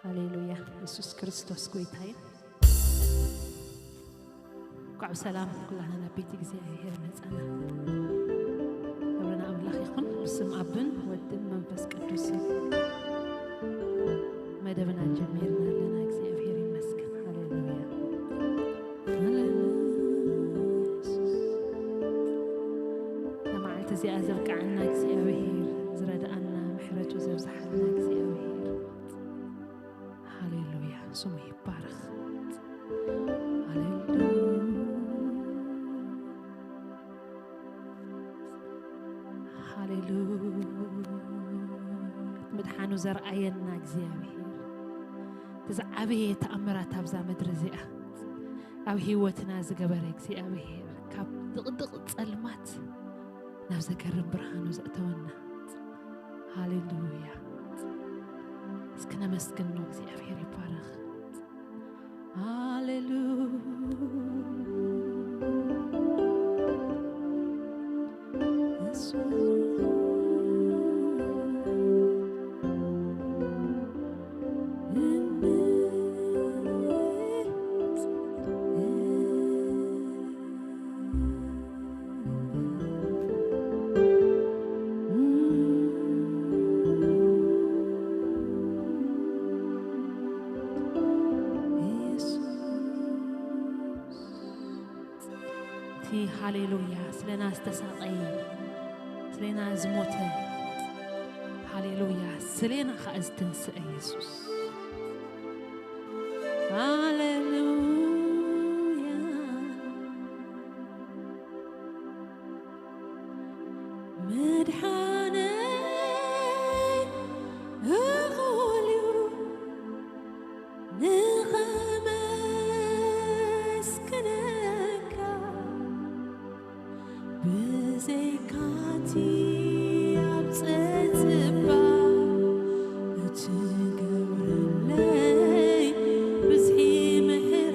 ሃሌሉያ። የሱስ ክርስቶስ ጎይታ እዩ። እንኳዕ ብሰላም ኩላህና ናብ ቤት እግዚኣብሔር መጻና። ክብሪ ንኣምላኽ ይኹን። ብስም ኣብን ወድን መንፈስ ቅዱስን መደብና ጀሚርና ኣለና። እግዚኣብሔር ይመስገን። ሃሌሉያ። ንመዓልቲ እዚኣ ዘብቅዓና እግዚኣብሔር፣ ዝረድኣና፣ ምሕረቱ ዘብዝሓልና እግዚኣብሔር። ሃሌሉያ፣ ስሙ ይባረኽ። ሃሌሉያ፣ ሃሌሉያ። ምድሓኑ ዘርኣየና እግዚኣብሔር፣ እቲ ዝዓበየ ተኣምራት ኣብዛ ምድሪ እዚኣ ኣብ ህይወትና ዝገበረ እግዚኣብሔር፣ ካብ ድቕድቕ ጸልማት ናብ ዘገርም ብርሃኑ ዘእተወና። ሃሌሉያ። እስኪ ነመስግኖ፣ እግዚኣብሔር ይባረኽ። ሃሌሉያ። እቲ ሃሌሉያ ስለና ዝተሳቐየ፣ ስለና ዝሞተ፣ ሃሌሉያ ስለና ኸኣ ዝተንስአ የሱስ። ሃሌሉያ። መድሓነይ እኹል እዩ ንኸመስግነካ፣ ብዘይካቲ ኣብ ጸጽባ እትገብረለይ ብዝሒ ምሕረት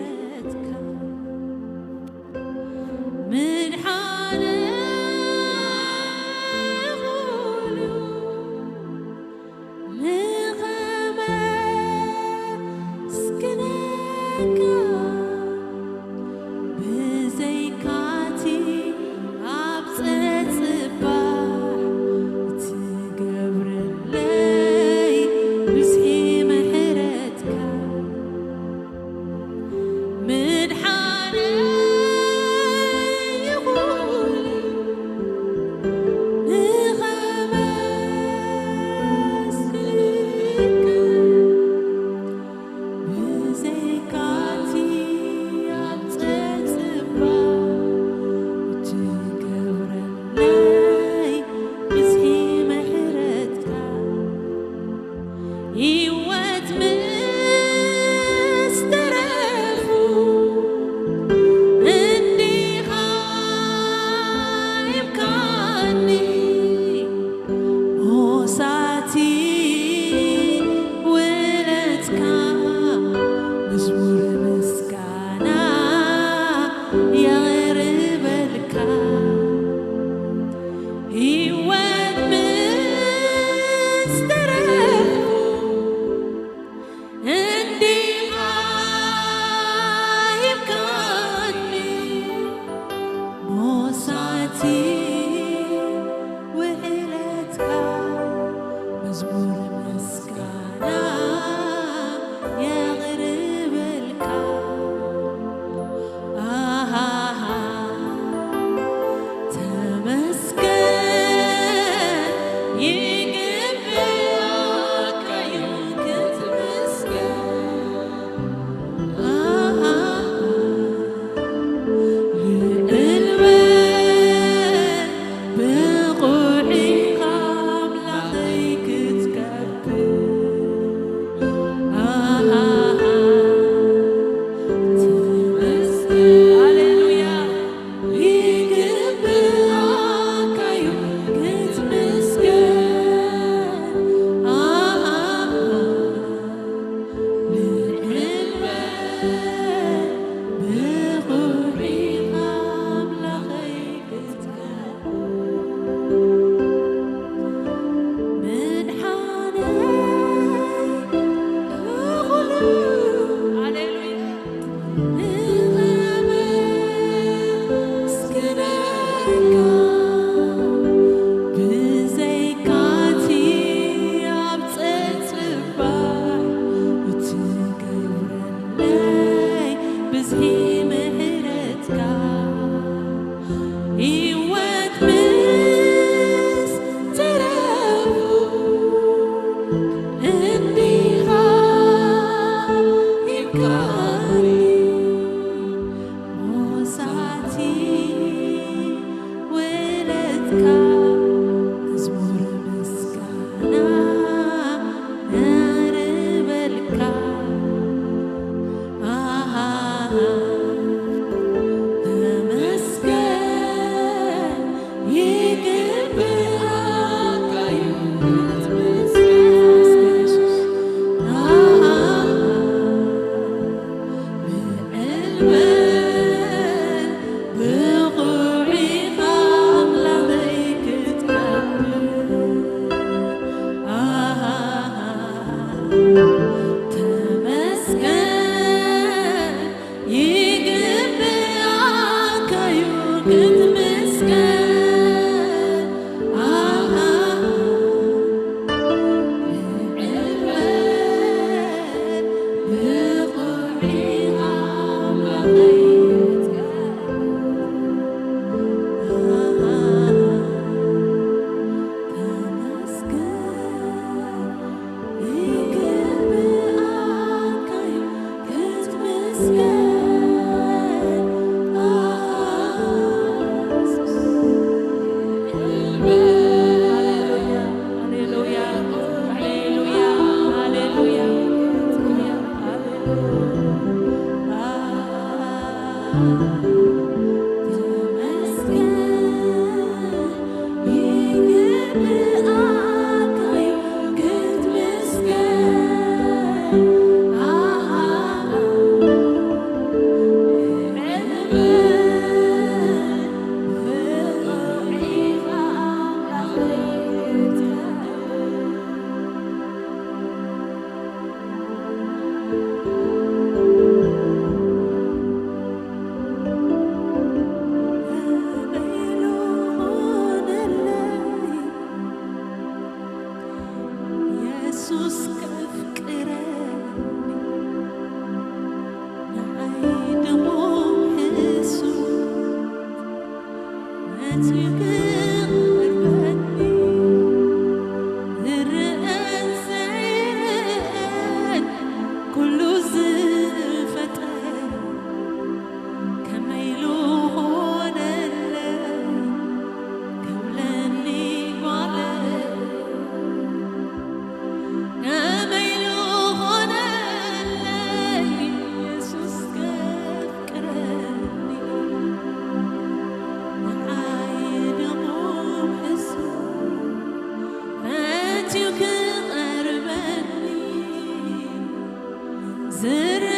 ዝርአ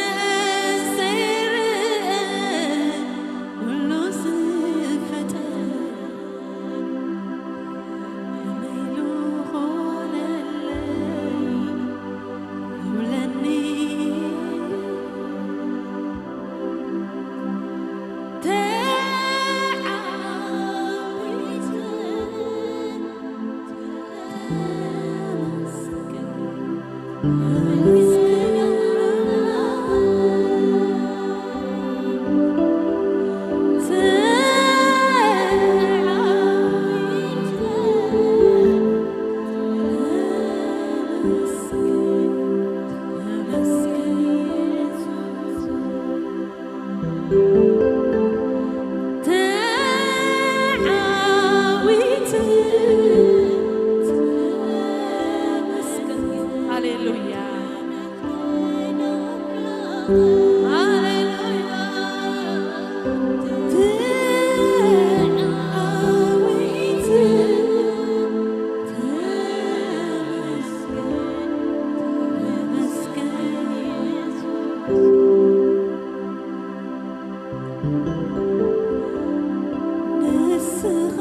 ዘይርአ ኩሉ ዝፈጠረ ከመይ ኢሉ ኾነለይ ይብለኒ። ተዓዊተ ተዓዊተ። ተመስገን። ሃሌሉያ። ሃሌሉያ። ተዓዊተ። ተመስገን። ተመስገን። ንስኻ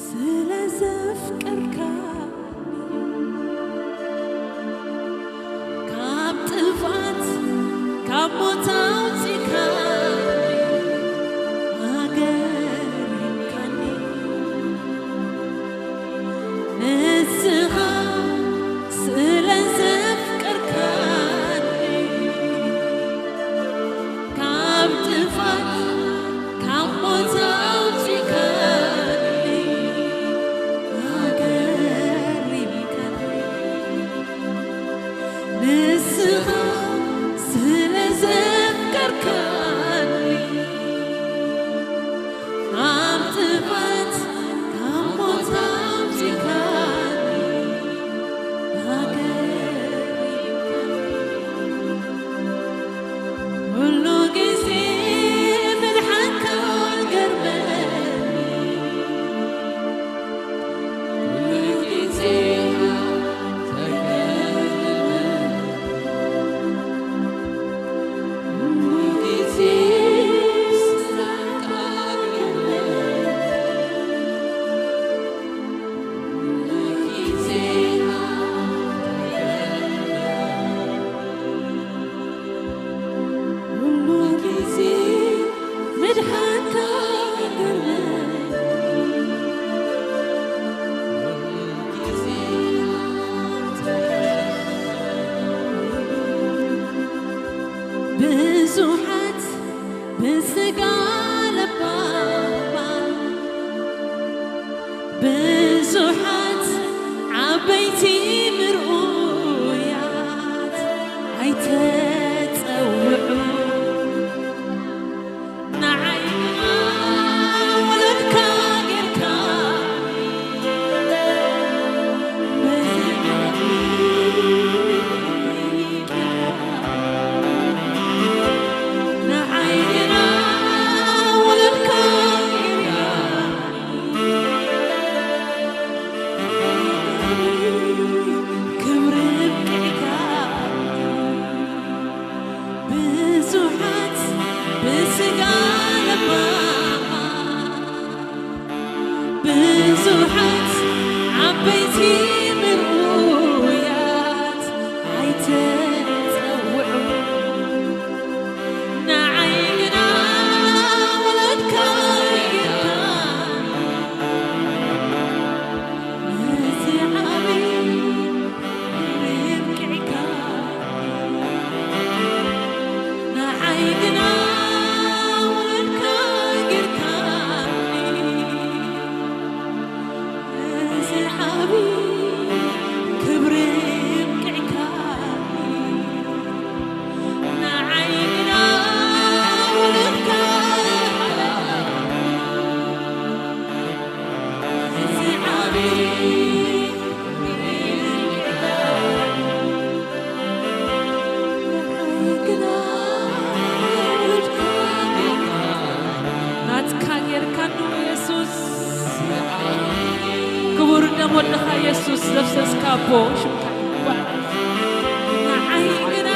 ስለ ዘፍቀርካኒ፣ ካብ ጥፍኣት ካብ ሞት ኣውጺእካኒ፣ ኣገሪምካኒ። ንስኻ ስለ ዘፍቀርካኒ፣ ካብ ጥፍኣት ካብ ሞት ኣውጺእካኒ፣ ኣገሪምካኒ። ንስኻ ስለ ዘፍቀርካኒ፣ ካብ ጥፍኣት ካብ ሞት ኣውጺእካኒ፣ ኣገሪምካኒ። ኩሉ ግዜ ምድሓንካ ገርመኒ። ኩሉ ግዜ ተገርመኒ። ኩሉ ግዜ ስራሕካ ገርመኒ። ኩሉ ግዜ ተገርመኒ። ኩሉ ግዜ ምድሓንካ ገርመኒ። ብዙሓት ብስጋ ለባማት፣ ብዙሓት ዓበይቲ ምርኡያት ኣይተጸውዑ። ንዓይ ግና ወለድካ ጌርካ፣ ንዓይ ግና ወለድካ ጌርካ፣ ክብሪ ኣብቂዕካ። ብዙሓት ብስጋ ለባማት፣ ብዙሓት ዓበይቲ ምርኡያት ኣይተጸውዑ። ንዓይ ግና ወለድካ ጌርካ፣ ነዚ ዓቢ ክብሪ ኣብቂዕካ። ንዓይ ግና ወለድካ ጌርካኒ፣ ነዚ ዓቢ ክብሪ ኣብቂዕካኒ። ንዓይ ግና ወለድካ፣ እዚ ዓቢ ናትካ ጌርካ ኣለዉ የሱስ። ክቡር ደም ወድኻ የሱስ ዘፍሰስካ ኣቦ ሽምካ ይባረኽ። ንዓይ ግና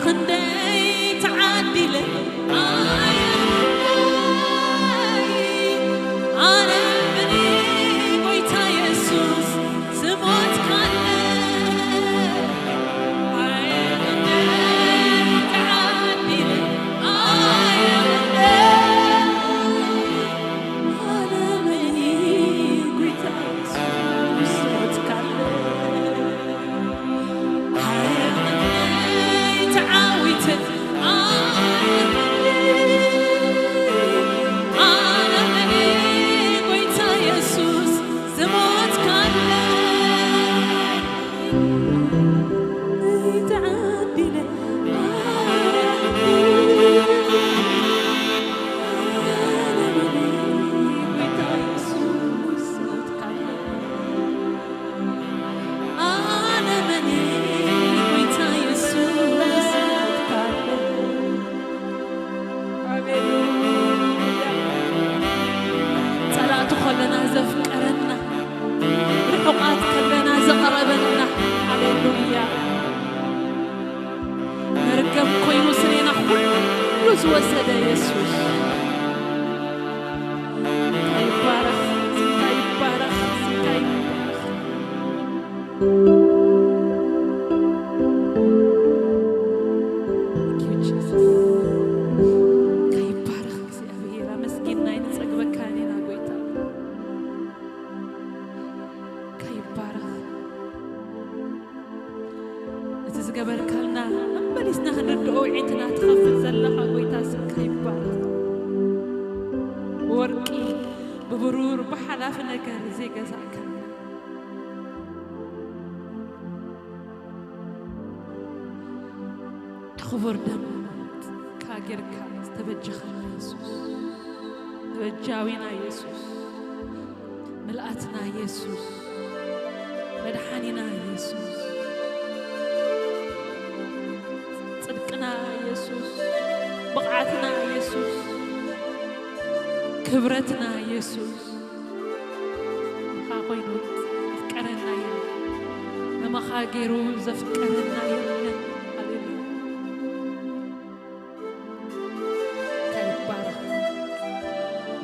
ክንደይ ተዓዲለ ኣየ ኣነ ምን ጎይታ የሱስ ዝሞት ካለ ኣየ ክንደይ ተዓዲለ ኣየ ኣነ ምን ጎይታ የሱስ ዝሞት ካለ ኣነ መን ጎይታ የሱስ። ሃሌሉያ። ጸላእቲ ከለና ዘፍቀረና፣ ርሑቓት ከለና ዘቐረበና። ሃሌሉያ። መርገም ኮይኑ ስሌና ኩሉ ዝወሰደ የሱስ። ስምካ ይባረኽ፣ ስምካ ይባረኽ፣ ስምካ ይባረኽ። Thank you, Jesus. ስምካ ይባረኽ እግዚኣብሔር። ኣመስጊንና ኣይንጸግበካን ኢና ጎይታ። ስምካ ይባረኽ። እቲ ዝገበርካልና መመሊስና ክንርድኦ ውዒትና ትኸፍት ዘለኻ ጎይታ ስምካ ይባረኽ። ብወርቂ ብብሩር ብሓላፊ ነገር ዘይገዛእካና ክቡር ደምካ ጌርካ ዝተበጀኸና የሱስ፣ ተበጃዊና የሱስ፣ ምልኣትና የሱስ፣ መድሓኒና የሱስ፣ ጽድቅና የሱስ፣ ብቕዓትና የሱስ፣ ክብረትና የሱስ። ንኻ ኮይኑ ዘፍቀረና የለን። ንመኻ ገይሩ ዘፍቀረና የለን። ሃሌሉያ። እንታይ ይባረኽ።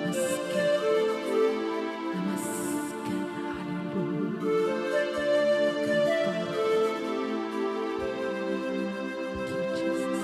መስገን። መስገን። ሃሌሉያ። እንታይ ይባረኽ። Thank you, Jesus.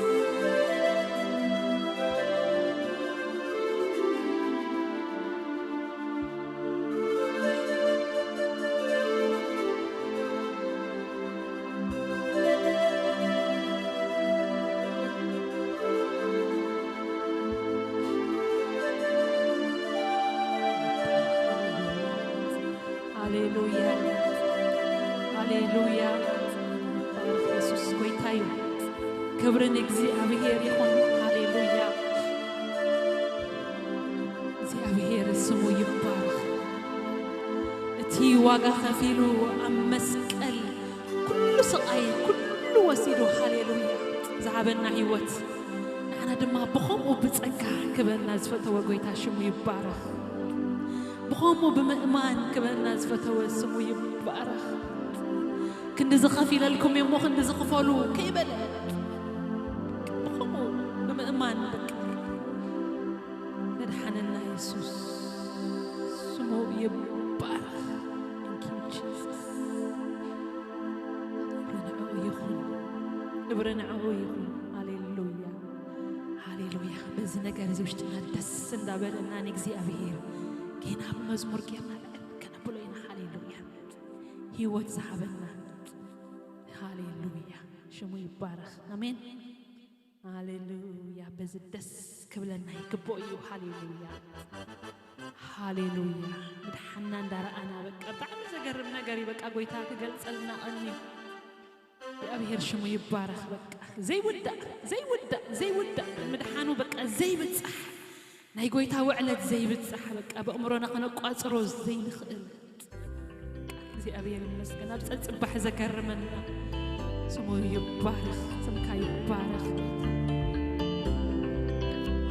ሃሌሉያ፣ ሃሌሉያ። የሱስ ጎይታ እዩ። ክብሪ ንእግዚኣብሔር ይኹን። ሃሌሉያ። እግዚኣብሔር ስሙ ይባረኽ። እቲ ዋጋ ከፊሉ ኣብ መስቀል ኩሉ ስቓይ ኩሉ ወሲዱ፣ ሃሌሉያ፣ ዝሃበና ህይወት፣ ንዓና ድማ ብኸምኡ ብጸጋ ክበና ዝፈተወ ጎይታ ሽሙ ይባረኽ። ብኸምኡ ብምእማን ክበና ዝፈተወ ስሙ ይባረኽ። ክንዲ ዝኸፊለልኩም እሞ ክንዲ ዝኽፈሉ ከይበለ ብኸምኡ ብምእማን በቃ መድሓንና የሱስ ስሙ ይባረኽ። Thank you, Jesus። ክብሪ ንዕኡ ይኹን። ክብሪ ንዕኡ ይኹን። ሃሌሉያ፣ ሃሌሉያ። በዚ ነገር እዚ ውሽጥና ደስ እንዳበለና ንእግዚኣብሔር ጌና ብመዝሙር ጌርና ልዕል ከነብሎ ኢና። ሃሌሉያ። ህይወት ዝሃበና። ሃሌሉያ። ሽሙ ይባረኽ። ኣሜን። ሃሌሉያ። በዚ ደስ ክብለና ይግብኦ እዩ። ሃሌሉያ፣ ሃሌሉያ። ምድሓንና እንዳረኣና በቃ ብጣዕሚ ዘገርም ነገር እዩ። በቃ ጎይታ ክገልጸልና ቀንዩ። እግዚኣብሔር ሽሙ ይባረኽ። በቃ ዘይውዳእ፣ ዘይውዳእ፣ ዘይውዳእ ምድሓኑ በቃ ዘይብጻሕ፣ ናይ ጎይታ ውዕለት ዘይብጻሕ፣ በቃ በእምሮና ከነቋጽሮ ዘይንኽእል። እግዚኣብሔር ይመስገን። ኣብ ጸጽባሕ ዘገርመና ስሙ ይባረኽ፣ ስምካ ይባረኽ።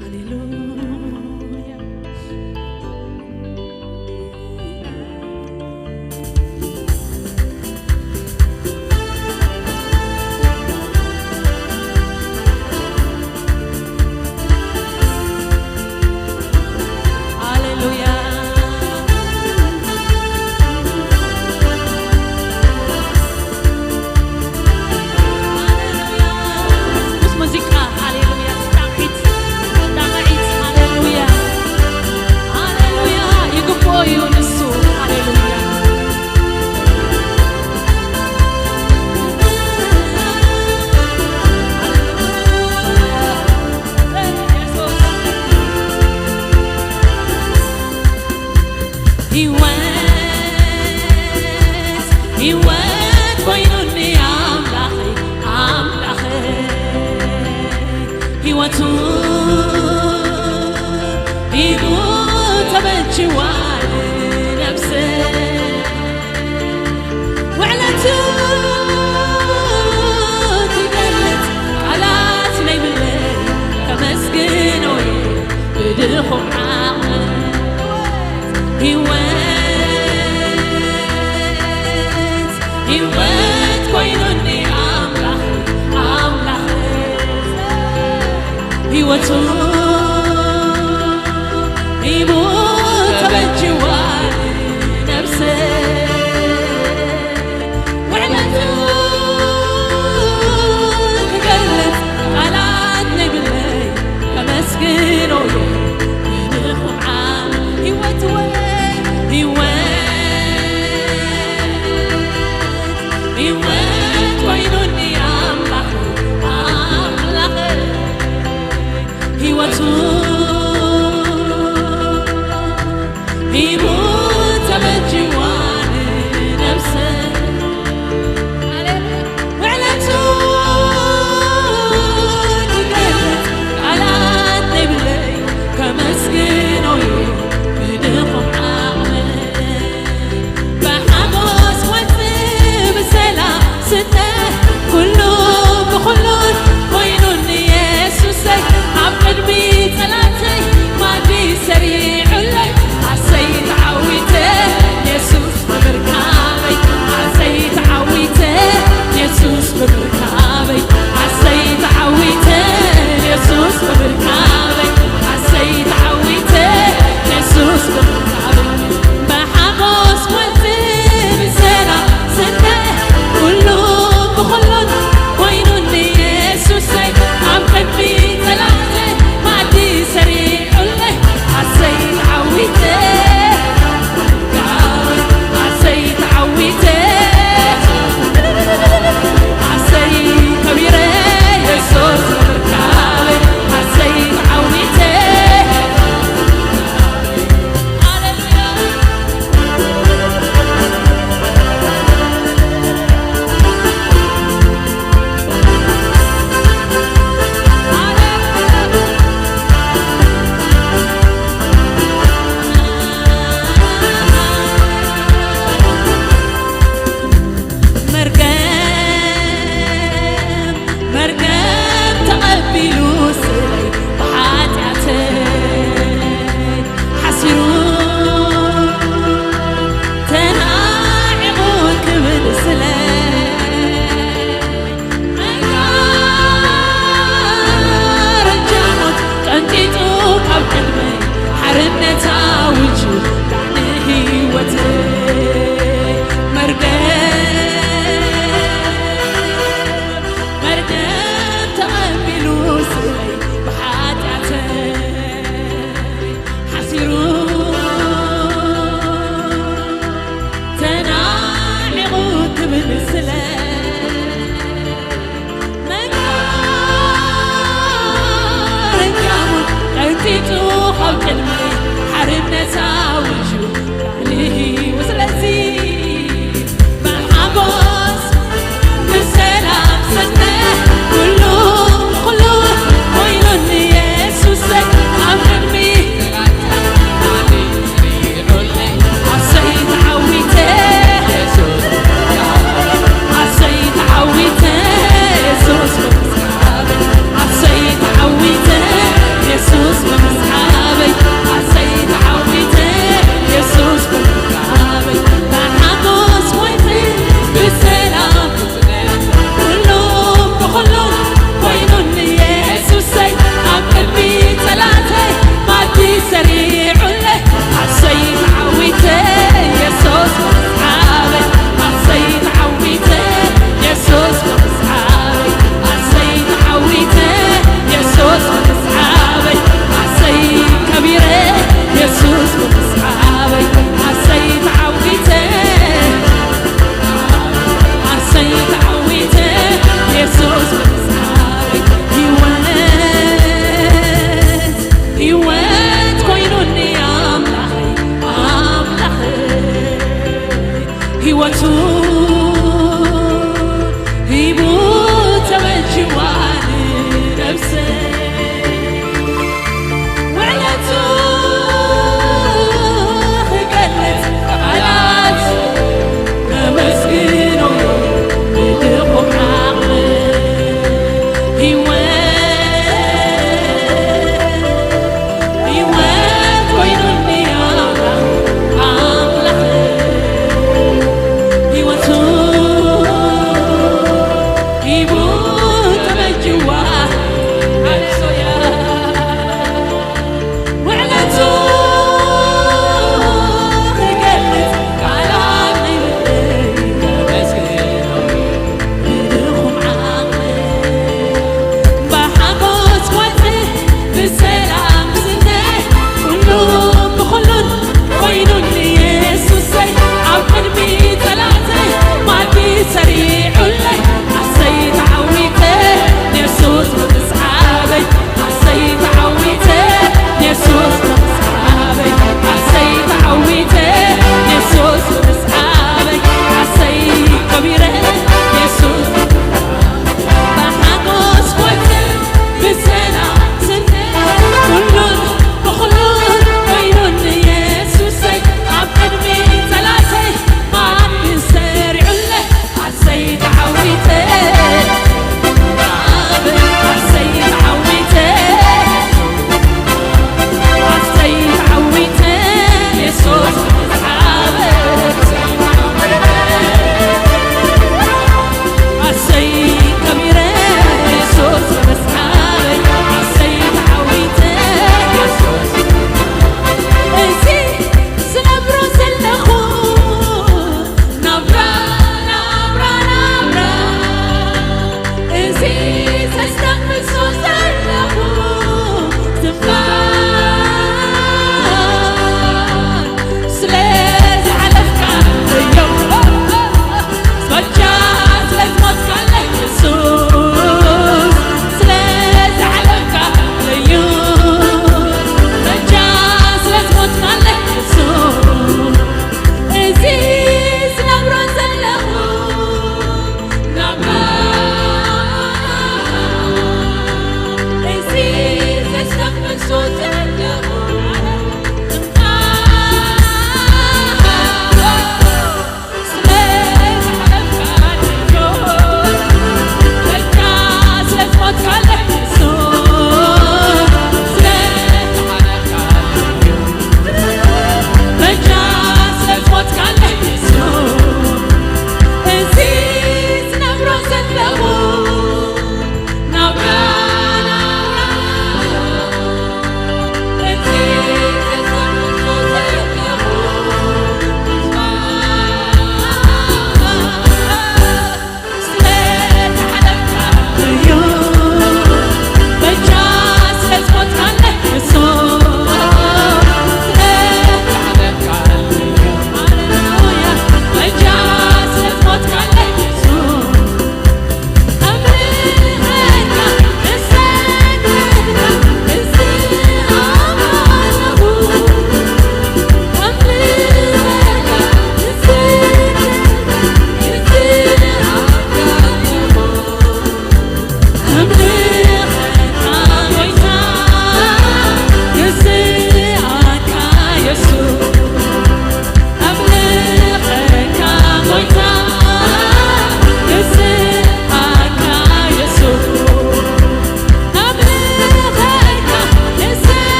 ሃሌሉያ። ሞቱ ሂቡ ተበጅዋ ነብሰ። ውዕለቱ ክገልጽ ቃላት ነይብለይ፣ ከመስግኖ እየ ብድኹም ዓቕሚ። ህይወት፣ ህይወት ኮይኑኒ ኣምላኽ፣ ኣምላኽ። ህይወቱ ሂቡ ተበጅዋ ነብሰ። ውዕለቱ ክገልጽ ቃላት ነይብለይ፣ ከመስግኖ እየ ብድኹም ዓቕሚ። ህይወት ወይ፣ ህይወት፣ ህይወት ኮይኑኒ ኣምላኽ፣ ኣምላኽ። ህይወቱ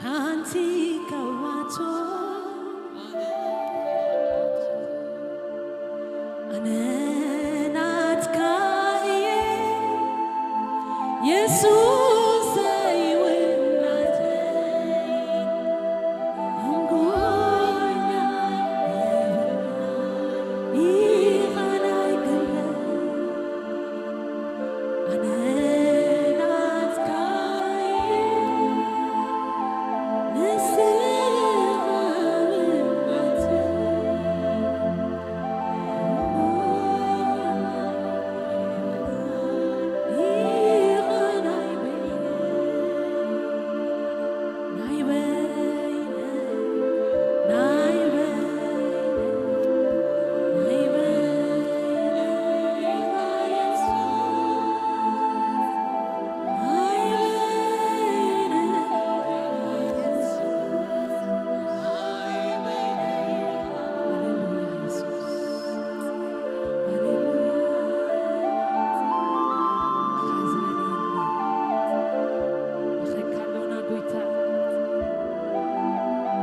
ሓንቲ ካብኣቶም ኣነ ናትካ እየ የሱሰይ እውን ናተይ።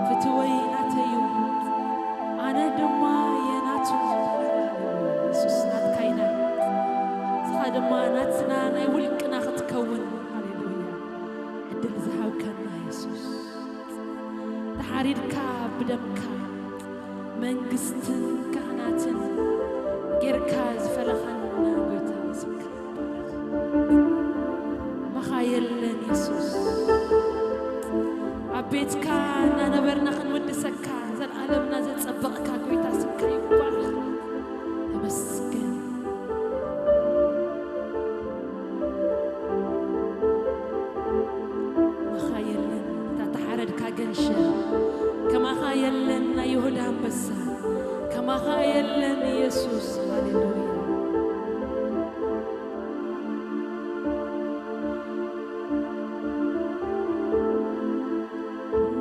ፍትወይ ናተዩ፣ ኣነ ድማ የናቱ። የሱስ ናትካ ኢና። ንስኻ ድማ ናትና ናይ ውልቅና ክትከውን። ሃሌሉያ። ዕድል ዝሃብከና የሱስ። ተሓሪድካ ብደምካ መንግስትን ካህናትን ጌርካ ዝፈለኻና ጎይታ ስምካ ይባረኽ። መኻ የለን የሱስ። ኣብ ቤትካ እናነበርና ክንውድሰካ፣ ዘልኣለምና ዘጸበቕካ ጎይታ ስምካ ይባረኽ። ተመስገን። ከማኻ የለን እታ ተሓረድካ ገንሸል፣ ከማኻ የለን ናይ ይሁዳ ኣንበሳ፣ ከማኻ የለን ኢየሱስ። ሃሌሉያ።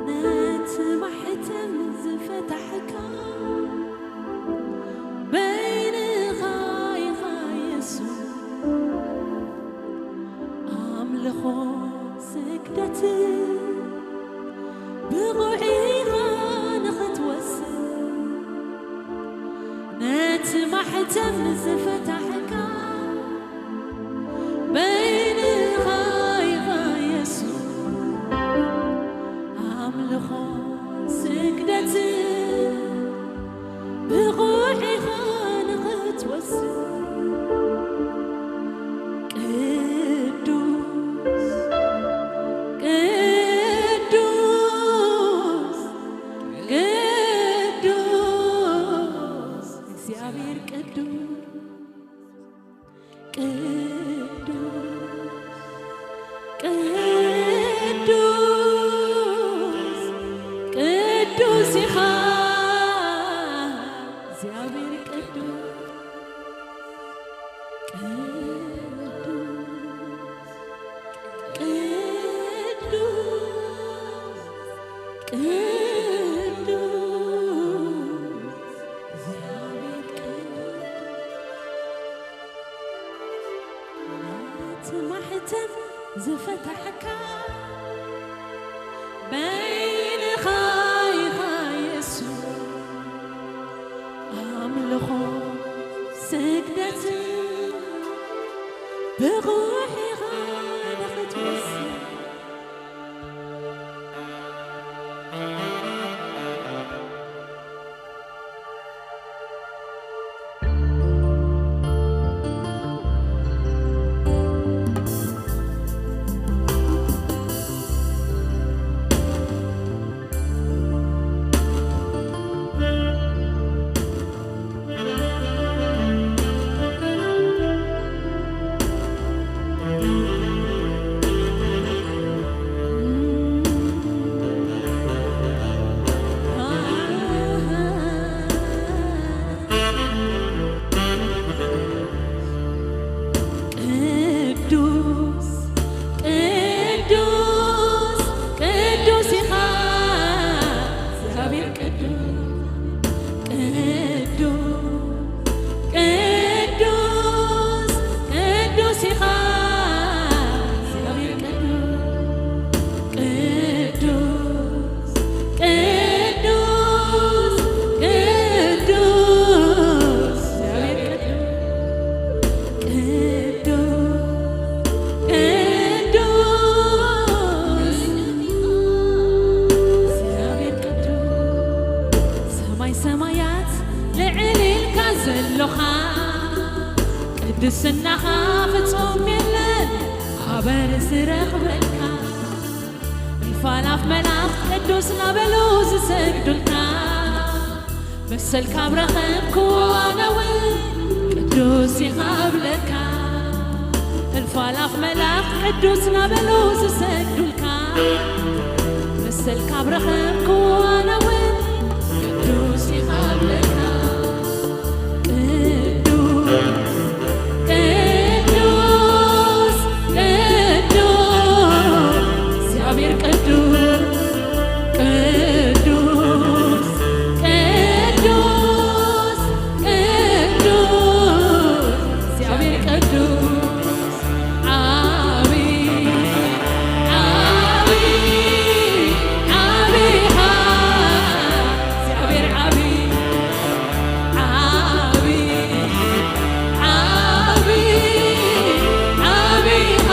ነቲ ማሕተም ዝፈታሕካ በይንኻ ኢኻ ኢየሱስ። ኣምልኾ ስግደት ብቑዕ ኢኻ ንኽትወስድ፣ ነቲ ማሕተም ዝፈታሕካ በይንኻ ኢኻ ኢየሱስ። ኣምልኾ ስግደት ብቑዕ ኢኻ ንኽትወስድ። ቅዱስ፣ ቅዱስ፣ ቅዱስ፣ እግዚኣብሔር ቅዱስ፣ ቅዱስ፣ ቅዱስ፣ ቅዱስ ኢኻ እግዚኣብሔር ቅዱስ፣ ቅዱስ፣ ቅዱስ፣ ቅዱስ፣ እግዚኣብሔር ቅዱስ። እቲ ማሕተም ዝፈታሕካ በይንኻ ኢኻ የሱስ። ኣምልኾ ስግደት ብቑዕ ኢኻ ንኽትወስድ። ስናኻ ፍጹም የለን ሓበር ዝረኽበልካ፣ እልፍ ኣላፍ መላእኽት ቅዱስ ናበሉ ዝሰግዱልካ፣ መሰልካ ኣብ ረኸብኩ ኣነ እውን ቅዱስ ኢኻ እብለካ። እልፍ ኣላፍ መላእኽት ቅዱስ ናበሉ ዝሰግዱልካ፣ መሰልካ ኣብ ረኸብኩ ኣነ እውን ቅዱስ ኢኻ እብለካ። ቅዱስ፣ ቅዱስ፣ ቅዱስ፣ እግዚኣብሔር ቅዱስ፣ ቅዱስ፣ ቅዱስ፣ ቅዱስ፣ እግዚኣብሔር ቅዱስ፣ ዓቢ፣ ዓቢ፣ ዓቢኻ፣ እግዚኣብሔር ዓቢ። ዓቢ፣ ዓቢ፣ ዓቢኻ፣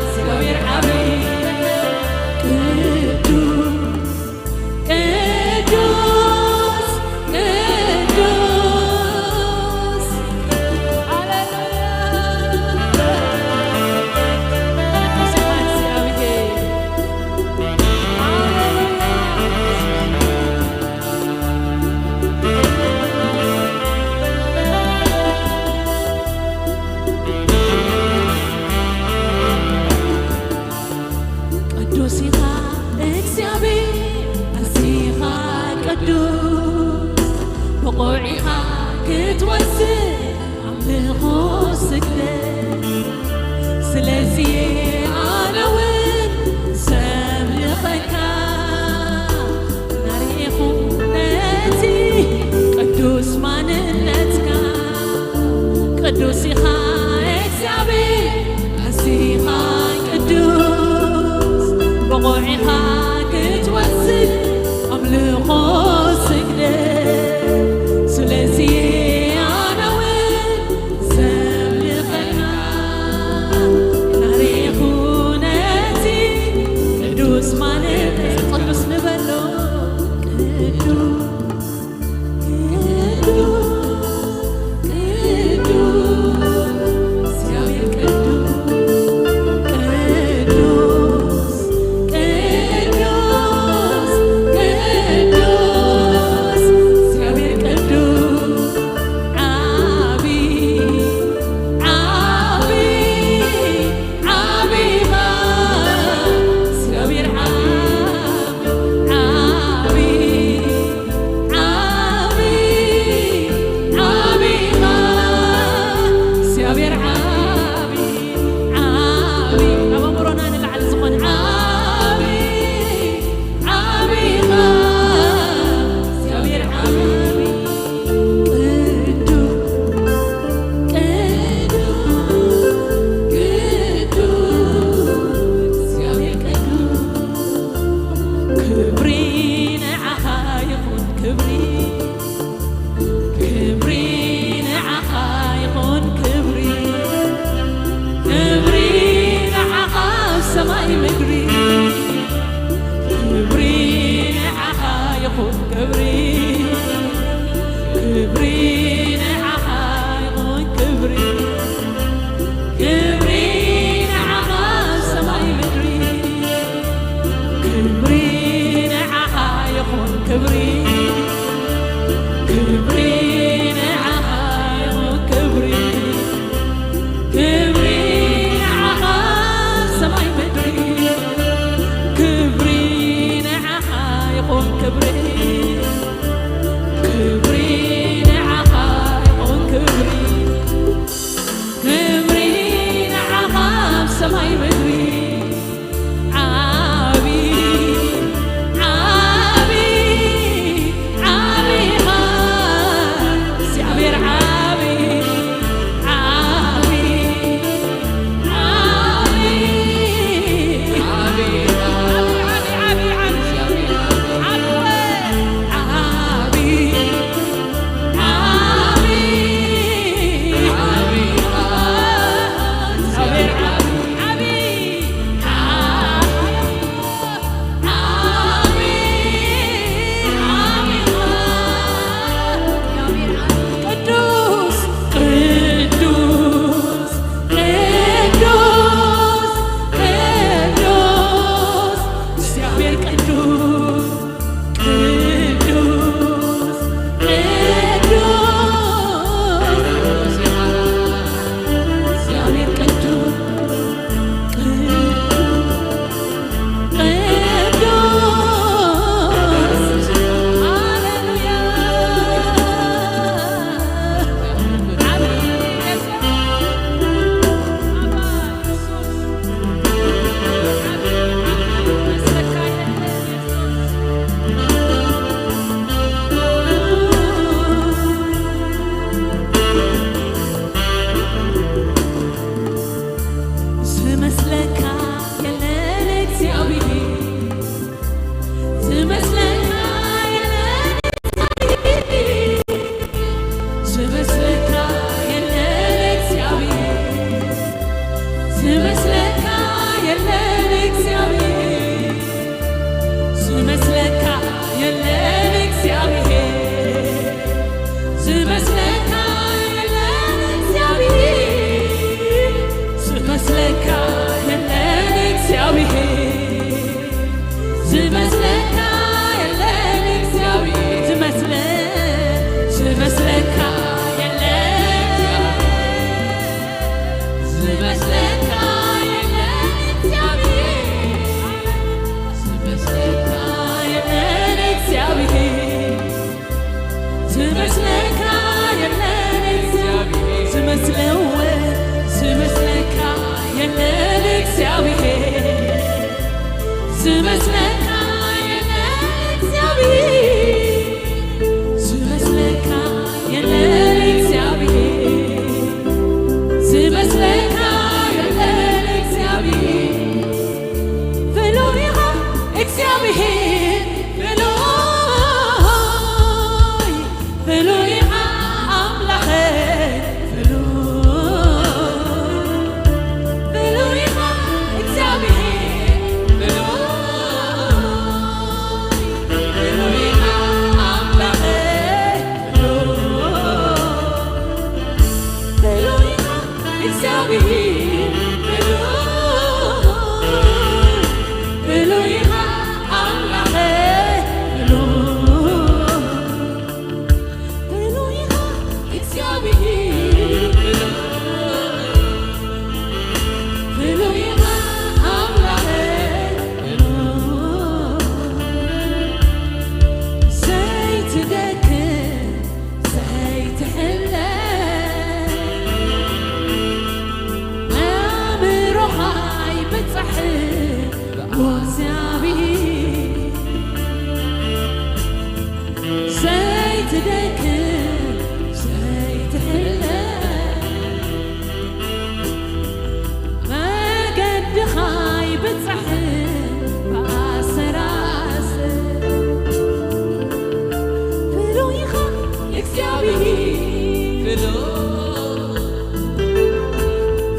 እግዚኣብሔር ዓቢ። ቅዱስ፣ ቅዱስ፣ ቅዱስ። ሃሌሉያ። ቅዱስ ኢኻ እግዚኣብሔር። ሃሌሉያ። ቅዱስ ኢኻ እግዚኣብሔር ኣዚኻ ቅዱስ፣ ብቑዕ ኢኻ ክትወስድ ኣምልኾ ስግደት። ስለዚ ኣነ እውን ዘምልኸካ፣ እናርኤኹ ነቲ ቅዱስ ማንነትካ። ቅዱስ ኢኻ እግዚኣብሔር ኣዚኻ ቅዱስ፣ ብቑዕ ኢኻ ክትወስድ ኣምልኾ ስግደት። ስለዚ ኣነ እውን ዘምልኸካ፣ እናርኤኹ ነቲ ቅዱስ ማንነት ቅዱስ ንበሎ። ቅዱስ፣ ቅዱስ፣ ቅዱስ፣ እግዚኣብሔር ቅዱስ፣ ቅዱስ፣ ቅዱስ፣ ቅዱስ፣ እግዚኣብሔር ቅዱስ፣ ዓቢ፣ ዓቢ፣ ዓቢኻ እግዚኣብሔር ዓቢ፣ ዓቢ፣ ዓቢ፣ ዓቢኻ እግዚኣብሔር ዓቢ፣ ዓቢ። ኣብ ኣእምሮና ንላዕሊ ዝኾነ ዓቢ፣ ዓቢኻ እግዚኣብሔር ዓቢ። ቅዱስ፣ ቅዱስ፣ ቅዱስ፣ እግዚኣብሔር ቅዱስ። ክብሪ ንዓኻ ይኹን፣ ክብሪ፣ ክብሪ ንዓኻ ይኹን፣ ክብሪ፣ ክብሪ ንዓኻ ኣብ ሰማይ ምድሪ። ክብሪ ንዓኻ ይኹን፣ ክብሪ፣ ክብሪ ንዓኻ ይኹን፣ ክብሪ፣ ክብሪ ንዓኻ ኣብ ሰማይ ምድሪ። ክብሪ ዝመስለካ የለን እግዚኣብሔር። ዝመስለ-፣ ዝመስለካ የለን። ዝመስለካ የለን እግዚኣብሔር። ዝመስለካ የለን እግዚኣብሔር። ዝመስለካ የለን እግዚኣብሔር። ዝመስለወ-፣ ዝመስለካ የለን እግዚኣብሔር። ዝመስለካ የለን እግዚኣብሔር። ዝመስለካ የለን እግዚኣብሔር። ዝመስለካ የለን እግዚኣብሔር። ፍሉይ ኢኻ እግዚኣብሔር። ፍሉይ፣ ፍሉይ ኢኻ ኣምላኸይ። ፍሉይ፣ ፍሉይ ኢኻ እግዚኣብሔር። ፍሉይ፣ ፍሉይ ኢኻ ኣምላኸይ። ፍሉይ፣ ፍሉይ ኢኻ እግዚኣብሔር። ፍሉይ፣ ፍሉይ ኢኻ ኣምላኸይ። ፍሉይ፣ ፍሉይ ኢኻ እግዚኣብሔር። ፍሉይ፣ ፍሉይ ኢኻ ኣምላኸይ። ዘይትደክም ዘይትሕለል ኣእምሮኻ ኣይብጻሕን እግዚኣብሔር። ዘይትደክም ዘይትሕለል መገድኻ ኣይብጻሕን ብኣሰራስር። ፍሉይ ኢኻ እግዚኣብሔር። ፍሉይ፣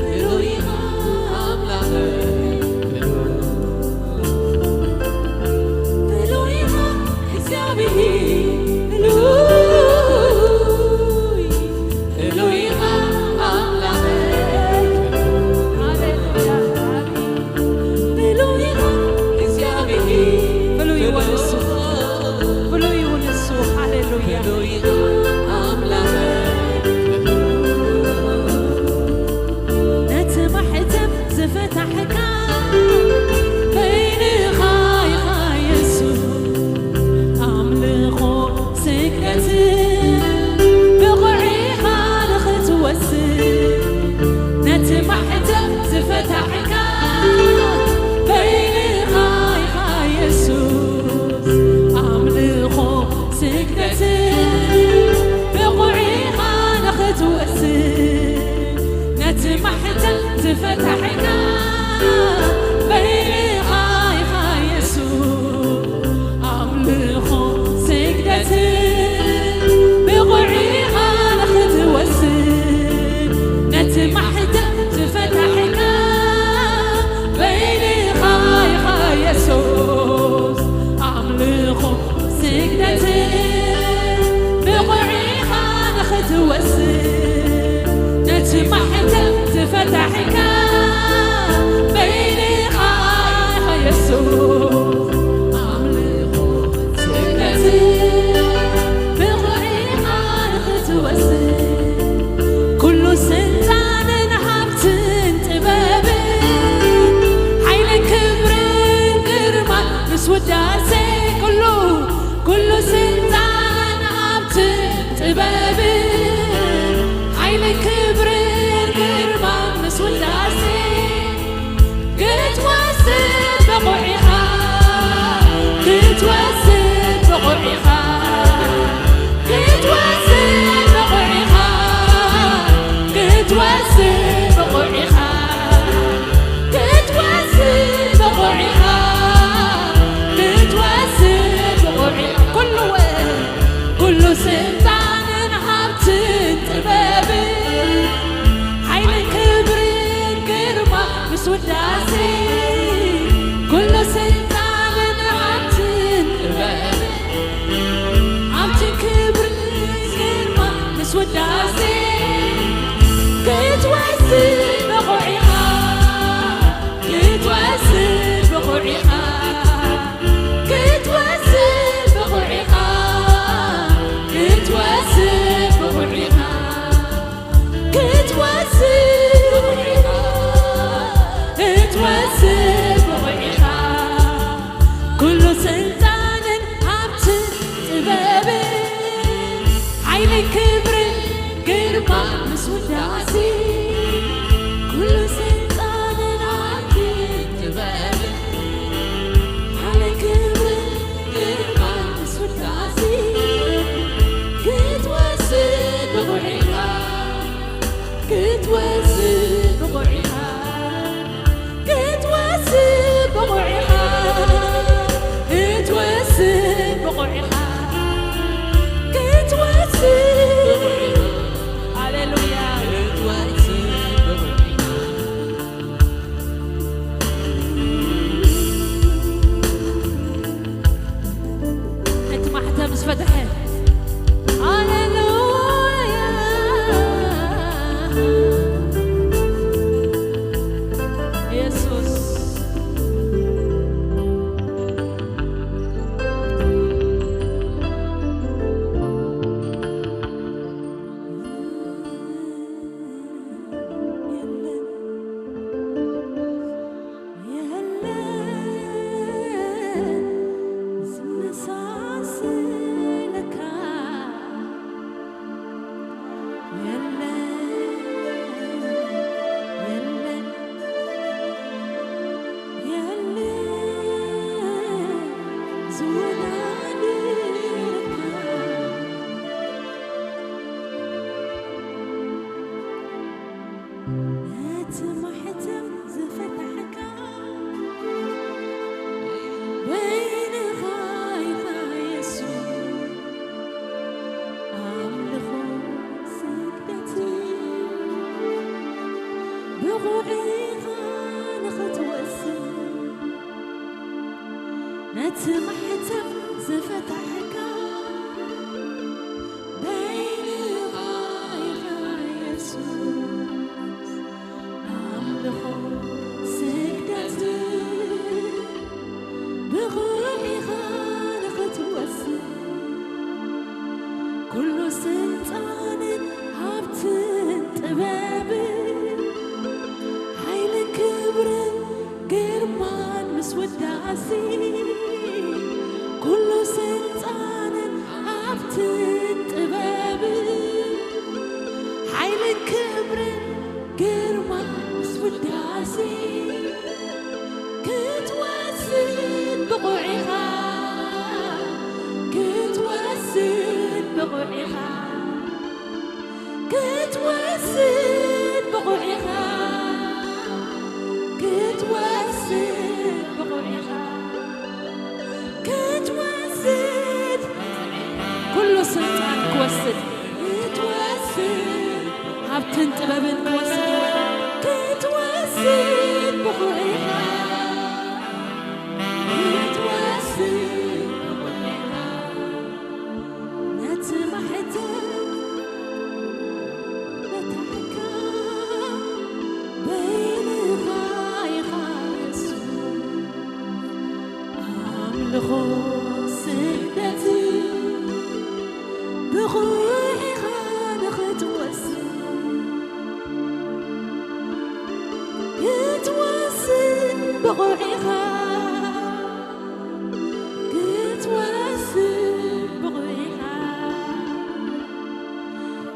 ፍሉይ ኢኻ ኣምላኸይ። ፍሉይ፣ ፍሉይ ኢኻ እግዚኣብሔር። ፍሉይ፣ ፍሉይ ኢኻ ኣምላኸይ። ሃሌሉያ። ፍሉይ ኢኻ እግዚኣብሔር። ፍሉይ ይኹን እሱ። ፍሉይ ይኹን እሱ። ሃሌሉያ። ፍሉይ ኢኻ ኣምላኸይ። ነቲ ማሕተም ዝፈታሕካ በይንኻ ኢኻ የሱስ። ኣምልኾ ስግደት ብቑዕ ኢኻ ንኽትወስድ። ነቲ ማሕተም ዝፈታሕካ በይንኻ ኢኻ የሱስ። ኣምልኾ ስግደት ብቑዕ ኢኻ ንኽትወስድ። ነቲ ማሕተም ዝፈታሕካ በይንኻ ኢኻ የሱስ። ኣምልኾ ስግደት ብቑዕ ኢኻ ንኽትወስድ። ነቲ ማሕተም ዝፈታሕካ በይንኻ ኢኻ የሱስ። ኣምልኾ ስግደት ብቑዕ ኢኻ ንኽትወስድ። ነቲ ማሕተም ዝፈታሕካ በይንኻ ኢኻ የሱስ። ኣምልኾ ስግደት ብቑዕ ኢኻ ንኽትወስድ። ኩሉ ስልጣንን ሃብትን ጥበብን ሓይልን ክብርን ግርማን ምስ ውዳሴ ኩሉ፣ ኩሉ ስልጣን ሃብትን ጥበብን ሓይልን ክብርን ግርማን ምስ ውዳሴ ክትወስድ ብቑዕ ኢኻ፣ ክትወስድ ብቑዕ ኢኻ፣ ክትወስድ ብቑዕ ኢኻ፣ ክትወስድ ብቑዕ ኢኻ፣ ክትወስድ ብቑዕ ኢኻ፣ ክትወስድ ብቑዕ ኢኻ። ኩሉ፣ ኩሉ ስልጣንን ሃብትን ጥበብን ፈትሐ። ሃሌሉያ። ኢየሱስ። የለን፣ የለን ዝመሳሰለካ። የለን፣ የለን፣ የለን ዝወዳደረካ። ነቲ ማሕተም ዝፈታሕካ በይንኻ ኢኻ የሱስ። ኣምልኾ ስግደት ብቑዕ ኢኻ ንኽትወስን። ነቲ ማሕተም ዝፈታሕካ በይንኻ ኢኻ የሱስ። ኣምልኾ ስግደት ብቑዕ ኢኻ ንኽትወስን። ኩሉ ስልጣንን ሃብትን ጥበብን ሓይልን ክብርን ግርማን ምስ ውዳሴ። ኩሉ ስልጣንን ሃብትን ጥበብን ሓይልን ክብርን ግርማን ምስ ውዳሴ ክትወስድ ብቑዕ ኢኻ፣ ክትወስድ ብቑዕ ኢኻ። ክትወስድ ብቑዕ ኢኻ፣ ክትወስድ ብቑዕ ኢኻ፣ ክትወስድ ኩሉ ስልጣን ክወስድ፣ ክትወስድ ሃብትን ጥበብን ክወስድ፣ ክትወስድ ብቑዕ ኢኻ፣ ክትወስድ ብቑዕ ኢኻ። ነቲ ማሕተም በታሕካ በይንኻ ኢኻ የሱስ። ኣምልኾ ስግደት ብቑዕ ኢኻ ንኽትወስድ፣ ክትወስድ ብቑዕ ኢኻ። ክትወስድ ብቑዕ ኢኻ፣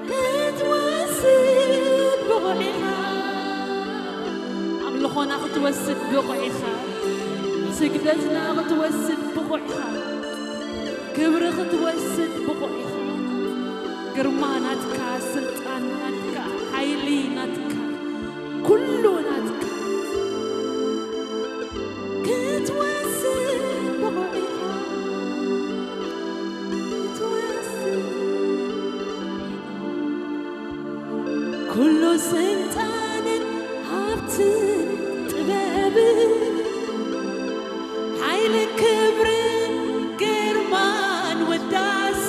ክትወስድ ብቑዕ ኢኻ። ኣምልኾና ክትወስድ ብቑዕ ኢኻ። ስግደትና ክትወስድ ብቑዕ ኢኻ። ክብሪ ክትወስድ ብቑዕ ኢኻ። ግርማ ናትካ፣ ስልጣን ናትካ፣ ሓይሊ ናትካ፣ ኩሉ ናትካ። ክትወስድ ብቑዕ ኢኻ፣ ክትወስድ። ኩሉ ስልጣንን ሃብትን ጥበብን ሓይልን ክብርን ግርማን ውዳሴ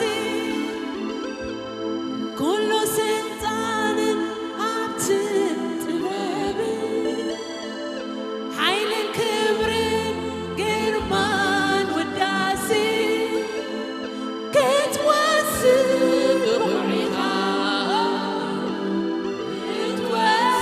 ኩሉ ስልጣንን ሃብትን ጥበብን ሓይልን ክብርን ግርማን ውዳሴ ክትወስድ ብቑዕ ኢኻ። ክትወስድ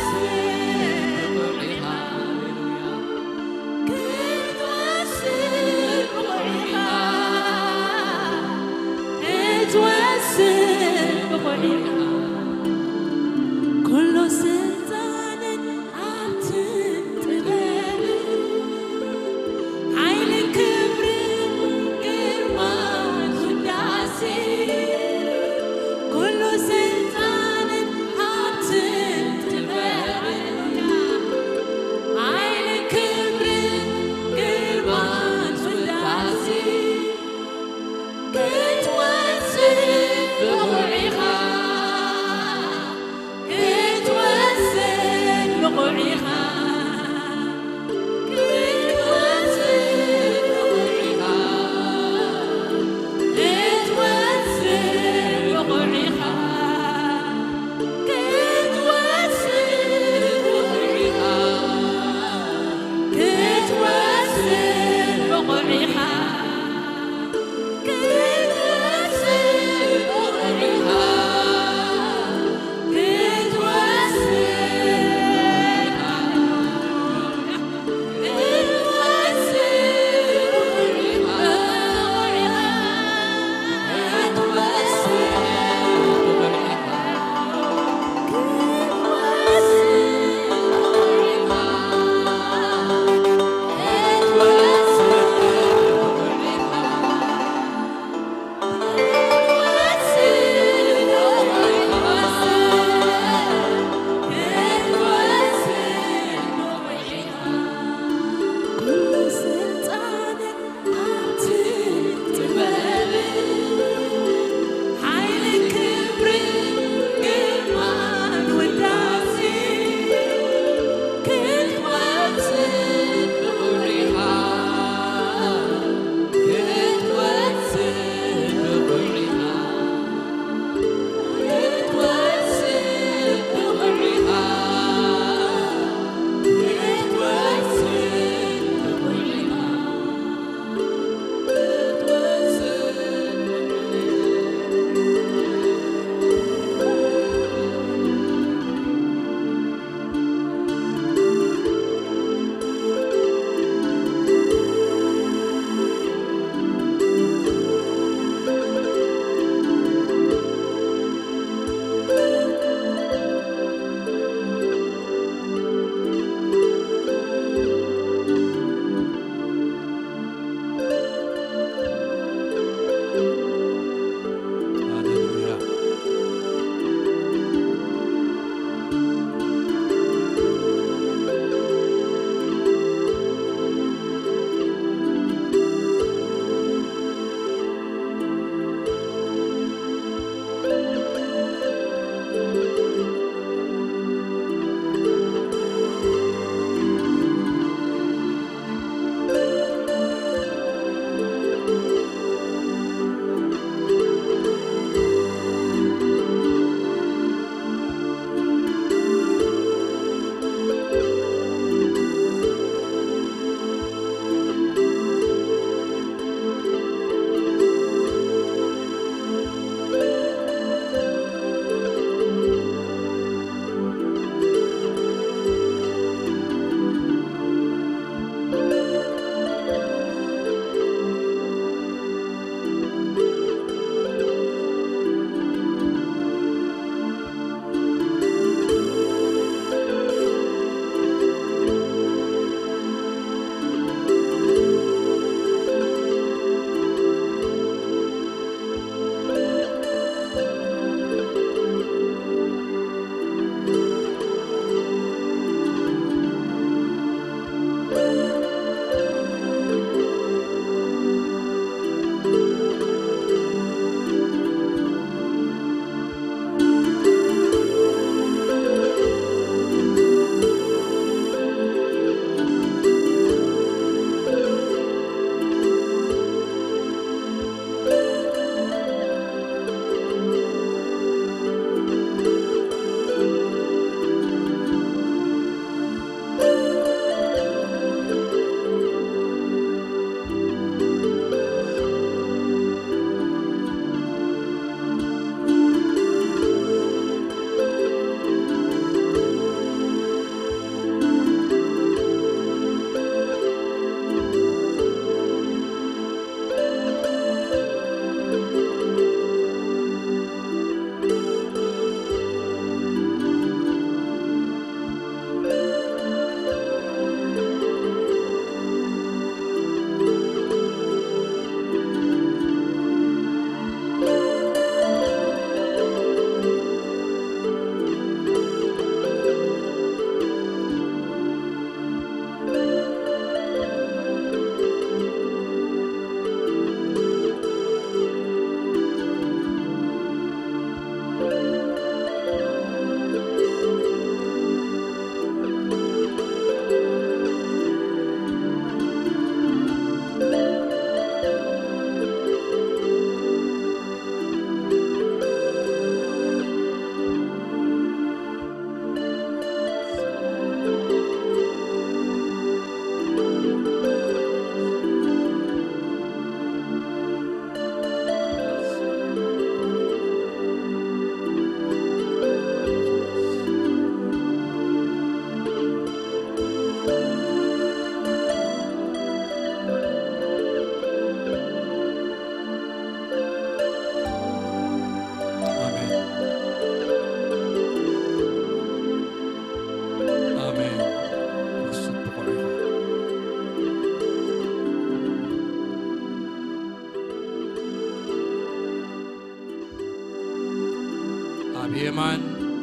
ብየማን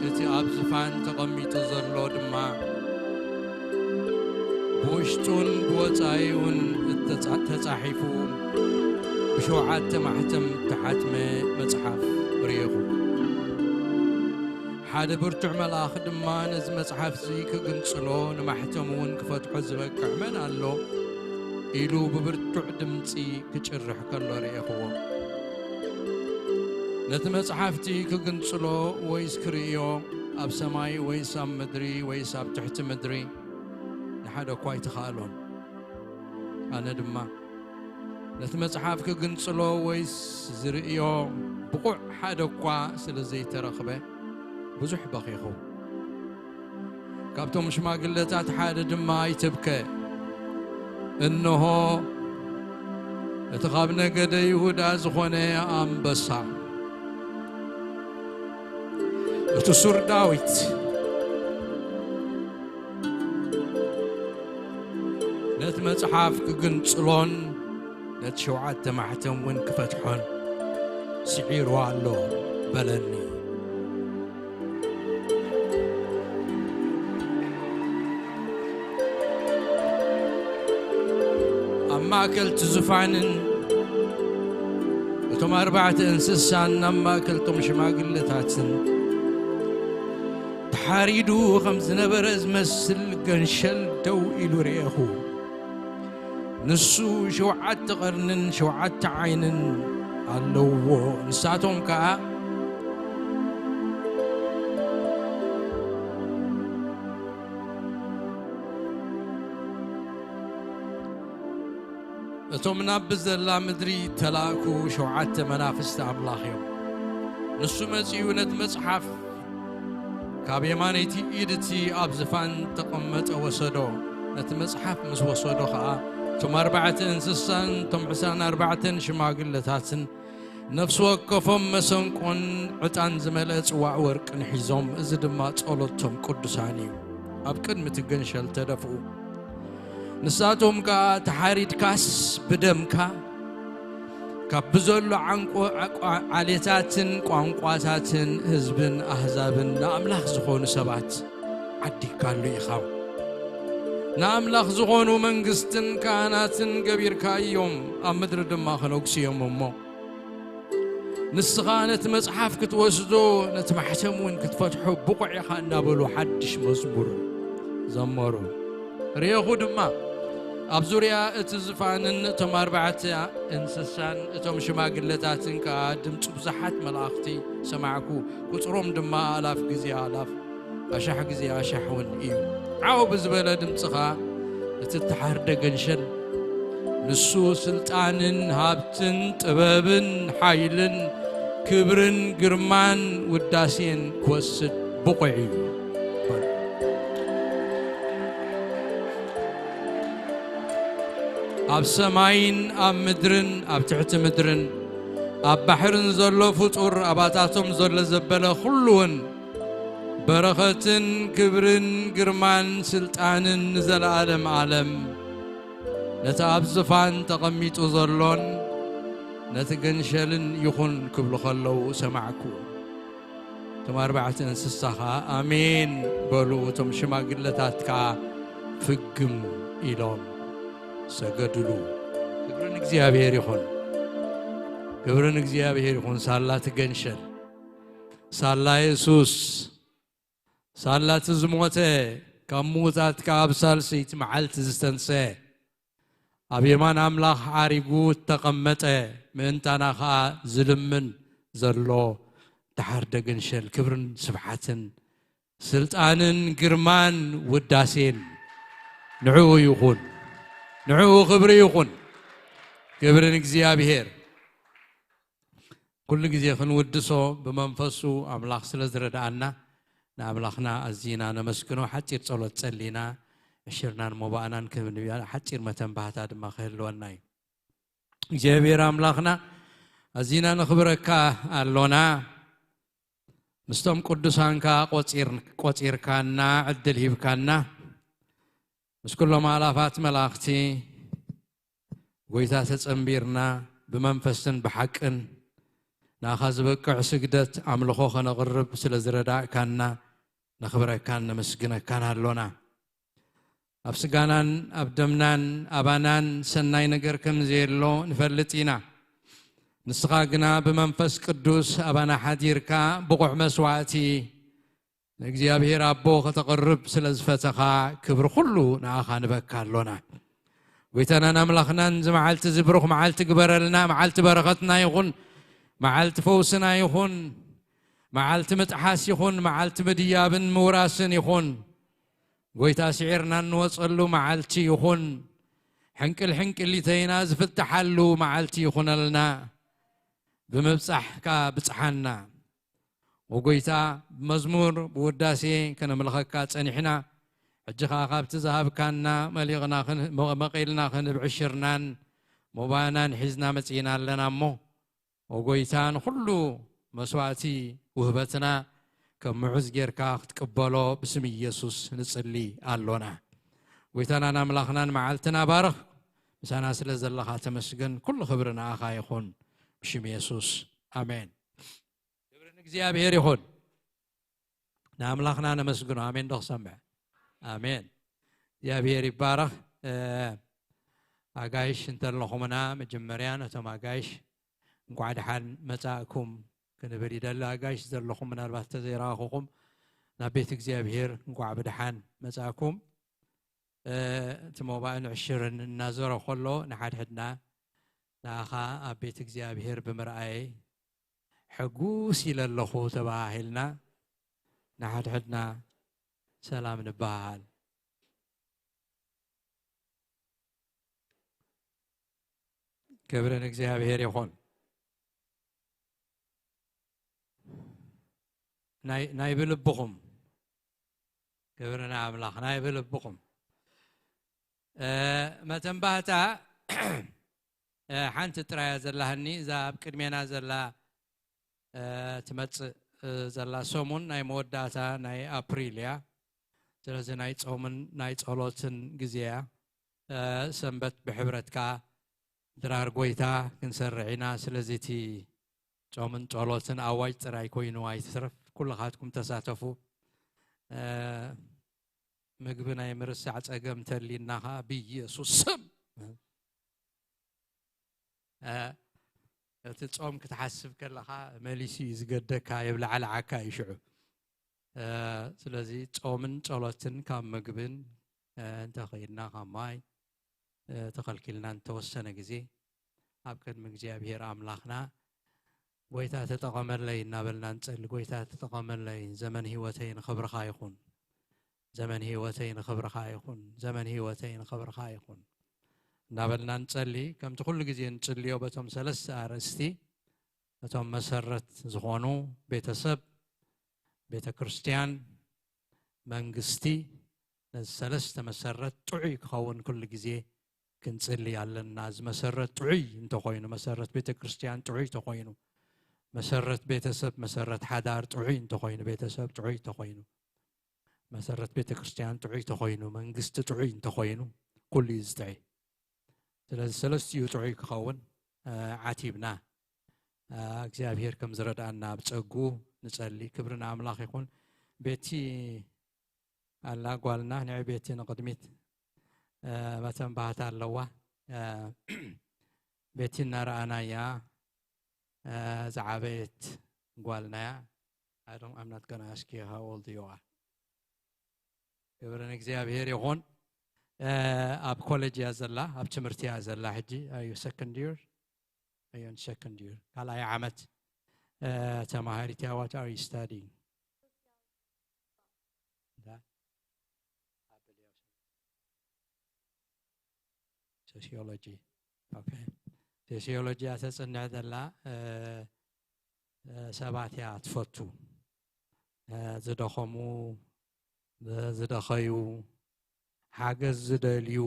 እቲ ኣብ ዝፋን ተቐሚጡ ዘሎ ድማ ብውሽጡን ብወጻኢኡን እተጻ-፣ ተጻሒፉ ብሸውዓተ ማሕተም እተሓትመ መጽሓፍ ርእኹ። ሓደ ብርቱዕ መልኣኽ ድማ ነዚ መጽሓፍ እዚ ክግንጽሎ፣ ንማሕተሙ እውን ክፈትሖ ዝበቅዕ መን ኣሎ? ኢሉ ብብርቱዕ ድምጺ ክጭርሕ ከሎ ርእኹዎ። ነቲ መጽሓፍቲ ክግንጽሎ ወይስ ክርእዮ ኣብ ሰማይ ወይስ ኣብ ምድሪ ወይስ ኣብ ትሕቲ ምድሪ ንሓደ እኳ ኣይተኻእሎን። ኣነ ድማ ነቲ መጽሓፍ ክግንጽሎ ወይስ ዝርእዮ ብቑዕ ሓደ እኳ ስለ ዘይተረኽበ ብዙሕ በኺኹ። ካብቶም ሽማግለታት ሓደ ድማ ኣይትብከ፣ እንሆ እቲ ካብ ነገደ ይሁዳ ዝኾነ ኣንበሳ፣ እቲ ሱር ዳዊት፣ ነቲ መጽሓፍ ክግንጽሎን ነቲ ሸውዓተ ማሕተም እውን ክፈትሖን ስዒሩ ኣሎ በለኒ። ኣብ ማእከል እቲ ዝፋንን እቶም ኣርባዕተ እንስሳን ኣብ ማእከል እቶም ሽማግለታትን ተሓሪዱ ከም ዝነበረ ዝመስል ገንሸል ደው ኢሉ ርኤኹ። ንሱ ሸውዓተ ቀርንን ሸውዓተ ዓይንን ኣለውዎ። ንሳቶም ከኣ እቶም ናብ ብዘላ ምድሪ ተላእኩ ሸውዓተ መናፍስቲ ኣምላኽ እዮም። ንሱ መጺኡ ነቲ መጽሓፍ ካብ የማነይቲ ኢድ እቲ ኣብ ዝፋን ተቐመጠ ወሰዶ። ነቲ መጽሓፍ ምስ ወሰዶ ኸኣ እቶም ኣርባዕተ እንስሳን እቶም ዕስራን ኣርባዕተን ሽማግለታትን ነፍሲ ወከፎም መሰንቆን ዕጣን ዝመልአ ጽዋዕ ወርቅን ሒዞም፣ እዚ ድማ ጸሎቶም ቅዱሳን እዩ፣ ኣብ ቅድሚ እቲ ገንሸል ተደፍኡ። ንሳቶም ከኣ ተሓሪድካስ ብደምካ ካብ ብዘሎ ዓንቆ-፣ ዓቋ-፣ ዓሌታትን ቋንቋታትን ህዝብን ኣህዛብን ንኣምላኽ ዝኾኑ ሰባት ዓዲግካሉ ኢኻ። ንኣምላኽ ዝኾኑ መንግስትን ካህናትን ገቢርካ እዮም፣ ኣብ ምድሪ ድማ ክነግሱ እዮም እሞ። ንስኻ ነቲ መጽሓፍ ክትወስዶ፣ ነቲ ማሕተም እውን ክትፈትሖ ብቑዕ ኢኻ እናበሉ ሓድሽ መዝሙር ዘመሩ። ርኤኹ ድማ ኣብ ዙርያ እቲ ዝፋንን እቶም ኣርባዕተ እንስሳን እቶም ሽማግለታትን ከኣ ድምጺ ብዙሓት መላእኽቲ ሰማዕኩ። ቁጽሮም ድማ ኣላፍ ግዜ ኣላፍ፣ ኣሻሕ ግዜ ኣሻሕ እውን እዩ። ዓው ብዝበለ ድምጺ ኸኣ እቲ እተሓርደ ገንሸል፣ ንሱ ስልጣንን ሃብትን ጥበብን ሓይልን ክብርን ግርማን ውዳሴን ክወስድ ብቑዕ እዩ። ኣብ ሰማይን ኣብ ምድርን ኣብ ትሕቲ ምድርን ኣብ ባሕርን ዘሎ ፍጡር፣ ኣባታቶም ዘሎ ዘበለ ኩሉ እውን በረኸትን ክብርን ግርማን ስልጣንን ንዘለኣለም ዓለም ነቲ ኣብ ዝፋን ተቐሚጡ ዘሎን ነቲ ገንሸልን ይኹን ክብሉ ከለዉ ሰማዕኩ። እቶም ኣርባዕተ እንስሳ ኸኣ ኣሜን በሉ፣ እቶም ሽማግለታት ከኣ ፍግም ኢሎም ሰገዱሉ። ክብሪ ንእግዚኣብሔር ይኹን፣ ክብሪ ንእግዚኣብሔር ይኹን። ሳላ እቲ ገንሸል፣ ሳላ የሱስ፣ ሳላ እቲ ዝሞተ፣ ካብ ምዉታት ከኣ ኣብ ሳልሰይቲ መዓልቲ ዝተንስአ፣ ኣብ የማን ኣምላኽ ዓሪጉ እተቐመጠ፣ ምእንታና ኸኣ ዝልምን ዘሎ ተሓርደ ገንሸል፣ ክብርን ስብሓትን ስልጣንን ግርማን ውዳሴን ንዕኡ ይኹን፣ ንዕኡ ክብሪ ይኹን። ክብሪ ንእግዚኣብሔር። ኩሉ ግዜ ክንውድሶ ብመንፈሱ ኣምላኽ ስለ ዝረድኣና ንኣምላኽና ኣዚና ነመስግኖ። ሓጺር ጸሎት ጸሊና ዕሽርናን ሞባእናን ክህብ ንብል። ሓጺር መተንባህታ ድማ ክህልወና እዩ። እግዚኣብሔር ኣምላኽና ኣዚና ነኽብረካ ኣሎና። ምስቶም ቅዱሳንካ ቆጺር-፣ ቆጺርካና ዕድል ሂብካና ምስ ኩሎም ኣላፋት መላእኽቲ ጎይታ ተጸንቢርና ብመንፈስን ብሓቅን ናኻ ዝበቅዕ ስግደት ኣምልኾ ከነቕርብ ስለ ዝረዳእካና ነኽብረካን ነመስግነካን ኣሎና። ኣብ ስጋናን ኣብ ደምናን ኣባናን ሰናይ ነገር ከም ዘየሎ ንፈልጥ ኢና። ንስኻ ግና ብመንፈስ ቅዱስ ኣባና ሓዲርካ ብቑዕ መስዋዕቲ ንእግዚኣብሔር ኣቦ ከተቕርብ ስለ ዝፈተኻ ክብሪ ኩሉ ንኣኻ ንበካ ኣሎና። ጎይታናን ኣምላኽናን እዚ መዓልቲ እዚ ብሩኽ መዓልቲ ግበረልና። መዓልቲ በረኸትና ይኹን፣ መዓልቲ ፈውስና ይኹን፣ መዓልቲ ምጥሓስ ይኹን፣ መዓልቲ ምድያብን ምውራስን ይኹን። ጎይታ ስዒርና እንወጸሉ መዓልቲ ይኹን፣ ሕንቅል ሕንቅሊተይና ዝፍትሓሉ መዓልቲ ይኹነልና። ብምብጻሕካ ብጽሓና። ወጎይታ ብመዝሙር ብውዳሴ ከነምልኸካ ጸኒሕና፣ ሕጂ ኸኣ ካብቲ ዝሃብካና መሊቕና ክን-፣ መ-፣ መቒልና ክንብዕሽርናን ሞባናን ሒዝና መጺእና ኣለና እሞ፣ ወጎይታ ንኹሉ መስዋእቲ ውህበትና ከም ምዑዝ ጌርካ ክትቅበሎ ብስም ኢየሱስ ንጽሊ ኣሎና። ጎይታናን ኣምላኽናን መዓልትና ባርኽ። ምሳና ስለ ዘለኻ ተመስገን። ኩሉ ክብሪ ንኣኻ ይኹን። ብሽም የሱስ። ኣሜን። ክብሪ ንእግዚኣብሔር ይኹን። ንኣምላኽና ነመስግኖ። ኣሜን ዶ ክሰምዕ? ኣሜን። እግዚኣብሔር ይባረኽ። እ፣ ኣጋይሽ እንተለኹምና መጀመርያ ነቶም ኣጋይሽ እንኳዕ ደሓን መጻእኩም ክንብል ይደሊ። ኣጋይሽ ዘለኹም ምናልባት ተዘይረኣኹኹም ናብ ቤት እግዚኣብሔር እንኳዕ ብደሓን መጻእኩም። እ፣ እቲ ሞባይል ዕሽርን እናዞረ ከሎ ንሓድሕድና ንኣኻ ኣብ ቤት እግዚኣብሔር ብምርኣየይ ሕጉስ ኢለ ኣለኹ ተባሂልና ንሓድሕድና ሰላም ንበሃል። ክብሪ ንእግዚኣብሔር ይኹን። ናይ፣ ናይ ብልብኹም ክብሪ ንኣምላኽ። ናይ ብልብኹም። እ፣ መተንባህታ፣ እ፣ ሓንቲ ጥራይ እያ ዘላህኒ። እዛ ኣብ ቅድሜና ዘላ፣ እ፣ ትመጽእ፣ እ፣ ዘላ ሰሙን ናይ መወዳእታ ናይ ኣፕሪል እያ። ስለዚ ናይ ጾምን ናይ ጸሎትን ግዜ እያ። እ፣ ሰንበት ብሕብረት ከኣ ድራር ጎይታ ክንሰርዕ ኢና። ስለዚ እቲ ጾምን ጸሎትን ኣዋጅ ጥራይ ኮይኑ ኣይትትረፍ፣ ኩልኻትኩም ተሳተፉ። እ፣ ምግቢ ናይ ምርሳዕ ጸገም ተሊና ኸኣ ብኢየሱስ ስም፣ እ፣ እቲ ጾም ክትሓስብ ከለኻ መሊሱ እዩ ዝገደካ፣ የብላዕላዓካ እዩ ሽዑ። እ፣ ስለዚ ጾምን ጸሎትን ካብ ምግብን፣ እ፣ እንተኸይድና ካብ ማይ፣ እ፣ ተኸልኪልና እንተወሰነ ግዜ ኣብ ቅድሚ እግዚኣብሔር ኣምላኽና ጎይታ ተጠቐመለይ እናበልና ንጸሊ። ጎይታ ተጠቐመለይ፣ ዘመን ህይወተይ ንኽብርኻ ይኹን፣ ዘመን ህይወተይ ንኽብርኻ ይኹን፣ ዘመን ህይወተይ ንኽብርኻ ይኹን እናበልና ንጸሊ። ከምቲ ኩሉ ግዜ ንጽልዮ በቶም ሰለስተ ኣርእስቲ፣ እቶም መሰረት ዝኾኑ ቤተሰብ፣ ቤተ ክርስቲያን፣ መንግስቲ፣ ነዚ ሰለስተ መሰረት ጥዑይ ክኸውን ኩሉ ግዜ ክንጽሊ ኣለና። እዚ መሰረት ጥዑይ እንተኾይኑ፣ መሰረት ቤተ ክርስቲያን ጥዑይ ተኾይኑ፣ መሰረት ቤተሰብ፣ መሰረት ሓዳር ጥዑይ እንተኾይኑ፣ ቤተሰብ ጥዑይ እንተኾይኑ፣ መሰረት ቤተ ክርስቲያን ጥዑይ እንተኾይኑ፣ መንግስቲ ጥዑይ እንተኾይኑ፣ ኩሉ እዩ ዝጥዒ። ስለዚ ሰለስቲኡ ጥዑይ ክኸውን፣ እ፣ ዓቲብና፣ እ፣ እግዚኣብሔር ከም ዝረድኣና ኣብ ጸጉ ንጸሊ። ክብሪ ንኣምላኽ ይኹን። ቤቲ ኣላ ጓልና፣ ንዒ ቤቲ ንቕድሚት፣ እ፣ መተንባህታ ኣለዋ። እ፣ ቤቲ እናረኣናያ፣ እ፣ ዝዓበየት ጓልናያ። I don't, I'm not gonna ask you how old you are. ክብሪ ንእግዚኣብሔር ይኹን። እ፣ ኣብ ኮሌጅ እያ ዘላ፣ ኣብ ትምህርቲ እያ ዘላ። ሕጂ are you second year? Are you in second year? ካልኣይ ዓመት፣ እ፣ ተማሃሪት እያ። What are you studying? እንዳ? ሶሲዮሎጂ። ኦኬ። ሶሲዮሎጂ እያ ተጽንዕ ዘላ። እ፣ እ፣ ሰባት እያ ትፈቱ። እ፣ ዝደኸሙ፣ ዝ-፣ ዝደኸዩ፣ ሓገዝ ዝደልዩ፣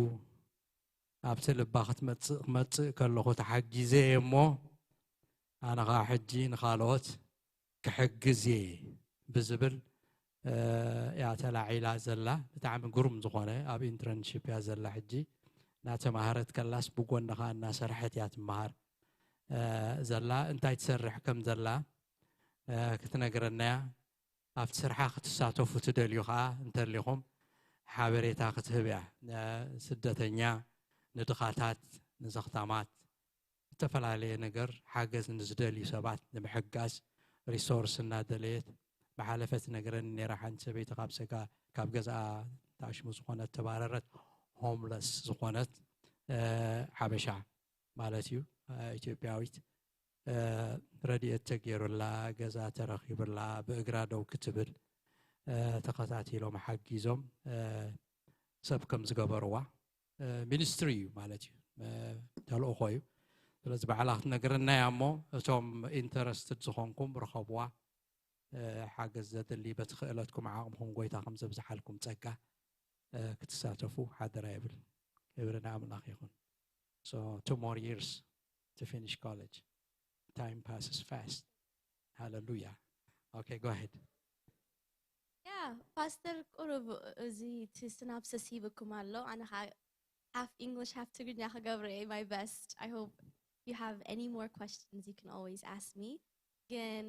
ኣብቲ ልባ ክትመጽእ፣ ክመጽእ ከለኹ ተሓጊዘ እየ እሞ፣ ኣነ ኸኣ ሕጂ ንኻልኦት ክሕግዝ እየ ብዝብል፣ እ፣ እያ ተላዒላ ዘላ። ብጣዕሚ ግሩም ዝኾነ ኣብ ኢንተርንሺፕ እያ ዘላ ሕጂ። እናተማሃረት ከላስ ብጎኒ ኸኣ እናሰርሐት እያ ትመሃር። ዘላ እንታይ ትሰርሕ ከም ዘላ ክትነግረናያ ኣብቲ ስርሓ ክትሳተፉ ትደልዩ ከዓ እንተሊኹም ሓበሬታ ክትህብ እያ። ስደተኛ፣ ንድኻታት፣ ንዘኽታማት፣ ዝተፈላለየ ነገር ሓገዝ ንዝደልዩ ሰባት ንምሕጋዝ ሪሶርስ እናደለየት ብሓለፈት ነገረኒ ነይራ። ሓንቲ ሰበይቲ ካብ ሰጋ ካብ ገዛኣ ታሽሙ ዝኾነት ተባረረት፣ ሆምለስ ዝኾነት ሓበሻ ማለት እዩ፣ ኢትዮጵያዊት፣ ረድኤት ተገይሩላ፣ ገዛ ተረኺብላ፣ ብእግራ ደው ክትብል ተኸታቲሎም ሓጊዞም ሰብ ከም ዝገበርዋ። ሚኒስትሪ እዩ ማለት እዩ፣ ተልእኾ እዩ። ስለዚ ባዕላ ክትነግረና እያ እሞ እቶም ኢንተረስትድ ዝኾንኩም ርኸብዋ። ሓገዝ ዘድሊ በቲ ክእለትኩም ዓቕምኹም ጎይታ ከም ዘብዝሓልኩም ጸጋ ክትሳተፉ ሓደራ ይብል። ክብሪ ንኣምላኽ ይኹን። So two more years to finish college. Time passes fast. Hallelujah. Okay, go ahead. Yeah, ፓስተር ቁሩብ እዚ እቲ ስናፕሰስ ሂብኩም ኣሎ። ኣነ ከዓ half English half ትግርኛ ክገብር እየ my best. I hope you have any more questions you can always ask me. ግን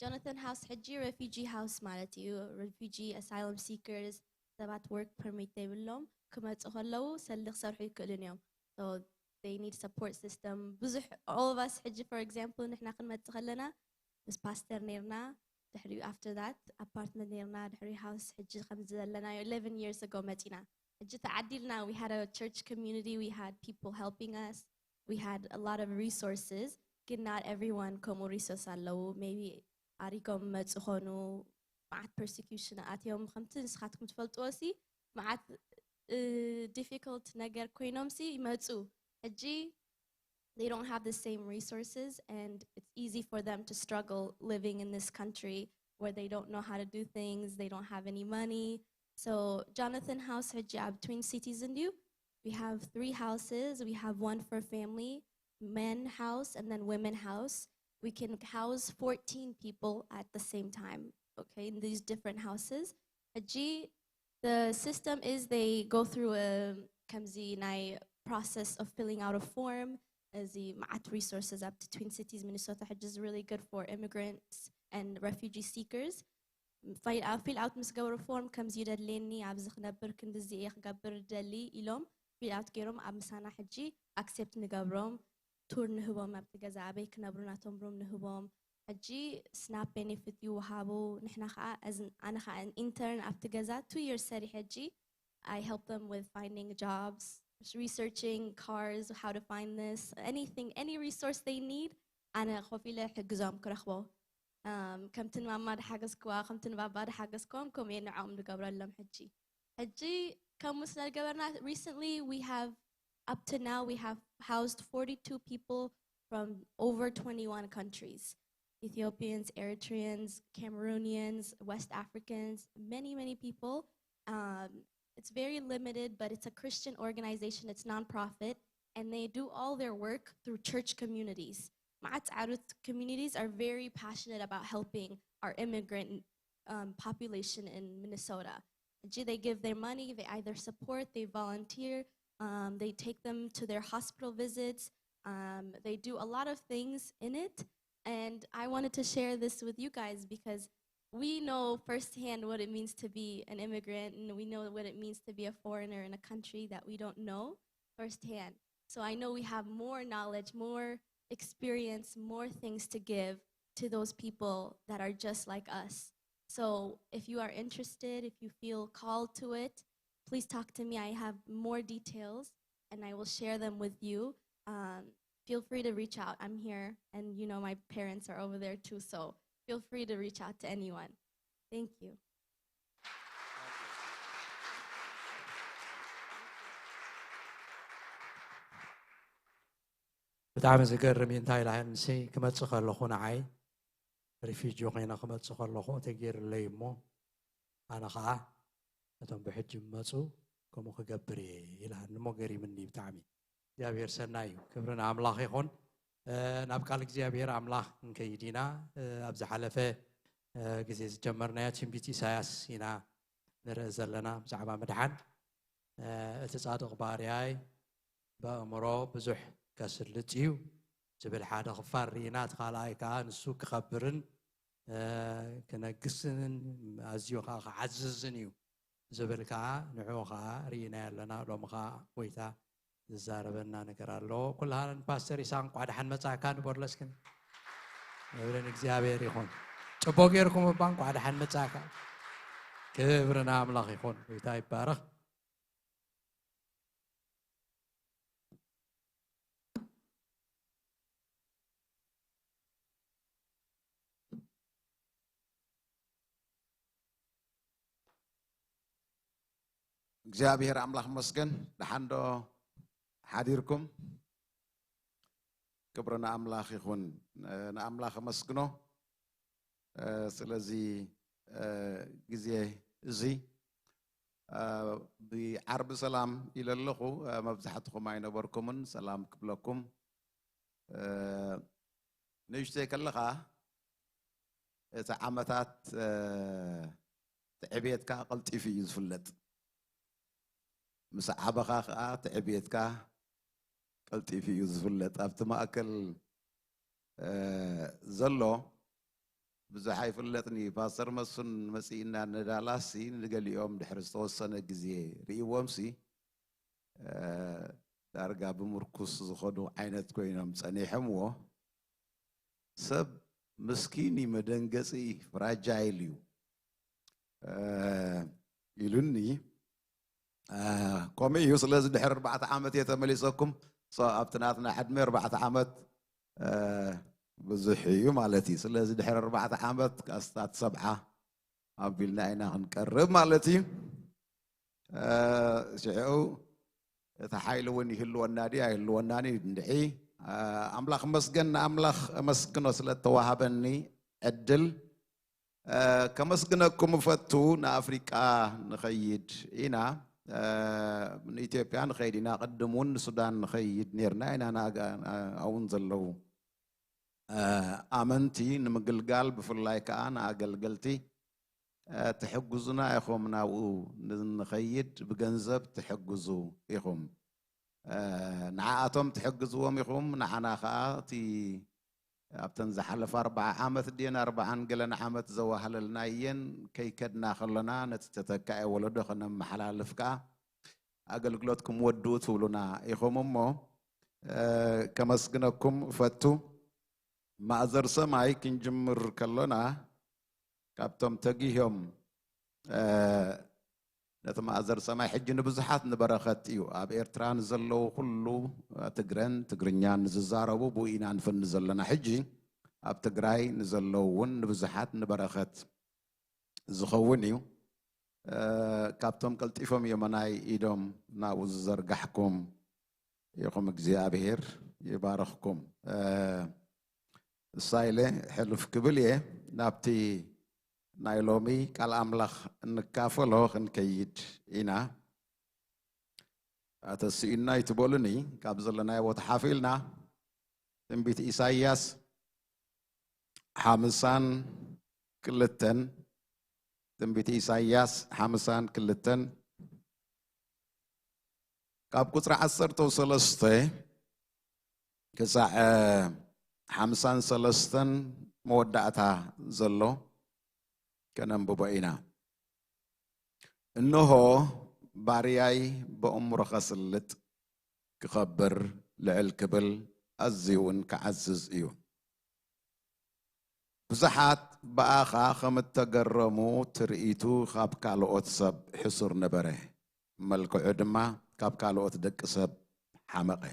ጆናታን ሃውስ ሕጂ refugee house ማለት እዩ። Refugee asylum seekers ሰባት work permit ዘይብሎም ክመፁ ከለዉ ሰልዲ ክሰርሑ ይክእሉን እዮም። So they need support system ብዙሕ all of us ሕጂ for example ንሕና ክንመፅእ ከለና ምስ ፓስተር ነርና ድሕሪኡ after that apartment ነርና ድሕሪኡ ሃውስ ሕጂ ከምዚ ዘለናዮ eleven years ago መፂና ሕጂ ተዓዲልና we had a church community we had people helping us we had a lot of resources ግን not everyone ከምኡ resource ኣለዉ maybe ኣሪጎም መፁ ኾኑ መዓት persecution ኣትዮም ከምቲ ንስኻትኩም ትፈልጥዎ ሲ መዓት difficult ነገር ኮይኖም ሲ ይመፁ ሕጂ they don't have the same resources and it's easy for them to struggle living in this country where they don't know how to do things, they don't have any money. So Jonathan House ሕጂ ኣብ Twin Cities እንድዩ we have three houses. We have one for family, men house, and then women house. We can house fourteen people at the same time, okay, in these different houses. ሕጂ the system is they go through a ከምዚ ናይ process of filling out a form እዚ መዓት resources ኣብቲ Twin Cities Minnesota ሕጂ is really good for immigrants and refugee seekers. Fill out ምስ ገበሩ form ከምዚ ደድልየኒ ኣብዚ ክነብር ክንድዚ እየ ክገብር ደሊ ኢሎም fill out ገይሮም ኣብ ምሳና ሕጂ accept ንገብሮም tour ንህቦም ኣብቲ ገዛ ኣበይ ክነብሩ ናቶም room ንህቦም ሕጂ snap benefit ይወሃቡ ንሕና ከዓ ኣነ ከዓ intern ኣብቲ ገዛ two years ሰሪሐ ሕጂ I help them with finding jobs, researching cars, how to find this, anything, any resource they need. ኣነ ኮፍ ኢለ ሕግዞም ክረኽቦ ከምቲ ንማማ ድሓገዝክዋ ከምቲ ንባባ ድሓገዝክዎም ከምኡ እየ ንዕኦም ዝገብረሎም ሕጂ ሕጂ ከምኡ ስለ ዝገበርና recently we have up to now we have housed forty-two people from over twenty-one countries Ethiopians, Eritreans, Cameroonians, West Africans, many, many people. Um, it's very limited, but it's a Christian organization, it's nonprofit, and they do all their work through church communities. Ma'at Arut communities are very passionate about helping our immigrant um, population in Minnesota. They give their money, they either support, they volunteer, um, they take them to their hospital visits, um, they do a lot of things in it. And I wanted to share this with you guys because we know firsthand what it means to be an immigrant and we know what it means to be a foreigner in a country that we don't know firsthand. So I know we have more knowledge, more experience, more things to give to those people that are just like us. So if you are interested, if you feel called to it, please talk to me. I have more details and I will share them with you. Um, feel free to reach out. I'm here, and you know my parents are over there too, so feel free to reach out to anyone. Thank you. ብጣዕሚ ዝገርም እዩ እንታይ ኢላንሲ ክመፅእ ከለኹ ንዓይ ሪፊጂ ኮይነ ክመፅእ ከለኹ ተገይርለይ እሞ ኣነ ከዓ እቶም ብሕጂ መፁ ከምኡ ክገብር እየ ኢላኒ እሞ ገሪምኒ ብጣዕሚ እግዚኣብሔር ሰናይ እዩ ክብሪ ንኣምላኽ ይኹን ናብ ቃል እግዚኣብሔር ኣምላኽ ክንከይድ ኢና ኣብ ዝሓለፈ ግዜ ዝጀመርናዮ ትንቢት ኢሳያስ ኢና ንርኢ ዘለና ብዛዕባ ምድሓን እቲ ጻድቕ ባርያይ ብኣእምሮ ብዙሕ ከስልጥ እዩ ዝብል ሓደ ክፋል ርኢና፣ እቲ ካልኣይ ከዓ ንሱ ክኸብርን፣ እ፣ ክነግስንን ኣዝዩ ከዓ ክዓዝዝን እዩ ዝብል ከዓ ንዑ ከዓ ርኢና ኣለና። ሎሚ ከዓ ጎይታ ዝዛረበና ነገር ኣሎ። ኩላህን ፓስተር ኢሳ እንኳዕ ደሓን መጻእካ ንበሎ እስኪ። ክብሪ ንእግዚኣብሔር ይኹን። ጽቡቕ ጌርኩም እባ እንኳዕ ደሓን መጻእካ። ክብሪ ንኣምላኽ ይኹን። ጎይታ ይባረኽ። እግዚኣብሔር ኣምላኽ መስገን። ደሓን ዶ ሓዲርኩም? ክብሪ ንኣምላኽ ይኹን። ንኣምላኽ ኣመስግኖ። ስለዚ ግዜ እዚ ብዓርቢ ሰላም ኢለ ኣለኹ። መብዛሕትኹም ኣይነበርኩምን። ሰላም ክብለኩም። ንእሽተይ ከለኻ እቲ ዓመታት፣ እቲ ዕብየትካ ቀልጢፉ እዩ ዝፍለጥ። ምስ ዓበኻ ከኣ እቲ ዕብየትካ ቀልጢፉ እዩ ዝፍለጥ። ኣብቲ ማእከል፣ እ፣ ዘሎ ብዙሕ ኣይፍለጥን እዩ። ፓስተር መስፍን መጺእና ንዳላስሲ ንገሊኦም ድሕሪ ዝተወሰነ ግዜ ርእይዎምሲ፣ እ፣ ዳርጋ ብምርኩስ ዝኸዱ ዓይነት ኮይኖም ጸኒሖምዎ። ሰብ ምስኪን እዩ፣ መደንገጺ ፍራጃይል እዩ፣ እ፣ ኢሉኒ። እ፣ ከምኡ እዩ። ስለዚ ድሕሪ ኣርባዕተ ዓመት እየ ተመሊሰኩም። ሶ፣ ኣብቲ ናትና ዕድመ ኣርባዕተ ዓመት፣ እ፣ ብዙሕ እዩ ማለት እዩ። ስለዚ ድሕሪ ኣርባዕተ ዓመት ክሳብ ሰብዓ ኣቢልና ኢና ክንቀርብ ማለት እዩ። እ፣ ሽዑ እቲ ሓይሊ እውን ይህልወና ድዩ ኣይህልወናን እዩ እንድዒ። እ፣ ኣምላኽ መስገን፣ ንኣምላኽ ኣመስግኖ ስለ እተዋሃበኒ ዕድል። እ፣ ከመስግነኩም እፈቱ። ንኣፍሪቃ ንኸይድ ኢና። እ፣ ንኢትዮጵያ ንኸይድ ኢና። ቅድም እውን ንሱዳን ንኸይድ ኔርና ኢና። ንኣጋ-፣ ኣብኡን ዘለዉ፣ እ፣ ኣመንቲ ንምግልጋል፣ ብፍላይ ከኣ ንኣገልገልቲ፣ እ፣ ትሕግዙና ኢኹም። ናብኡ ንኸይድ ብገንዘብ ትሕግዙ ኢኹም። እ፣ ንዓኣቶም ትሕግዝዎም ኢኹም። ንዓና ከኣ እቲ ኣብተን ዝሓለፋ ኣርብዓ ዓመት ድየን ኣርብዓን ገለን ዓመት ዘዋህለልናየን ከይከድና ከለና ነቲ ተተካኢ ወለዶ ከነመሓላልፍ ከኣ ኣገልግሎት ክምወድኡ ትብሉና ኢኹም እሞ፣ እ፣ ከመስግነኩም እፈቱ። ማእዘር ሰማይ ክንጅምር ከሎና ካብቶም ተጊሆም፣ እ፣ ነቲ ማእዘር ሰማይ ሕጂ ንብዙሓት ንበረኸት እዩ። ኣብ ኤርትራ ንዘለዉ ኩሉ ትግረን ትግርኛን ንዝዛረቡ ብኡ ኢና ንፍኒ ዘለና። ሕጂ ኣብ ትግራይ ንዘለዉ እውን ንብዙሓት ንበረኸት ዝኸውን እዩ። እ፣ ካብቶም ቀልጢፎም የመናይ ኢዶም ናብኡ ዝዘርጋሕኩም ኢኹም፣ እግዚኣብሔር ይባርኽኩም። እ፣ እሳይለ ሕልፍ ክብል እየ፣ ናብቲ ናይ ሎሚ ቃል ኣምላኽ እንካፈሎ ክንከይድ ኢና። ኣተስኢና ይትበሉኒ፣ ካብ ዘለናዮ ቦታ ሓፍ ኢልና ትንቢት ኢሳይያስ ሓምሳን ክልተን፣ ትንቢት ኢሳይያስ ሓምሳን ክልተን ካብ ቁጽሪ ዓሰርተ ሰለስተ ክሳዕ ሓምሳን ሰለስተን መወዳእታ ዘሎ ከነንብቦ ኢና። እንሆ፣ ባርያይ በእምሮ ኸስልጥ፣ ክኸብር፣ ልዕል ክብል፣ ኣዝዩ እውን ክዓዝዝ እዩ። ብዙሓት ብኣኻ ኸም እተገረሙ፣ ትርኢቱ ኻብ ካልኦት ሰብ ሕሱር ነበረ፣ መልክዑ ድማ ካብ ካልኦት ደቂ ሰብ ሓመቐ።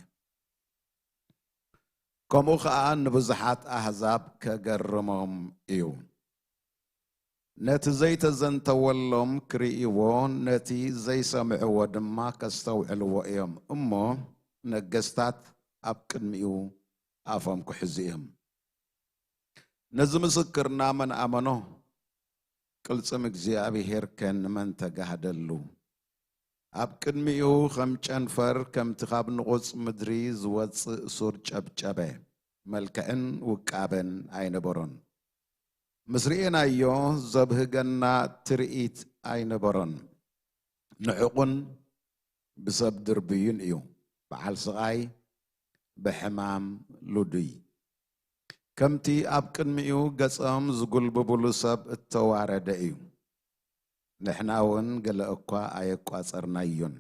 ከምኡ ኸኣ ንብዙሓት ኣህዛብ ከገርሞም እዩ። ነቲ ዘይተዘንተወሎም ክርእይዎ፣ ነቲ ዘይሰምዕዎ ድማ ከስተውዕልዎ እዮም እሞ፣ ነገስታት ኣብ ቅድሚኡ ኣፎም ክሕዙ እዮም። ነዚ ምስክርና መን ኣመኖ? ቅልጽም እግዚኣብሄርከ ንመን ተጋህደሉ? ኣብ ቅድሚኡ ኸም ጨንፈር፣ ከምቲ ኻብ ንቑጽ ምድሪ ዝወጽእ ሱር ጨብጨበ። መልክዕን ውቃበን ኣይነበሮን። ምስ ርኤናዮ ዘብህገና ትርኢት ኣይነበሮን። ንዕቑን ብሰብ ድርብዩን እዩ። በዓል ስቓይ፣ ብሕማም ልዱይ፣ ከምቲ ኣብ ቅድሚኡ ገጾም ዝጉልብብሉ ሰብ እተዋረደ እዩ። ንሕና እውን ገለ እኳ ኣየቋጸርናዮን።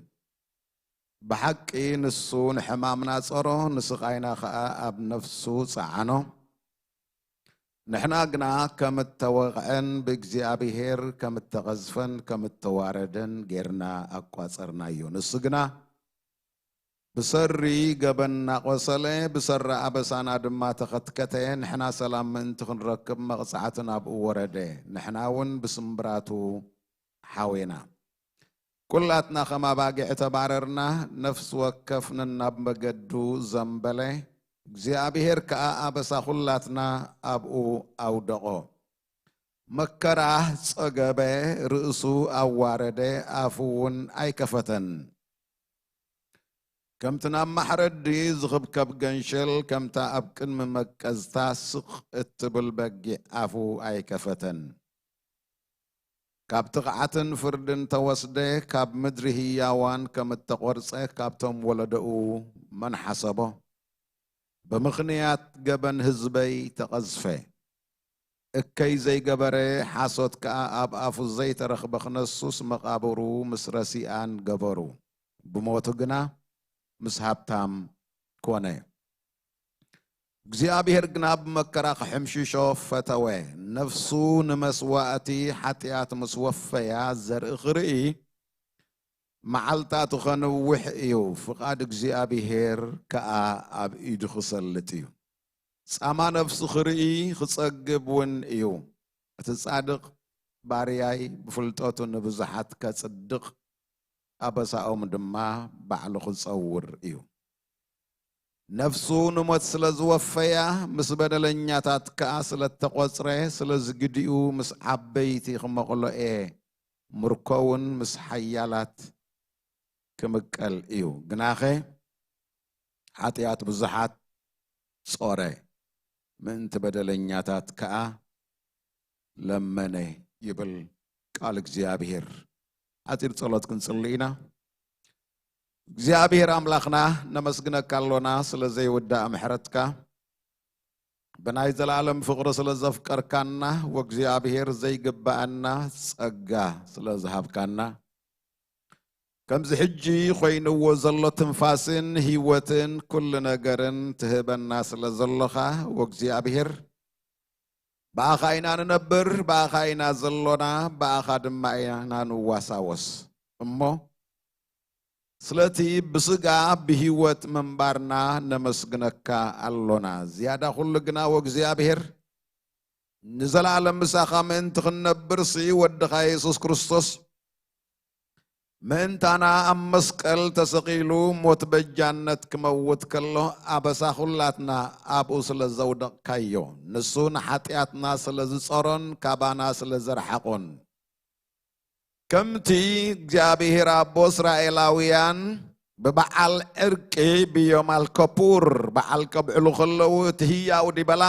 ብሓቂ ንሱ ንሕማምና ጸሮ፣ ንስቓይና ኸኣ ኣብ ነፍሱ ጸዓኖ። ንሕና ግና ከም እተወቕዐን ብእግዚኣብሄር ከም እተቐዝፈን ከም እተዋረደን ጌርና ኣቋጸርናዮ። ንሱ ግና ብሰሪ ገበን እናቖሰለ፣ ብሰሪ ኣበሳና ድማ ተኸትከተ። ንሕና ሰላም ምእንቲ ክንረክብ መቕጻዕቲ ናብኡ ወረደ፣ ንሕና እውን ብስምብራቱ ሓዌና። ኩላትና ከም ኣባጊዕ ተባረርና፣ ነፍሲ ወከፍ ነናብ መገዱ ዘንበለ፣ እግዚኣብሄር ከኣ ኣበሳ ኩላትና ኣብኡ ኣውደቖ። መከራ ጸገበ፣ ርእሱ ኣዋረደ፣ ኣፉ እውን ኣይከፈተን። ከምቲ ናብ ማሕረዲ ዝኽብከብ ገንሸል፣ ከምታ ኣብ ቅድሚ መቀዝታ ስቕ እትብል በጊዕ ኣፉ ኣይከፈተን። ካብ ትቕዓትን ፍርድን ተወስደ፣ ካብ ምድሪ ህያዋን ከም እተቖርጸ ካብቶም ወለዶኡ መን ሓሰቦ? ብምኽንያት ገበን ህዝበይ ተቐዝፈ። እከይ ዘይገበረ፣ ሓሶት ከኣ ኣብ ኣፉ ዘይተረኽበ ክነሱስ፣ መቓብሩ ምስ ረሲኣን ገበሩ። ብሞቱ ግና ምስ ሃብታም ኮነ። እግዚኣብሄር ግና ብመከራ ክሕምሽሾ ፈተወ። ነፍሱ ንመስዋእቲ ሓጢኣት ምስ ወፈያ ዘርኢ ክርኢ መዓልታቱ ኸንውሕ እዩ፣ ፍቓድ እግዚኣብሄር ከኣ ኣብ ኢዱ ኽሰልጥ እዩ። ጻማ ነፍሱ ኽርኢ ኽጸግብ እውን እዩ። እቲ ጻድቕ ባርያይ ብፍልጠቱ ንብዙሓት ከጽድቕ፣ ኣበሳኦም ድማ ባዕሉ ኽጸውር እዩ። ነፍሱ ንሞት ስለ ዝወፈያ፣ ምስ በደለኛታት ከኣ ስለ እተቖጽረ፣ ስለዚ ግዲኡ ምስ ዓበይቲ ክመቕሎ እየ፣ ምርኮ እውን ምስ ሓያላት ክምቀል እዩ። ግናኸ ሓጢኣት ብዙሓት ጾረ፣ ምእንቲ በደለኛታት ከኣ ለመነ ይብል ቃል እግዚኣብሔር። ሓጺር ጸሎት ክንጽሊ ኢና። እግዚኣብሔር ኣምላኽና፣ ነመስግነካ ኣሎና ስለ ዘይውዳእ ምሕረትካ፣ ብናይ ዘለኣለም ፍቕሪ ስለ ዘፍቀርካና፣ ወእግዚኣብሔር ዘይግብኣና ጸጋ ስለ ዝሃብካና፣ ከምዚ ሕጂ ኮይንዎ ዘሎ ትንፋስን ህይወትን ኩሉ ነገርን ትህበና ስለ ዘሎኻ፣ ወእግዚኣብሔር፣ ብኣኻ ኢና ንነብር፣ ብኣኻ ኢና ዘሎና፣ ብኣኻ ድማ ኢና ንዋሳወስ። እሞ ስለቲ ብስጋ ብህይወት ምንባርና ነመስግነካ ኣሎና። ዝያዳ ኩሉ ግና ወእግዚኣብሔር፣ ንዘለኣለም ምሳኻ ምእንቲ ክንነብርሲ ወድኻ የሱስ ክርስቶስ ምእንታና ኣብ መስቀል ተሰቒሉ ሞት በጃነት ክመውት ከሎ፣ ኣበሳ ኩላትና ኣብኡ ስለ ዘውደቕካዮ፣ ንሱ ንሓጢኣትና ስለ ዝጸሮን ካባና ስለ ዘርሓቖን፣ ከምቲ እግዚኣብሔር ኣቦ እስራኤላውያን ብበዓል ዕርቂ ብዮም ኣልከፑር በዓል ከብዕሉ ከለዉ፣ እቲ ህያው ዲበላ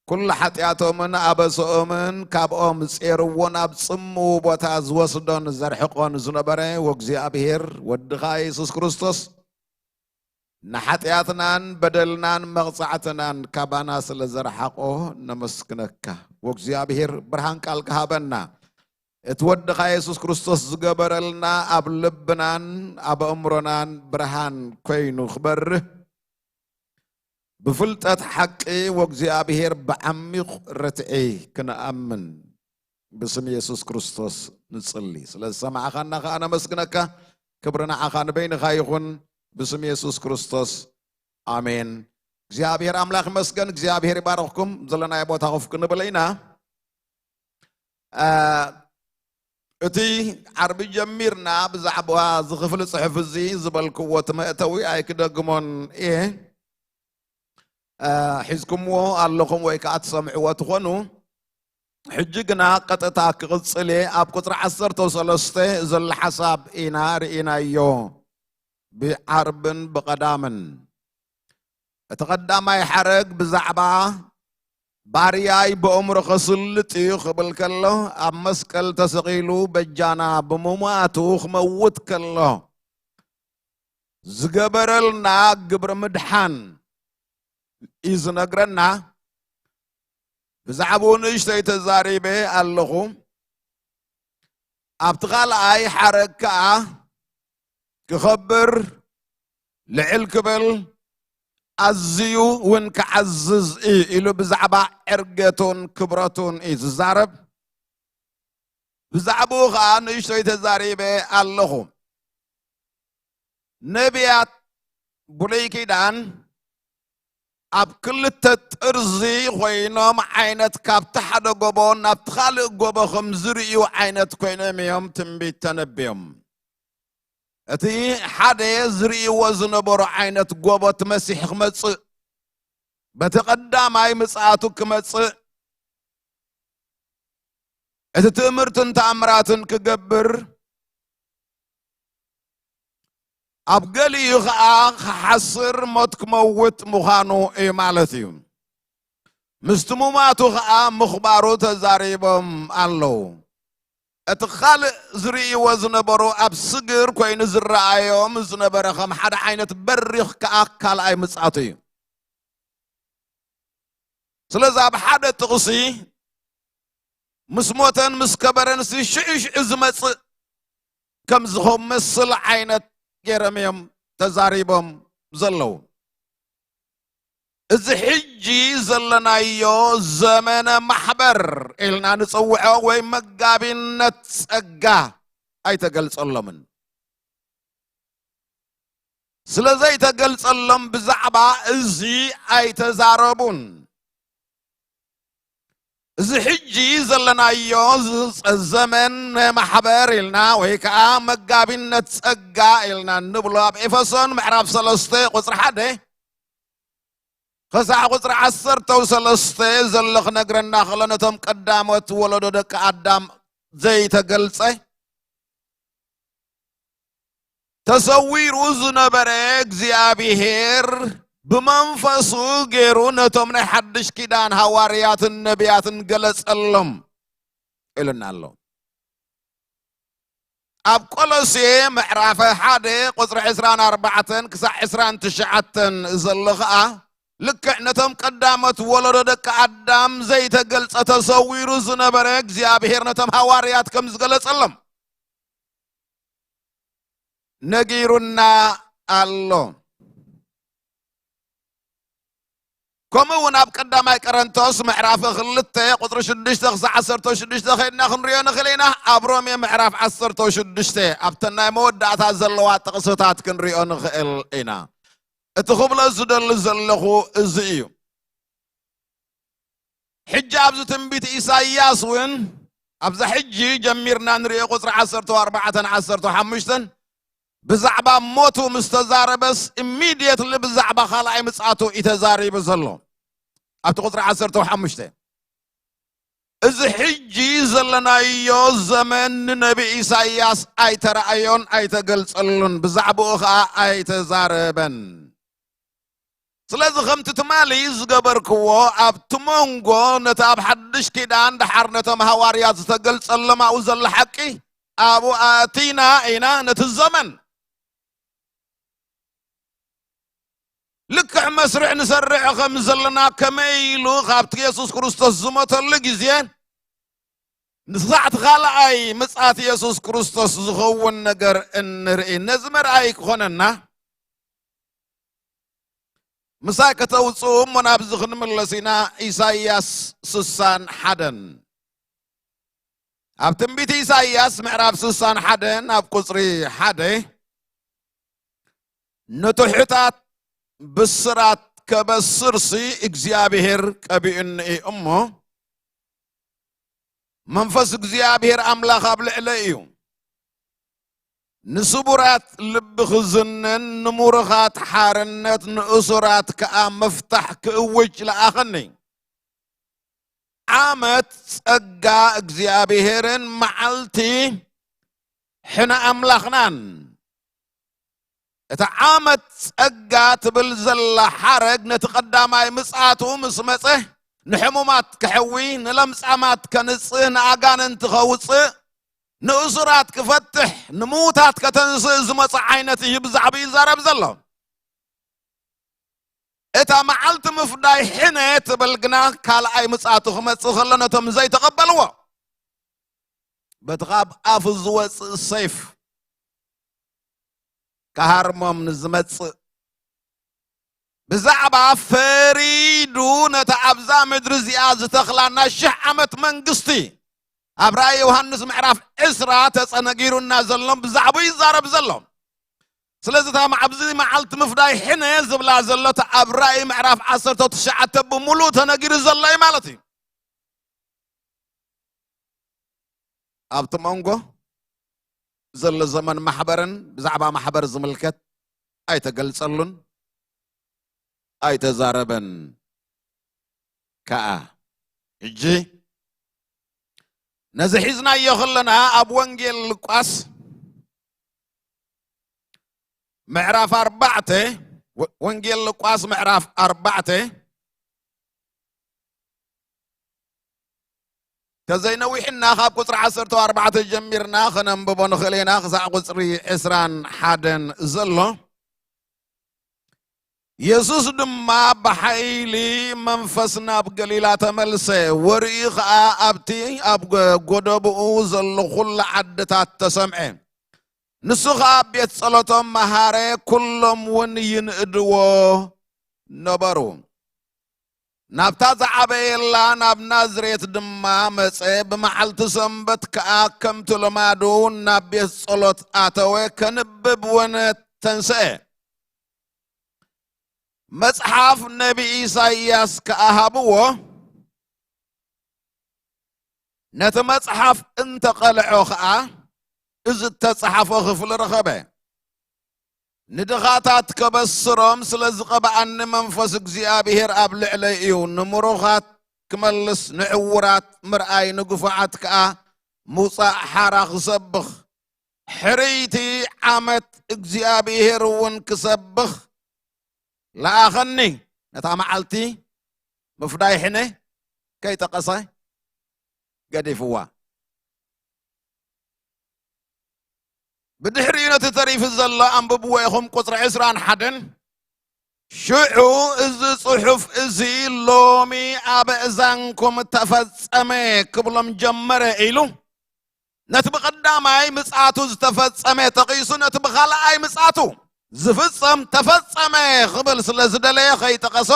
ኩሉ ሓጢኣቶምን ኣበስኦምን ካብኦም ጼርዎ ናብ ጽምው ቦታ ዝወስዶን ዘርሕቆን ዝነበረ ወእግዚኣብሔር ወድኻ የሱስ ክርስቶስ ንሓጢኣትናን በደልናን መቕጻዕትናን ካባና ስለ ዘርሓቆ ነመስግነካ። ወእግዚኣብሔር ብርሃን ቃልካ ሃበና። እቲ ወድኻ የሱስ ክርስቶስ ዝገበረልና ኣብ ልብናን ኣብ ኣእምሮናን ብርሃን ኮይኑ ክበርህ ብፍልጠት ሓቂ ወእግዚኣብሔር ብዓሚቕ ርትዒ ክንኣምን ብስም የሱስ ክርስቶስ ንጽሊ። ስለ ዝሰማዕኻና ኸኣ ነመስግነካ። ክብሪ ንዓኻ ንበይንኻ ይኹን። ብስም የሱስ ክርስቶስ ኣሜን። እግዚኣብሔር ኣምላኽ ይመስገን። እግዚኣብሔር ይባረኽኩም። ዘለናዮ ቦታ ኮፍ ክንብል ኢና። አ፣ እቲ ዓርቢ ጀሚርና ብዛዕባ እዚ ክፍሊ ጽሑፍ እዚ ዝበልክዎ እቲ መእተዊ ኣይክደግሞን እየ። አ፣ ሒዝኩምዎ ኣለኹም ወይ ከኣ ትሰምዕዎ ትኾኑ። ሕጂ ግና ቀጥታ ክቕጽል እየ። ኣብ ቁጽሪ ዓሰርተ ሰለስተ ዘሎ ሓሳብ ኢና ርኢናዮ። ብዓርብን ብቐዳምን። እቲ ቀዳማይ ሓረግ ብዛዕባ ባርያይ ብእምሮ ከስልጥ እዩ ክብል ከሎ፣ ኣብ መስቀል ተሰቒሉ በጃና ብምሟቱ ክመውት ከሎ፣ ዝገበረልና ግብሪ ምድሓን እዩ ዝነግረና። ብዛዕባኡ ንእሽተይ ተዛሪበ ኣለኹ። ኣብቲ ካልኣይ ሓረግ ከኣ ክኸብር፣ ልዕል ክብል፣ ኣዝዩ እውን ክዓዝዝ እዩ ኢሉ ብዛዕባ ዕርገቱን ክብረቱን እዩ ዝዛረብ። ብዛዕባኡ ኸኣ ንእሽተይ ተዛሪበ ኣለኹ። ነቢያት ብሉይ ኪዳን ኣብ ክልተ ጥርዚ ኮይኖም ዓይነት ካብቲ ሓደ ጎቦ ናብቲ ካልእ ጎቦ ከም ዝርእዩ ዓይነት ኮይኖም እዮም ትንቢት ተነብዮም። እቲ ሓደ ዝርእይዎ ዝነበሩ ዓይነት ጎቦ እቲ መሲሕ ክመጽእ፣ በቲ ቀዳማይ ምጽኣቱ ክመጽእ፣ እቲ ትእምርትን ተኣምራትን ክገብር፣ ኣብ ገሊኡ ኸኣ ክሓስር፣ ሞት ክመውት ምዃኑ እዩ ማለት እዩ። ምስቲ ሙማቱ ኸኣ ምኽባሩ ተዛሪቦም ኣለዉ። እቲ ካልእ ዝርእይዎ ዝነበሩ ኣብ ስግር ኮይኑ ዝረኣዮም ዝነበረ ከም ሓደ ዓይነት በሪኽ ከኣ ካልኣይ ምጽኣቱ እዩ። ስለዚ ኣብ ሓደ ጥቕሲ ምስ ሞተን ምስ ከበረን ሲ ሽዑ ሽዑ ዝመጽእ ከም ዝመስል ዓይነት ገይሮም እዮም ተዛሪቦም ዘለዉ። እዚ ሕጂ ዘለናዮ ዘመነ ማሕበር ኢልና ንጽውዖ ወይ መጋቢነት ጸጋ ኣይተገልጸሎምን። ስለ ዘይተገልጸሎም ብዛዕባ እዚ ኣይተዛረቡን። እዚ ሕጂ ዘለናዮ ዝ-፣ ዘመን ማሕበር ኢልና ወይ ከዓ መጋቢነት ጸጋ ኢልና እንብሎ ኣብ ኤፌሶን ምዕራፍ ሰለስተ ቁጽሪ ሓደ ክሳዕ ቁጽሪ ዓሰርተ ሰለስተ ዘሎ ክነግረና ከሎ ነቶም ቀዳሞት ወለዶ ደቂ ኣዳም ዘይተገልጸ ተሰዊሩ ዝነበረ እግዚኣብሔር ብመንፈሱ ገይሩ ነቶም ናይ ሓድሽ ኪዳን ሃዋርያትን ነቢያትን ገለጸሎም ኢሉና ኣሎ። ኣብ ቆሎሴ ምዕራፍ ሓደ ቁጽሪ ዕስራን ኣርባዕተን ክሳዕ ዕስራን ትሽዓተን ዘሎ ኸኣ ልክዕ ነቶም ቀዳሞት ወለዶ ደቂ ኣዳም ዘይተገልጸ ተሰዊሩ ዝነበረ እግዚኣብሔር ነቶም ሃዋርያት ከም ዝገለጸሎም ነጊሩና ኣሎ። ከምኡ እውን ኣብ ቀዳማይ ቀረንቶስ ምዕራፍ ክልተ ቁጽሪ ሽዱሽተ ክሳዕ ዓሰርተ ሽዱሽተ ከይድና ክንሪኦ ንኽእል ኢና። ኣብ ሮሜ ምዕራፍ ዓሰርተ ሽዱሽተ ኣብተን ናይ መወዳእታ ዘለዋ ጥቕስታት ክንሪኦ ንኽእል ኢና። እቲ ክብሎ ዝደሊ ዘለኹ እዚ እዩ። ሕጂ ኣብዚ ትንቢት ኢሳይያስ እውን ኣብዛ ሕጂ ጀሚርና ንሪኦ ቁጽሪ ዓሰርተ ኣርባዕተን ዓሰርተ ሓሙሽተን ብዛዕባ ሞቱ ምስ ተዛረበስ ኢሚድየትሊ ብዛዕባ ካልኣይ ምጽኣቱ እዩ ተዛሪቡ ዘሎ። ኣብቲ ቁጽሪ ዓሰርተ ሓሙሽተ እዚ ሕጂ ዘለናዮ ዘመን ንነቢ ኢሳይያስ ኣይተረኣዮን ኣይተገልጸሉን፣ ብዛዕባኡ ኸኣ ኣይተዛረበን። ስለዚ ከምቲ ትማሊ ዝገበርክዎ ኣብቲ መንጎ ነቲ ኣብ ሓድሽ ኪዳን ደሓር ነቶም ሃዋርያት ዝተገልጸሎም ኣብኡ ዘሎ ሓቂ ኣብኡ ኣቲና ኢና ነቲ ዘመን ልክዕ መስርዕ ንሰርዕ ከም ዘለና ከመይ ኢሉ ካብቲ የሱስ ክርስቶስ ዝሞተሉ ግዜ ንሳዕቲ ካልኣይ ምጽኣት የሱስ ክርስቶስ ዝኸውን ነገር እንርኢ። ነዚ መርኣይ ክኾነና ምሳይ ከተውፅኡ እሞ ናብዚ ክንምለስ ኢና። ኢሳይያስ ስሳን ሓደን ኣብ ትንቢት ኢሳይያስ ምዕራፍ ስሳን ሓደን ኣብ ቁፅሪ ሓደ ንትሑታት ብስራት ከበስርሲ እግዚኣብሔር ቀቢኡኒ እዩ እሞ መንፈስ እግዚኣብሔር ኣምላኽ ኣብ ልዕለ እዩ። ንስቡራት ልቢ ክዝንን ንምሩኻት ሓርነት ንእሱራት ከኣ ምፍታሕ ክእውጅ ለኣኸኒ። ዓመት ጸጋ እግዚኣብሔርን መዓልቲ ሕነ ኣምላኽናን። እታ ዓመት ጸጋ ትብል ዘላ ሓረግ ነቲ ቀዳማይ ምጽኣቱ ምስ መጸ ንሕሙማት ክሕዊ፣ ንለምጻማት ከንጽህ፣ ንኣጋንንቲ ከውጽእ፣ ንእሱራት ክፈትሕ፣ ንምዉታት ከተንስእ ዝመጸ ዓይነት እዩ ብዛዕባኡ ይዛረብ ዘሎ። እታ መዓልቲ ምፍዳይ ሕነ ትብል ግና ካልኣይ ምጽኣቱ ክመጽእ ከሎ ነቶም ዘይተቐበልዎ በቲ ካብ ኣፉ ዝወጽእ ሰይፍ ክሃርሞም ንዝመጽእ ብዛዕባ ፈሪዱ ነታ ኣብዛ ምድሪ እዚኣ ዝተኽላ ናይ ሽሕ ዓመት መንግስቲ ኣብ ራእይ ዮሃንስ ምዕራፍ ዕስራ ተጸነጊሩና ዘሎም ብዛዕባኡ ይዛረብ ዘሎ። ስለዚ እታ ኣብዚ መዓልቲ ምፍዳይ ሕነ ዝብላ ዘሎ እታ ኣብ ራእይ ምዕራፍ ዓሰርተ ትሽዓተ ብምሉእ ተነጊሩ ዘሎ እዩ ማለት እዩ። ኣብቲ መንጎ ዘሎ ዘመን ማሕበርን ብዛዕባ ማሕበር ዝምልከት ኣይተገልጸሉን ኣይተዛረበን ከኣ። ሕጂ ነዚ ሒዝናዮ ከለና ኣብ ወንጌል ሉቃስ ምዕራፍ ኣርባዕተ፣ ወ-፣ ወንጌል ሉቃስ ምዕራፍ ኣርባዕተ ተዘይነዊሕና ካብ ቁጽሪ ዓሰርተ ኣርባዕተ ጀሚርና ከነንብቦ ንኽእል ኢና ክሳዕ ቁጽሪ ዕስራን ሓደን ዘሎ። የሱስ ድማ ብሓይሊ መንፈስ ናብ ገሊላ ተመልሰ፣ ወርእዩ ኸኣ ኣብቲ ኣብ ጎ-፣ ጎደብኡ ዘሎ ኹሉ ዓድታት ተሰምዐ። ንሱ ኸኣ ኣብ ቤት ጸሎቶም መሃረ፣ ኩሎም እውን ይንእድዎ ነበሩ። ናብታ ዝዓበየላ ናብ ናዝሬት ድማ መጸ፣ ብመዓልቲ ሰንበት ከኣ ከምቲ ልማዱ ናብ ቤት ጸሎት ኣተወ፣ ከንብብ እውን ተንስአ። መጽሓፍ ነቢ ኢሳይያስ ከኣ ሃብዎ፣ ነቲ መጽሓፍ እንተ ቐልዖ ኸኣ፣ እዚ እተጸሓፎ ኽፍሊ ረኸበ። ንድኻታት ከበስሮም ስለ ዝቐብኣኒ፣ መንፈስ እግዚኣብሄር ኣብ ልዕለይ እዩ። ንምሩኻት ክመልስ፣ ንዕዉራት ምርኣይ፣ ንግፉዓት ከኣ ምውጻእ ሓራ ክሰብኽ፣ ሕርይቲ ዓመት እግዚኣብሄር እውን ክሰብኽ ለኣኸኒ። ነታ መዓልቲ ምፍዳይ ሕነ ከይጠቐሰ ገዲፍዋ። ብድሕሪኡ ነቲ ተሪፉ ዘሎ ኣንብብዎ ኢኹም፣ ቁጽሪ ዕስራን ሓደን። ሽዑ እዚ ጽሑፍ እዚ ሎሚ ኣብ እዛንኩም ተፈጸመ ክብሎም ጀመረ ኢሉ፣ ነቲ ብቐዳማይ ምጽኣቱ ዝተፈጸመ ጠቒሱ፣ ነቲ ብኻልኣይ ምጽኣቱ ዝፍጸም ተፈጸመ ክብል ስለ ዝደለየ ከይጠቐሶ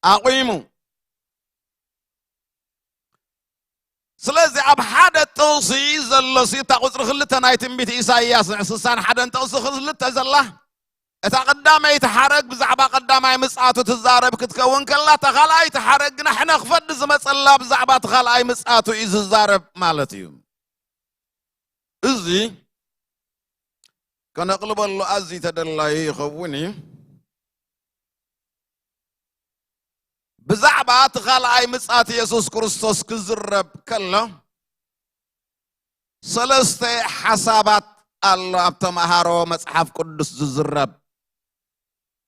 ኣቑሙ። ስለዚ ኣብ ሓደ ጥቕሲ ዘሎ ሲ፣ እታ ቁጽሪ ክልተ ናይ ትንቢት ኢሳይያስ ስሳን ሓደን ጥቕሲ ክልተ ዘላ፣ እታ ቀዳመይቲ ሓረግ ብዛዕባ ቀዳማይ ምጽኣቱ ትዛረብ ክትከውን ከላ፣ እታ ካልኣይቲ ሓረግ ግና ሕነ ክፈዲ ዝመጸላ ብዛዕባ እቲ ካልኣይ ምጽኣቱ እዩ ዝዛረብ ማለት እዩ። እዚ ከነቕልበሉ ኣዝዩ ተደላዩ ይኸውን እዩ። ብዛዕባ እቲ ካልኣይ ምጽኣት የሱስ ክርስቶስ ክዝረብ ከሎ፣ ሰለስተ ሓሳባት ኣሎ ኣብ ተመሃሮ መጽሓፍ ቅዱስ ዝዝረብ።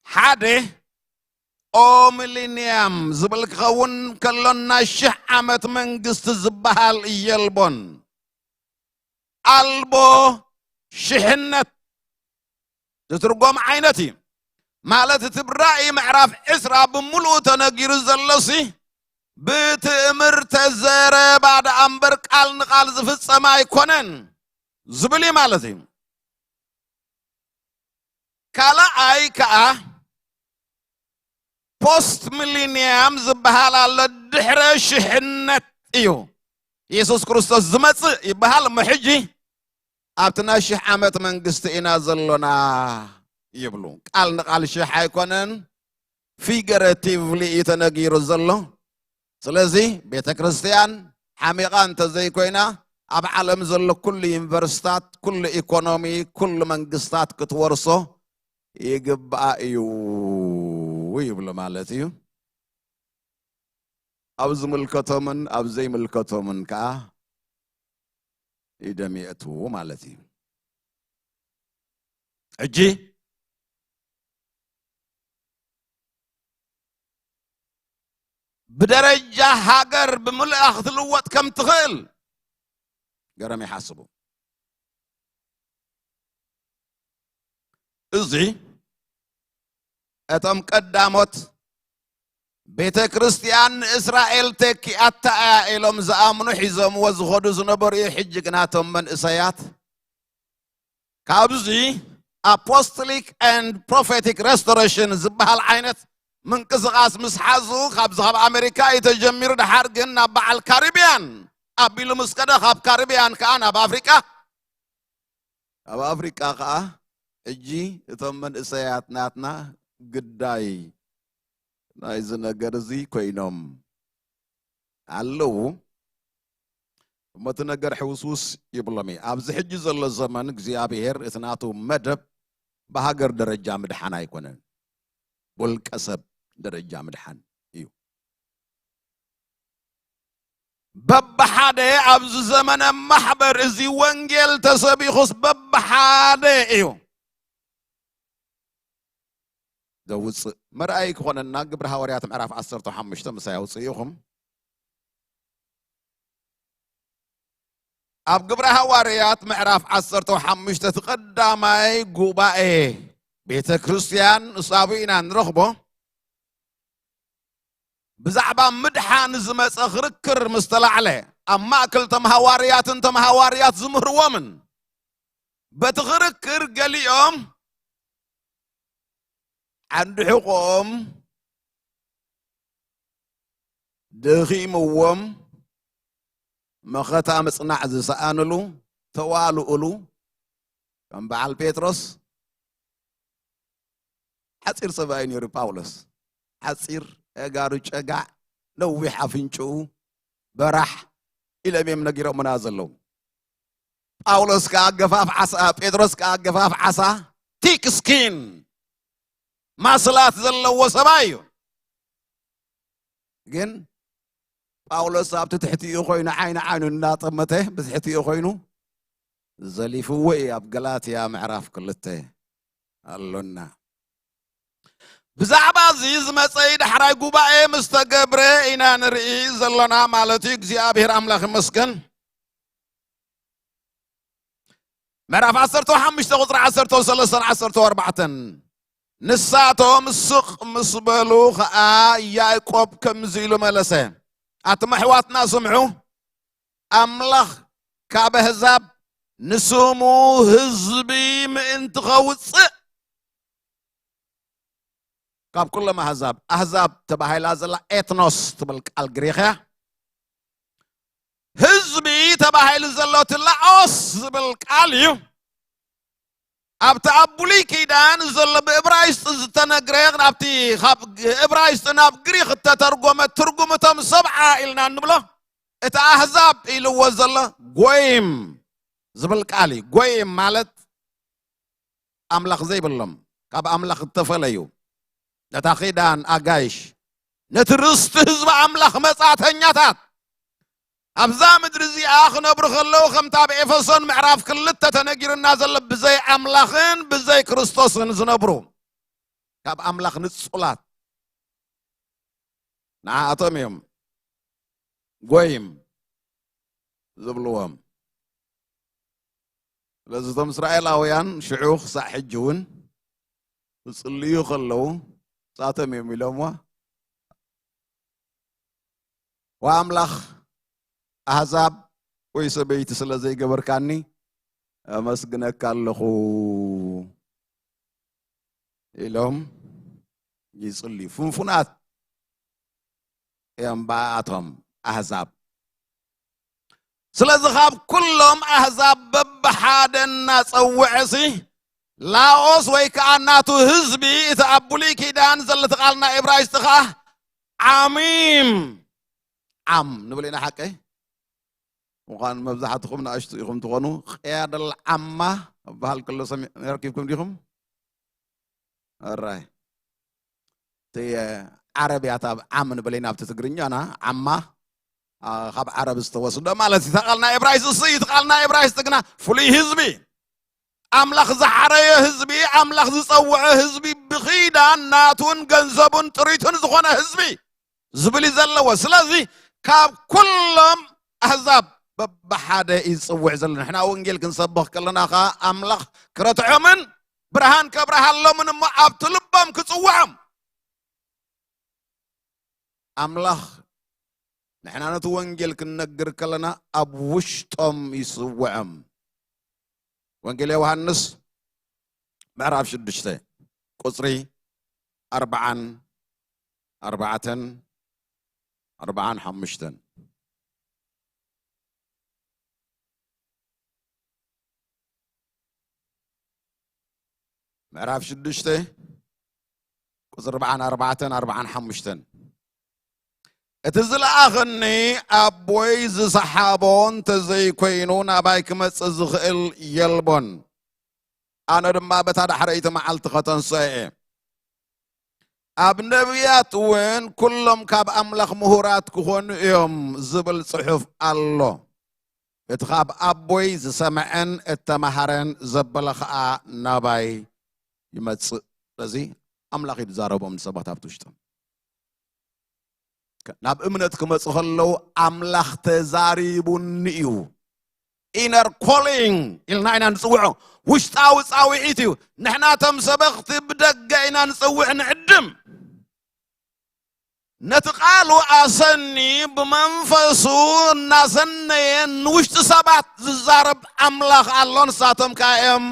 ሓደ፣ ኦሚሊንያም ዝብል ክኸውን ከሎ፣ ናይ ሽሕ ዓመት መንግስቲ ዝበሃል የልቦን። ኣልቦ ሽሕነት ዝትርጎም ዓይነት እዩ። ማለት እቲ ብራእይ ምዕራፍ ዕስራ ብምሉኡ ተነጊሩ ዘሎሲ ብትእምርተ ዘረባ ደኣ እምበር ቃል ንቓል ዝፍጸም ኣይኮነን ዝብል እዩ ማለት እዩ። ካልኣይ ከኣ ፖስት ሚሊኒየም ዝበሃል ኣሎ፣ ድሕረ ሽሕነት እዩ። የሱስ ክርስቶስ ዝመጽእ ይበሃል እሞ ሕጂ ኣብቲ ናይ ሽሕ ዓመት መንግስቲ ኢና ዘሎና ይብሉ። ቃል ንቃል ሽሕ ኣይኮነን፣ ፊገረቲቭሊ እዩ ተነጊሩ ዘሎ። ስለዚ ቤተ ክርስቲያን ሓሚቓ እንተዘይኮይና ኣብ ዓለም ዘሎ ኩሉ ዩኒቨርሲታት፣ ኩሉ ኢኮኖሚ፣ ኩሉ መንግስታት ክትወርሶ ይግባኣ እዩ ይብሉ ማለት እዩ። ኣብ ዝምልከቶምን ኣብ ዘይምልከቶምን ከዓ ኢዶም የእትዉ ማለት እዩ። ሕጂ ብደረጃ ሃገር ብምልኣ ክትልወጥ ከም ትኽእል ገረም ይሓስቡ። እዚ እቶም ቀዳሞት ቤተ ክርስቲያን ንእስራኤል ተኪኣታ እያ ኢሎም ዝኣምኑ ሒዞምዎ ዝኸዱ ዝነበሩ እዩ። ሕጂ ግና እቶም መንእሰያት ካብዚ apostolic and prophetic restoration ዝበሃል ዓይነት ምንቅስቓስ ምስ ሓዙ፣ ካብዚ ካብ ኣሜሪካ እዩ ተጀሚሩ። ድሓር ግን ናብ በዓል ካሪብያን ኣቢሉ ምስ ከደ፣ ካብ ካሪብያን ከዓ ናብ ኣፍሪቃ፣ ኣብ ኣፍሪቃ ከዓ ሕጂ እቶም መንእሰያት ናትና ግዳይ ናይዚ ነገር እዚ ኮይኖም ኣለዉ። እሞ እቲ ነገር ሕውስውስ ይብሎም እዩ። ኣብዚ ሕጂ ዘሎ ዘመን እግዚኣብሔር እቲ ናቱ መደብ ብሃገር ደረጃ ምድሓን ኣይኮነን፣ ብውልቀ ሰብ ደረጃ ምድሓን እዩ። በብሓደ ኣብዚ ዘመነ ማሕበር እዚ ወንጌል ተሰቢኹስ በብሓደ እዩ ዘውፅእ። መርኣይ ክኾነና ግብሪ ሃዋርያት ምዕራፍ ዓሰርተ ሓሙሽተ ምሳይ ኣውፅእ ኢኹም። ኣብ ግብሪ ሃዋርያት ምዕራፍ ዓሰርተ ሓሙሽተ እቲ ቀዳማይ ጉባኤ ቤተ ክርስቲያን ንሳቡ ኢና ንረኽቦ። ብዛዕባ ምድሓን ዝመጸ ክርክር ምስ ተላዕለ፣ ኣብ ማእከል ቶም ሃዋርያትን ቶም ሃዋርያት ዝምህርዎምን፣ በቲ ክርክር ገሊኦም ዓንዲ ሕቖኦም ደኺምዎም፣ መኸታ ምጽናዕ ዝሰኣንሉ፣ ተዋልኡሉ፣ ከም በዓል ጴጥሮስ። ሓጺር ሰብኣይ ነይሩ ጳውሎስ። ሓጺር፣ ኣእጋሩ ጨጋዕ፣ ነዊሕ ኣፍንጭኡ፣ በራሕ ኢሎም እዮም ነጊሮምና ዘለዉ። ጳውሎስ ከኣ ገፋፍ ዓሳ፣ ጴጥሮስ ከኣ ገፋፍ ዓሳ፣ ቲክ ስኪን፣ ማስላት ዘለዎ ሰብኣይ እዩ። ግን ጳውሎስ ኣብቲ ትሕቲኡ ኮይኑ፣ ዓይኒ ዓይኑ እናጠመተ፣ ብትሕቲኡ ኮይኑ ዘሊፍዎ እዩ። ኣብ ገላትያ ምዕራፍ ክልተ ኣሎና። ብዛዕባ እዚ ዝመጸ ዳሕራይ ጉባኤ ምስ ተገብረ ኢና ንርኢ ዘሎና ማለት እዩ። እግዚኣብሔር ኣምላኽ ይመስገን። ምዕራፍ ዓሰርተ ሓሙሽተ ቁጽሪ ዓሰርተ ሰለስተን ዓሰርተ ኣርባዕተን፣ ንሳቶም ስቕ ምስ በሉ ኸኣ ያዕቆብ ከምዚ ኢሉ መለሰ፣ ኣቱም ኣሕዋትና ስምዑ፣ ኣምላኽ ካብ ኣህዛብ ንስሙ ህዝቢ ምእንቲ ኸውጽእ፣ ካብ ኩሎም ኣህዛብ፣ ኣህዛብ ተባሂላ ዘላ ኤትኖስ ትብል ቃል ግሪኽ እያ። ህዝቢ ተባሂሉ ዘሎ እቲ ላኦስ ዝብል ቃል እዩ። ኣብቲ ኣብ ብሉይ ኪዳን ዘሎ ብእብራይስጥ ዝተነግረ፣ ናብቲ ካብ እብራይስጥ ናብ ግሪኽ እተተርጎመ ትርጉም እቶም ሰብዓ ኢልና እንብሎ፣ እቲ ኣህዛብ ኢልዎ ዘሎ ጎይም ዝብል ቃል እዩ። ጎይም ማለት ኣምላኽ ዘይብሎም፣ ካብ ኣምላኽ እተፈለዩ፣ ነታ ኪዳን ኣጋይሽ፣ ነቲ ርስቲ ህዝቢ ኣምላኽ መጻእተኛታት፣ ኣብዛ ምድሪ እዚኣ ክነብሩ ከለዉ፣ ከምታ ኣብ ኤፌሶን ምዕራፍ ክልተ ተነጊሩና ዘሎ፣ ብዘይ ኣምላኽን ብዘይ ክርስቶስን ዝነብሩ፣ ካብ ኣምላኽ ንጹላት፣ ንዓኣቶም እዮም ጎይም ዝብልዎም። ስለዚ እቶም እስራኤላውያን ሽዑ ክሳዕ ሕጂ እውን ክጽልዩ ከለዉ፣ ንሳቶም እዮም ኢሎምዋ፣ "ወኣምላኽ ኣህዛብ ወይ ሰበይቲ ስለ ዘይገበርካኒ ኣመስግነካ ኣለኹ" ኢሎም ይጽልዩ። ፍንፉናት እዮም ብኣቶም ኣህዛብ። ስለዚ ካብ ኩሎም ኣህዛብ በብሓደ እናጸውዐሲ፣ ላኦስ ወይ ከኣ ናቱ ህዝቢ፣ እቲ ኣብ ብሉይ ኪዳን ዘሎ እቲ ቃል ናይ እብራይስጢ ከኣ ዓሚም፣ ዓም ንብል ኢና ሓቀይ? ምዃን መብዛሕትኹም ንኣሽቱ ኢኹም ትኾኑ። ቅያደል ዓማ እበሃል ከሎ ሰሚ-፣ ረኪብኩም ዲኹም? ኣራይ። እቲ ዓረብ እያ፣ እታ ዓም ንበለና ኣብቲ ትግርኛና፣ ዓማ፣ ኣ፣ ካብ ዓረብ ዝተወስደ ማለት እዩ። እታ ቃል ናይ እብራይስጥ እሱ እዩ፣ እቲ ቃል ናይ እብራይስጥ ግና ፍሉይ ህዝቢ፣ ኣምላኽ ዝሓረዮ ህዝቢ፣ ኣምላኽ ዝጸውዖ ህዝቢ፣ ብኺዳን ናቱን ገንዘቡን ጥሪቱን ዝኾነ ህዝቢ። ዝብል እዩ ዘለዎ። ስለዚ ካብ ኩሎም ኣህዛብ በብሓደ እዩ ዝጽውዕ ዘሎ። ንሕና ወንጌል ክንሰብኽ ከለና ኸዓ ኣምላኽ ክረትዖምን ብርሃን ከብርሃሎምን እሞ ኣብቲ ልቦም ክጽውዖም ኣምላኽ ንሕና ነቲ ወንጌል ክንነግር ከለና ኣብ ውሽጦም ይስውዖም። ወንጌል ዮሃንስ ምዕራፍ ሽዱሽተ ቁጽሪ ኣርብዓን ኣርባዕተን ኣርብዓን ሓሙሽተን። ምዕራፍ ሽዱሽተ ቁጽሪ ኣርብዓን ኣርባዕተን ኣርብዓን ሓሙሽተን። እቲ ዝለኣኸኒ ኣቦይ ዝሰሓቦ እንተዘይኮይኑ ናባይ ክመጽእ ዝኽእል የልቦን። ኣነ ድማ በታ ዳሕረይቲ መዓልቲ ከተንስኦ እየ። ኣብ ነቢያት እውን ኩሎም ካብ ኣምላኽ ምሁራት ክኾኑ እዮም ዝብል ጽሑፍ ኣሎ። እቲ ካብ ኣቦይ ዝሰምዐን እተማሃረን ዘበለ ኸኣ ናባይ ይመጽእ። ስለዚ ኣምላኽ እዩ ዝዛረቦም ንሰባት ኣብቲ ውሽጦም። ናብ እምነት ክመጹ ከለዉ ኣምላኽ ተዛሪቡኒ እዩ። ኢነር ኮሊንግ ኢልና ኢና ንጽውዖ። ውሽጣዊ ጻውዒት እዩ። ንሕና እቶም ሰበኽቲ ብደገ ኢና ንጽውዕ ንዕድም። ነቲ ቃሉ ኣሰኒ ብመንፈሱ እናሰነየ ንውሽጢ ሰባት ዝዛረብ ኣምላኽ ኣሎ። ንሳቶም ከኣ እዮም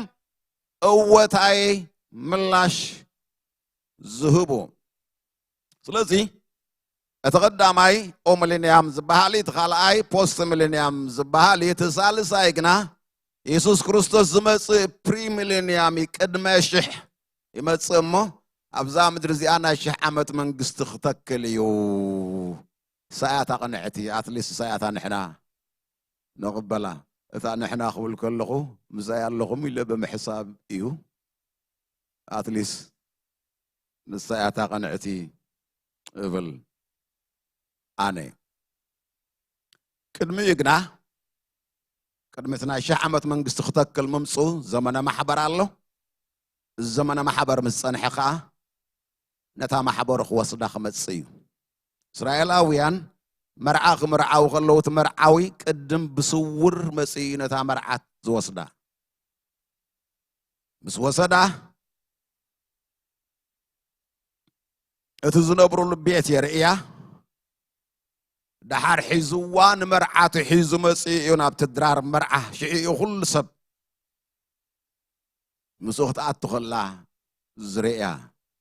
እወታይ ምላሽ ዝህቡ። ስለዚ እቲ ቀዳማይ ኦሚሊንያም ዝበሃል እዩ፣ እቲ ካልኣይ ፖስት ሚሊንያም ዝበሃል እዩ፣ እቲ ሳልሳይ ግና የሱስ ክርስቶስ ዝመጽእ ፕሪሚሊንያም እዩ፣ ቅድመ ሽሕ ይመጽእ እሞ ኣብዛ ምድሪ እዚኣ ናይ ሽሕ ዓመት መንግስቲ ክተክል እዩ። ሳያታ ቅንዕቲ ኣትሊስት ሳያታ ንሕና ንቕበላ። እታ ንሕና ክብል ከለኹ ምሳይ ኣለኹም ኢለ ብምሕሳብ እዩ። ኣትሊስት ንሳያታ ቅንዕቲ እብል ኣነ። ቅድሚኡ ግና ቅድሚ እቲ ናይ ሽሕ ዓመት መንግስቲ ክተክል ምምፁ ዘመነ ማሕበር ኣሎ። እዚ ዘመነ ማሕበር ምስ ጸንሐ ከኣ ነታ ማሕበሩ ክወስዳ ክመጽእ እዩ። እስራኤላውያን መርዓ ክምርዓው ከለዉ እቲ መርዓዊ ቅድም ብስውር መጽኡ እዩ ነታ መርዓት ዝወስዳ። ምስ ወሰዳ እቲ ዝነብሩሉ ቤት የርእያ። ደሓር ሒዝዋ ንመርዓቱ ሒዙ መጽኡ እዩ ናብቲ ድራር መርዓ። ሽዑ እዩ ኩሉ ሰብ ምስኡ ክትኣቱ ከላ ዝርእያ።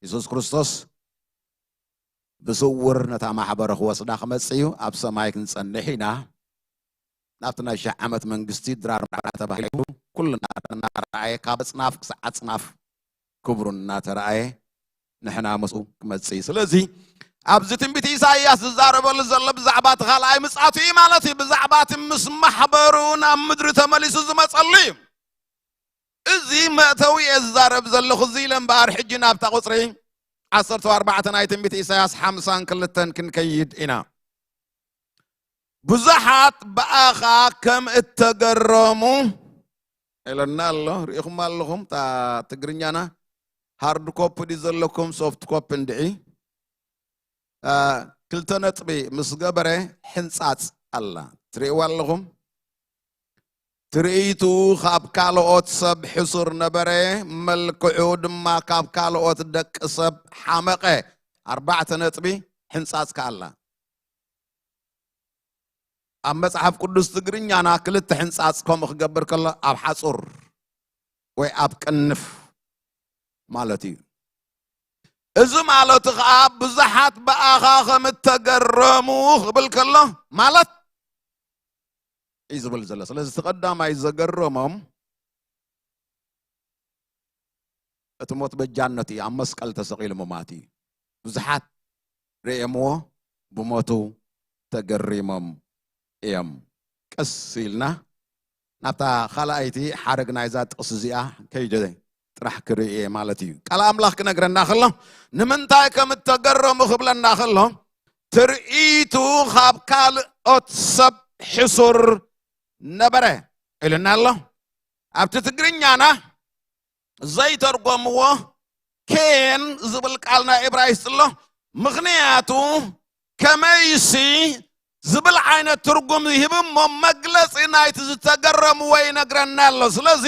የሱስ ክርስቶስ ብስውር ነታ ማሕበረ ክወስዳ ክመጽእ እዩ። ኣብ ሰማይ ክንጸንሕ ኢና። ናብቲ ናይ ሽሕ ዓመት መንግስቲ ድራር መርዓ ተባሂሉ ኩሉ እናረኣየ ካብ ኣጽናፍ ክሳዕ ኣጽናፍ ክብሩ እናተረኣየ ንሕና ምስኡ ክመጽእ እዩ። ስለዚ ኣብዚ ትንቢት ኢሳይያስ ዝዛረበሉ ዘሎ ብዛዕባ እቲ ካልኣይ ምጽኣቱ እዩ ማለት እዩ። ብዛዕባ እቲ ምስ ማሕበሩ ናብ ምድሪ ተመሊሱ ዝመጸሉ እዩ። እዚ መእተዊ እየ ዝዛረብ ዘለኹ። እዚ ኢለ እምበኣር ሕጂ ናብታ ቁጽሪ ዓሰርተ ኣርባዕተ ናይ ትንቢት ኢሳይያስ ሓምሳን ክልተን ክንከይድ ኢና። ብዙሓት ብኣኻ ከም እተገረሙ ኢለና ኣሎ። ርኢኹም ኣለኹም እታ ትግርኛና ሃርድ ኮፒ ድዩ ዘለኩም ሶፍት ኮፒ እንድዒ? አ፣ ክልተ ነጥቢ ምስ ገበረ ሕንጻጽ ኣላ። ትርእይዋ ኣለኹም? ትርኢቱ ካብ ካልኦት ሰብ ሕሱር ነበረ፣ መልክዑ ድማ ካብ ካልኦት ደቂ ሰብ ሓመቐ። ኣርባዕተ ነጥቢ ሕንጻጽ ከኣላ። ኣብ መጽሓፍ ቅዱስ ትግርኛና ክልተ ሕንጻጽ ከምኡ ክገብር ከሎ ኣብ ሓጹር ወይ ኣብ ቅንፍ ማለት እዩ። እዚ ማለቱ ኸዓ ብዙሓት ብኣኻ ከም እተገረሙ ክብል ከሎ ማለት እዩ ዝብል ዘሎ። ስለዚ እቲ ቀዳማይ ዘገረሞም እቲ ሞት በጃነት እዩ፣ ኣብ መስቀል ተሰቒሉ ምማት እዩ። ብዙሓት ርእየምዎ ብሞቱ ተገሪሞም እዮም። ቀስ ኢልና ናብታ ካልኣይቲ ሓረግ ናይዛ ጥቕሲ እዚኣ ከይደ ጥራሕ ክርኢ እየ ማለት እዩ። ቃል ኣምላኽ ክነግረና ከሎ ንምንታይ ከም እተገረሙ ክብለና ከሎ ትርኢቱ ካብ ካልኦት ሰብ ሕሱር ነበረ ኢሉና ኣሎ። ኣብቲ ትግርኛና ዘይተርጎምዎ ኬን ዝብል ቃል ናይ እብራይስጥ ኣሎ። ምኽንያቱ ከመይሲ ዝብል ዓይነት ትርጉም ይህብ እሞ፣ መግለጺ ናይቲ ዝተገረምዎ ይነግረና ኣሎ። ስለዚ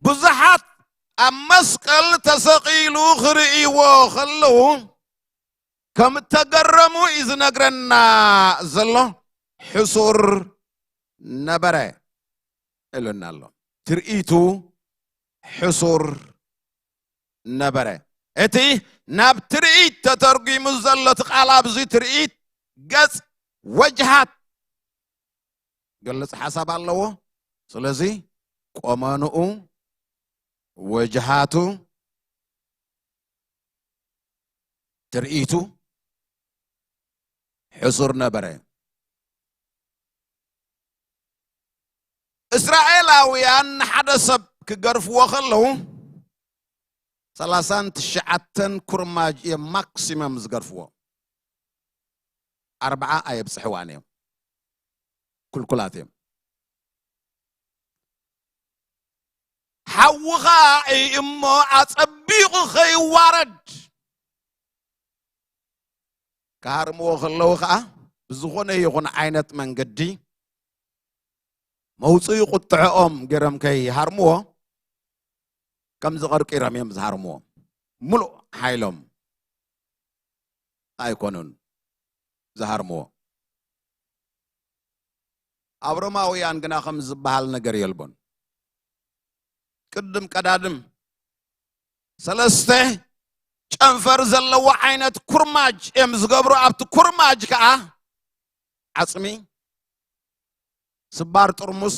ብዙሓት ኣብ መስቀል ተሰቒሉ ክርእይዎ ከለዉ ከም እተገረሙ እዩ ዝነግረና ዘሎ። ሕሱር ነበረ ኢሉና ኣሎ። ትርኢቱ ሕሱር ነበረ። እቲ ናብ ትርኢት ተተርጒሙ ዘሎ እቲ ቃል ኣብዚ ትርኢት ገጽ ወጅሃት ገልጽ ሓሳብ ኣለዎ። ስለዚ ቆመንኡ፣ ወጅሃቱ፣ ትርኢቱ ሕሱር ነበረ። እስራኤላውያን ንሓደ ሰብ ክገርፍዎ ከለዉ ሰላሳን ትሽዓተን ኩርማጅ እዮም ማክሲመም ዝገርፍዎ። ኣርብዓ ኣየብፅሕዋን እዮም። ኩልኩላት እዮም። ሓዊ ኸኣ እሞ ኣጸቢቑ ከይዋረድ ክሃርምዎ ከለዉ ኸኣ ብዝኾነ ይኹን ዓይነት መንገዲ መውፅኢ ቁጥዐኦም ገይሮም ከይሃርምዎ ከም ዝቐርቂሮም እዮም ዝሃርምዎ። ሙሉእ ሓይሎም ኣይኮኑን ዝሃርምዎ። ኣብ ሮማውያን ግና ከም ዝበሃል ነገር የልቦን። ቅድም ቀዳድም ሰለስተ ጨንፈር ዘለዎ ዓይነት ኩርማጅ እዮም ዝገብሩ። ኣብቲ ኩርማጅ ከዓ ዓፅሚ፣ ስባር ጥርሙስ፣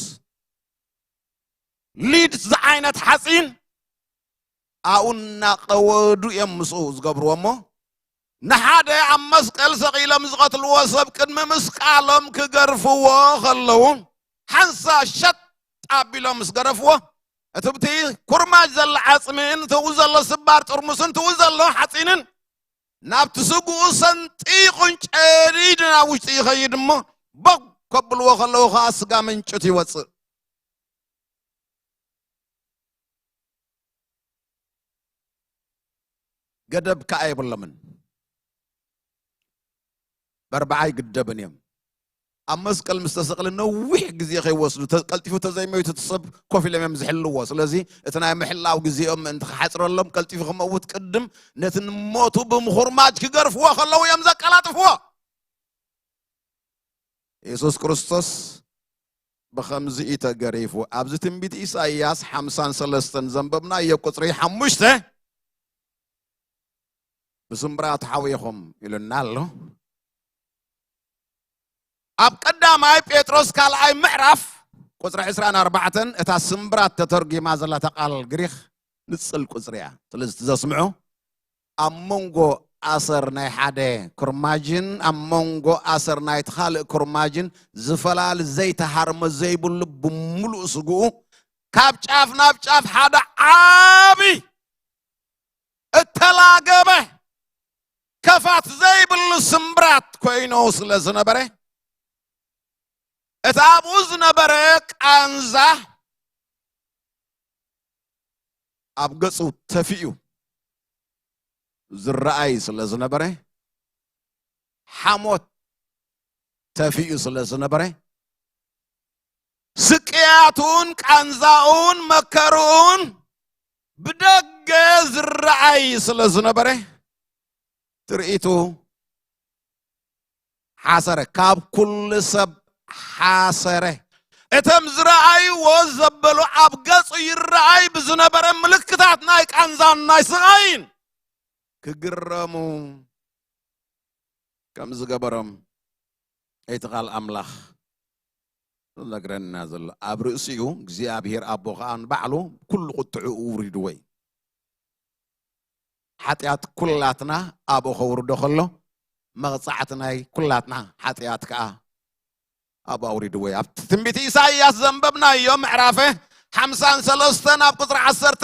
ሊድ ዝዓይነት ሓፂን ኣብኡ እናቐወዱ እዮም ምስኡ ዝገብርዎ እሞ፣ ንሓደ ኣብ መስቀል ሰቒሎም ዝቐትልዎ ሰብ ቅድሚ ምስቃሎም ክገርፍዎ ከለዉ፣ ሓንሳ ሸጥ ኣቢሎም ምስ ገረፍዎ፣ እቲ ብቲ ኩርማጅ ዘሎ ዓፅሚ፣ እንትኡ ዘሎ ስባር ጥርሙስ፣ እንትኡ ዘሎ ሓፂንን ናብቲ ስግኡ ሰንጢቑን ጨዲዱ ናብ ውሽጢ ይኸይድ እሞ፣ ቦግ ከብልዎ ከለዉ ኸዓ ስጋ ምንጭት ይወፅእ። ገደብ ከኣ የብሎምን። በርብዓ ኣይግደብን እዮም። ኣብ መስቀል ምስ ተሰቕለ ነዊሕ ግዜ ከይወስዱ፣ ተ-፣ ቀልጢፉ ተዘይመይቱ እቲ ሰብ ኮፍ ኢሎም እዮም ዝሕልዎ። ስለዚ እቲ ናይ ምሕላው ግዜኦም ምእንቲ ክሓፅረሎም ቀልጢፉ ክመውት ቅድም ነቲ ንሞቱ ብምኹርማጅ ክገርፍዎ ከለዉ እዮም ዘቀላጥፍዎ። የሱስ ክርስቶስ ብኸምዚ እዩ ተገሪፉ። ኣብዚ ትንቢት ኢሳይያስ ሓምሳን ሰለስተን ዘንበብናዮ ቁጽሪ ሓሙሽተ ብስምብራት ሓዊኹም ኢሉና ኣሎ። ኣብ ቀዳማይ ጴጥሮስ ካልኣይ ምዕራፍ ቁጽሪ ዕስራን ኣርባዕተን እታ ስምብራት ተተርጒማ ዘላ እታ ቃል ግሪኽ ንጽል ቁጽሪ እያ። ስለዚ እቲ ዘስምዑ ኣብ መንጎ ኣሰር ናይ ሓደ ኩርማጅን ኣብ መንጎ ኣሰር ናይቲ ካልእ ኩርማጅን ዝፈላሊ ዘይተሃርመ ዘይብሉ ብምሉእ ስግኡ ካብ ጫፍ ናብ ጫፍ ሓደ ዓቢ እተላገበ ከፋት ዘይብሉ ስምብራት ኮይኑ ስለ ዝነበረ፣ እቲ ኣብኡ ዝነበረ ቃንዛ ኣብ ገጹ ተፊኡ ዝረኣይ ስለ ዝነበረ፣ ሓሞት ተፊኡ ስለ ዝነበረ፣ ስቅያቱን ቃንዛኡን መከርኡን ብደገ ዝረኣይ ስለ ዝነበረ፣ ትርኢቱ ሓሰረ፣ ካብ ኩሉ ሰብ ሓሰረ። እቶም ዝረኣይዎ ዘበሉ ኣብ ገጹ ይረኣይ ብዝነበረ ምልክታት ናይ ቃንዛን ናይ ስቓይን ክግረሙ ከም ዝገበሮም እቲ ቃል ኣምላኽ ዝነግረና ዘሎ። ኣብ ርእሲኡ እግዚኣብሔር ኣቦ ኸኣ ንባዕሉ ኩሉ ቁጥዑ ውሪድዎ እዩ። ሓጢኣት ኩላትና ኣብኡ ከውርዶ ከሎ፣ መቕጻዕቲ ናይ ኩላትና ሓጢኣት ከኣ ኣብኡ ኣውሪድዎ እዩ። ኣብቲ ትንቢት ኢሳይያስ ዘንበብናዮ ምዕራፈ ሓምሳን ሰለስተን ኣብ ቁጽሪ ዓሰርተ፣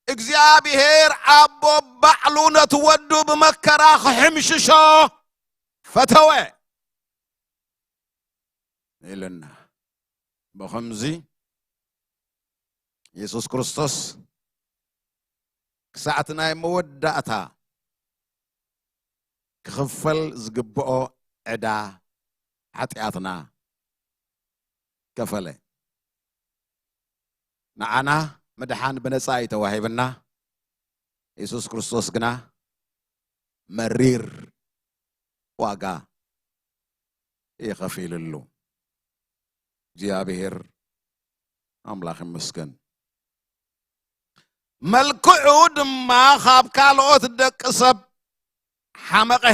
እግዚኣብሔር ኣቦ ባዕሉ ነቲ ወዱ ብመከራ ክሕምሽሾ ፈተወ ኢልና። ብኸምዚ የሱስ ክርስቶስ ክሳዕ እቲ ናይ መወዳእታ ክኽፈል ዝግብኦ ዕዳ ሓጢኣትና ከፈለ። ንዓና ምድሓን ብነጻ እዩ ተዋሂብና። የሱስ ክርስቶስ ግና መሪር ዋጋ እዩ ከፊልሉ። እግዚኣብሔር ኣምላኽ ይመስገን። መልክዑ ድማ ካብ ካልኦት ደቂ ሰብ ሓመቐ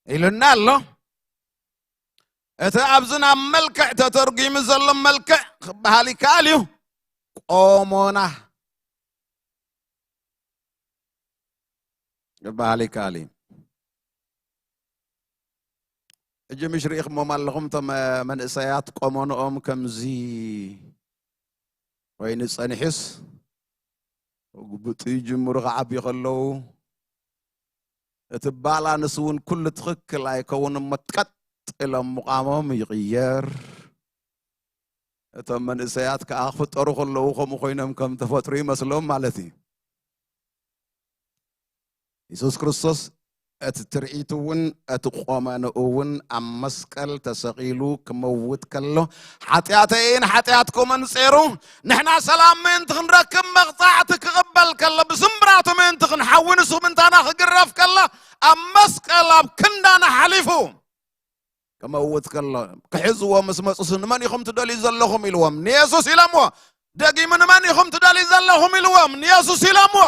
ኢሉና ኣሎ። እቲ ኣብዚ ናብ መልክዕ ተተርጒሙ ዘሎ መልክዕ ክበሃል ይከኣል እዩ። ቆሞና ክበሃል ይከኣል እዩ። ሕጂ ምሽ ርኢኹሞም ኣለኹም፣ እቶም መንእሰያት ቆመንኦም ከምዚ ኮይኑ ጸኒሑስ፣ ግቡጥ ይጅምሩ ክዓብዩ ከለዉ፣ እቲ ባላንስ እውን ኩሉ ትኽክል ኣይከውን እሞ፣ ቀጥ ኢሎም ምቋሞም ይቕየር። እቶም መንእሰያት ከኣ ክፍጠሩ ከለዉ ከምኡ ኮይኖም ከም ተፈጥሩ ይመስሎም ማለት እዩ። የሱስ ክርስቶስ እቲ ትርኢት እውን፣ እቲ ቆመንኡ እውን ኣብ መስቀል ተሰቒሉ ክመውት ከሎ፣ ሓጢኣተይን ሓጢኣትኩምን ጼሩ፣ ንሕና ሰላም ምእንቲ ክንረክብ መቕጻዕቲ ክቕበል ከሎ፣ ብስምብራቱ ምእንቲ ክንሓዊ ንሱ ምንታና ክግረፍ ከሎ፣ ኣብ መስቀል ኣብ ክንዳና ሓሊፉ ክመውት ከሎ፣ ክሕዝዎ ምስ መጹስ፣ "ንመን ኢኹም ትደልዩ ዘለኹም?" ኢልዎም። "ንየሱስ" ኢሎምዎ። ደጊሙ፣ "ንመን ኢኹም ትደልዩ ዘለኹም?" ኢልዎም። "ንየሱስ" ኢሎምዎ።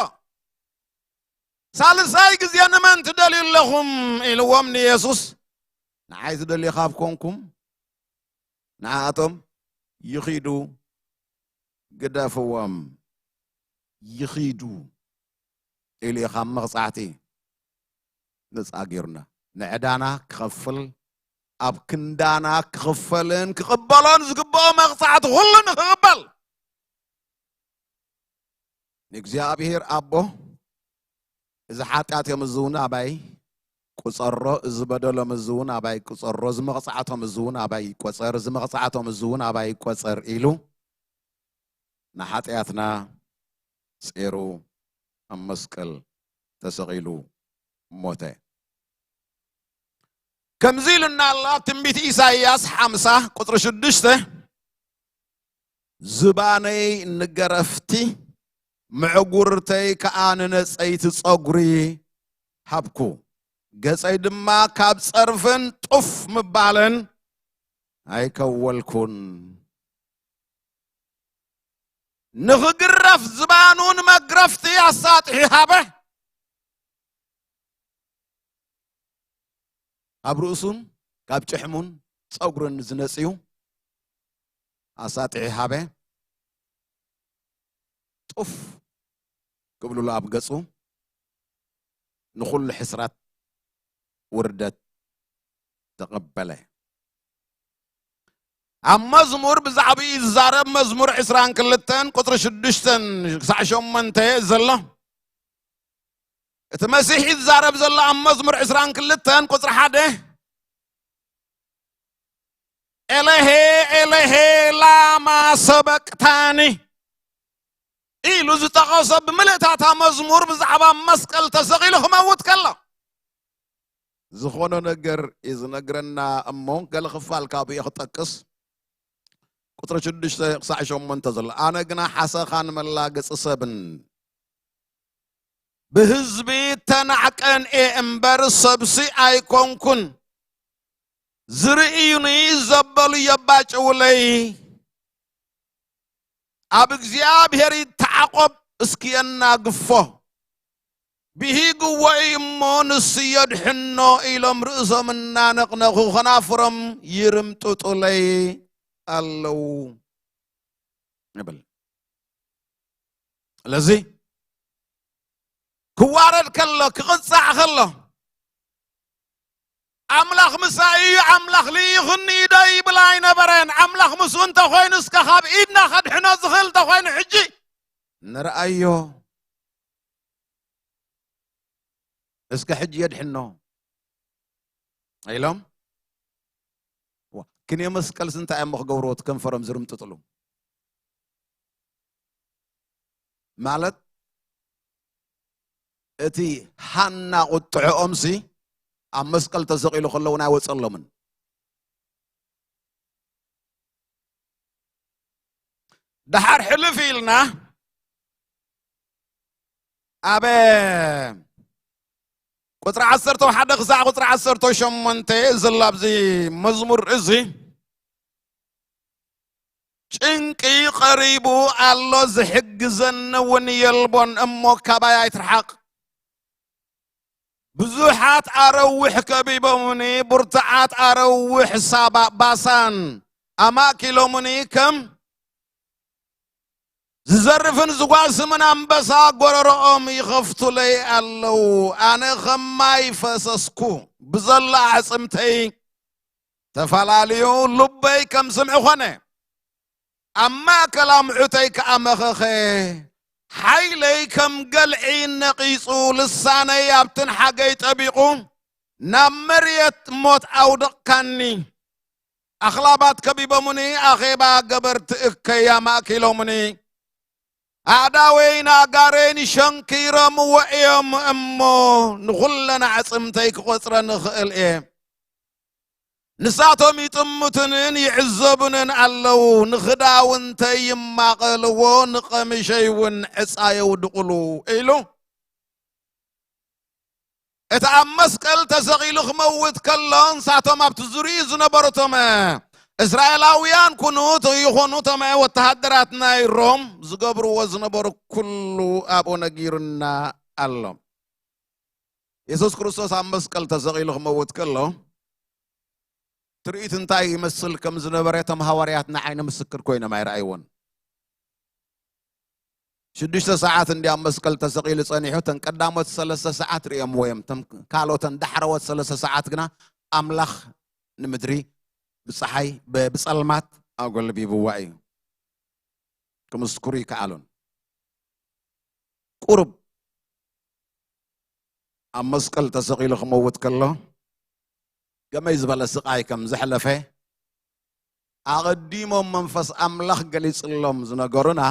ሳልሳይ ግዜ፣ "ንመን ትደልዩ ኣለኹም?" ኢልዎም ንየሱስ። "ንዓይ ትደልዩ ካብ ኮንኩም፣ ንዓኣቶም ይኺዱ፣ ግደፍዎም፣ ይኺዱ" ኢሉ እዩ ካብ መቕጻዕቲ ነጻ ገይሩና። ንዕዳና ክኸፍል፣ ኣብ ክንዳና ክኽፈልን ክቕበሎን ዝግብኦ መቕጻዕቲ ኩሉ ንኽቕበል፣ ንእግዚኣብሔር ኣቦ፣ "እዚ ሓጢኣቶም እዚ እውን ኣባይ ቁጸሮ፣ እዚ በደሎም እዚ እውን ኣባይ ቁጸሮ፣ እዚ መቕጻዕቶም እዚ እውን ኣባይ ይቆጸር፣ እዚ መቕጻዕቶም እዚ እውን ኣባይ ይቆጸር" ኢሉ ንሓጢኣትና ጼሩ ኣብ መስቀል ተሰቒሉ ሞተ። ከምዚ ኢሉና ኣሎ ኣብ ትንቢት ኢሳይያስ ሓምሳ ቁጽሪ ሽዱሽተ፣ "ዝባነይ ንገረፍቲ፣ ምዕጉርተይ ከኣ ንነጸይቲ ጸጉሪ ሃብኩ፣ ገጸይ ድማ ካብ ጸርፍን ጡፍ ምባልን ኣይከወልኩን። ንኽግረፍ ዝባኑ ንመግረፍቲ ኣሳጥሒ ሃበ፣ ካብ ርእሱን ካብ ጭሕሙን ጸጉርን ዝነጽዩ ኣሳጥሒ ሃበ፣ ጡፍ ክብልሉ ኣብ ገጹ፣ ንኹሉ ሕስረት ውርደት ተቐበለ." ኣብ መዝሙር ብዛዕባኡ ዝዛረብ፣ መዝሙር ዕስራን ክልተን ቁጽሪ ሽዱሽተ ክሳዕ ሸሞንተ ዘሎ፣ እቲ መሲሕ ይዛረብ ዘሎ ኣብ መዝሙር ዕስራን ክልተን ቁጽሪ ሓደ፣ "ኤለሄ፣ ኤለሄ፣ ላማ ሰበቅታኒ" ኢሉ ዝጠቐሶ፣ ብምልእታታ መዝሙር ብዛዕባ መስቀል ተሰቒሉ ክመውት ከሎ ዝኾነ ነገር እዩ ዝነግረና። እሞ ገለ ክፋል ካብኡ እየ ክጠቅስ። ቁጽሪ ሽዱሽተ ክሳዕ ሸሞንተ ዘሎ፣ "ኣነ ግና ሓሰኻን መላገጺ ሰብን ብህዝቢ ተናዕቀን እየ እምበር፣ ሰብሲ ኣይኮንኩን። ዝርእዩኒ ዘበሉ የባጭውለይ። ኣብ እግዚኣብሔር ይተዓቆብ፣ እስኪ የናግፎ። ብሂግዎ እዩ እሞ ንሱ የድሕኖ" ኢሎም ርእሶም እናነቕነቑ ከናፍሮም ይርምጥጡለይ ኣለዉ ይብል። ስለዚ ክዋረድ ከሎ፣ ክቕጻዕ ከሎ፣ "ኣምላኽ ምሳይ እዩ፣ ኣምላኽ ልኢኹኒ" ዶ ይብል ኣይነበረን? ኣምላኽ ምስኡ እንተኾይኑ፣ እስከ ካብ ኢድና ከድሕኖ ዝኽእል እንተኾይኑ፣ ሕጂ ንርኣዮ። እስከ ሕጂ የድሕኖ ኢሎም። ዋ፣ ክንዮ መስቀልስ እንታይ እሞ ክገብርዎ፣ እቲ ከንፈሮም ዝርምጥጥሉ? ማለት፣ እቲ ሃና ቁጥዕኦምሲ ኣብ መስቀል ተሰቒሉ ከሎ እውን ኣይወጸሎምን። ደሓር ሕልፍ ኢልና ኣብ ቁጽሪ ዓሰርተ ሓደ ክሳዕ ቁጽሪ ዓሰርተ ሸሞንተ ዘሎ ኣብዚ መዝሙር እዚ፣ "ጭንቂ ቀሪቡ ኣሎ፣ ዝሕግዘኒ እውን የልቦን፣ እሞ ካባይ ኣይትርሓቕ። ብዙሓት ኣረዊሕ ከቢቦምኒ፣ ብርቱዓት ኣረዊሕ ሳባ ባሳን ኣማእኪሎምኒ፣ ከም ዝዘርፍን ዝጓስምን ኣንበሳ ጎረሮኦም ይኸፍቱለይ ኣለዉ። ኣነ ከም ማይ ፈሰስኩ፣ ብዘላ ኣዕጽምተይ ተፈላለዩ፣ ልበይ ከም ስምዒ ኾነ፣ ኣብ ማእከል ኣምዑተይ ከኣ መኸኸ። ሓይለይ ከም ገልዒ ነቒጹ፣ ልሳነይ ኣብ ትንሓገይ ጠቢቑ፣ ናብ መሬት ሞት ኣውደቕካኒ። ኣኽላባት ከቢቦምኒ፣ ኣኼባ ገበርቲ እከይ ኣማእኪሎምኒ። ኣእዳወይ ንኣጋረይን ሸንኪሮምዎ እዮም እሞ፣ ንኹለን ኣዕጽምተይ ክቖጽረን እኽእል እየ። ንሳቶም ይጥምቱንን ይዕዘቡንን ኣለዉ፣ ንኽዳውንተይ ይማቐልዎ፣ ንቐሚሸይ እውን ዕጻ የውድቑሉ" ኢሉ። እቲ ኣብ መስቀል ተሰቒሉ ክመውት ከሎ፣ ንሳቶም ኣብቲ ዙርይኡ ዝነበሩ እቶም እስራኤላውያን ኩኑ ይኹኑ እቶም ወተሃደራት ናይ ሮም ዝገብርዎ ዝነበሩ ኩሉ ኣብኡ ነጊሩና ኣሎ። የሱስ ክርስቶስ ኣብ መስቀል ተሰቒሉ ክመውት ከሎ፣ ትርኢት እንታይ ይመስል ከም ዝነበረ እቶም ሃዋርያት ንዓይኒ ምስክር ኮይኖም ኣይረኣይዎን። ሽዱሽተ ሰዓት እንዲ ኣብ መስቀል ተሰቒሉ ጸኒሑ፣ እተን ቀዳሞት ሰለስተ ሰዓት ርእዮምዎ እዮም። እተን ካልኦተን ዳሕረዎት ሰለስተ ሰዓት ግና ኣምላኽ ንምድሪ ብጸሓይ፣ ብ-፣ ብጸልማት ኣጎልቢብዋ እዩ። ክምስክሩ ይከኣሉን። ቁሩብ ኣብ መስቀል ተሰቒሉ ክመውት ከሎ፣ ከመይ ዝበለ ስቓይ ከም ዘሕለፈ ኣቐዲሞም መንፈስ ኣምላኽ ገሊጽሎም ዝነገሩና፣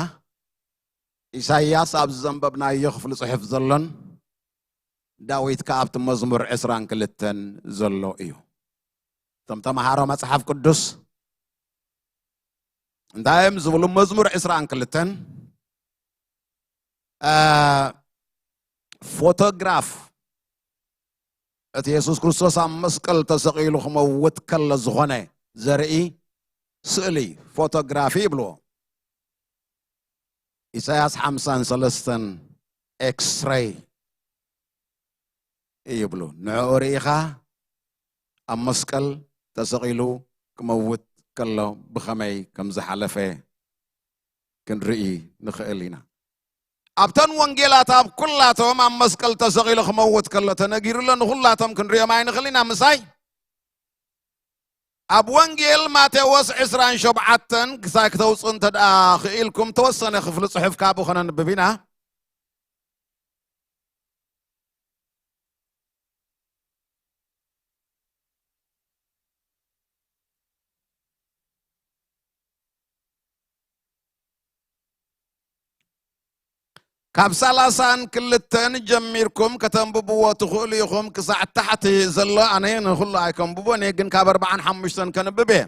ኢሳይያስ ኣብዚ ዘንበብናዮ ክፍሊ ጽሑፍ ዘሎን፣ ዳዊት ከኣ ኣብቲ መዝሙር ዕስራን ክልተን ዘሎ እዩ። እቶም ተምሃሮ መጽሓፍ ቅዱስ እንታይ እዮም ዝብሉ? መዝሙር ዕስራን ክልተን፣ እ፣ ፎቶግራፍ እቲ የሱስ ክርስቶስ ኣብ መስቀል ተሰቒሉ ክመውት ከሎ ዝኾነ ዘርኢ ስእሊ፣ ፎቶግራፊ ይብልዎ። ኢሳያስ ሓምሳን ሰለስተን ኤክስሬይ ይብሉ። ንዕኡ ርኢኻ ኣብ መስቀል ተሰቒሉ ክመውት ከሎ ብኸመይ ከም ዝሓለፈ ክንርኢ ንኽእል ኢና። ኣብተን ወንጌላት ኣብ ኩላቶም ኣብ መስቀል ተሰቒሉ ክመውት ከሎ ተነጊሩ ኣሎ። ንኹላቶም ክንርእዮም ኣይንኽእል ኢና ምሳይ። ኣብ ወንጌል ማቴዎስ ዕስራን ሸውዓተን ክሳይ ክተውጽኡ እንተ ደኣ ክኢልኩም፣ ተወሰነ ክፍሊ ጽሑፍ ካብኡ ኸነንብብ ኢና። ካብ ሰላሳን ክልተን ጀሚርኩም ከተንብብዎ ትኽእሉ ኢኹም። ክሳዕ ታሕቲ ዘሎ ኣነ ንኹሉ ኣይከንብቦን እየ፣ ግን ካብ ኣርባዓን ሓሙሽተን ከንብብ እየ።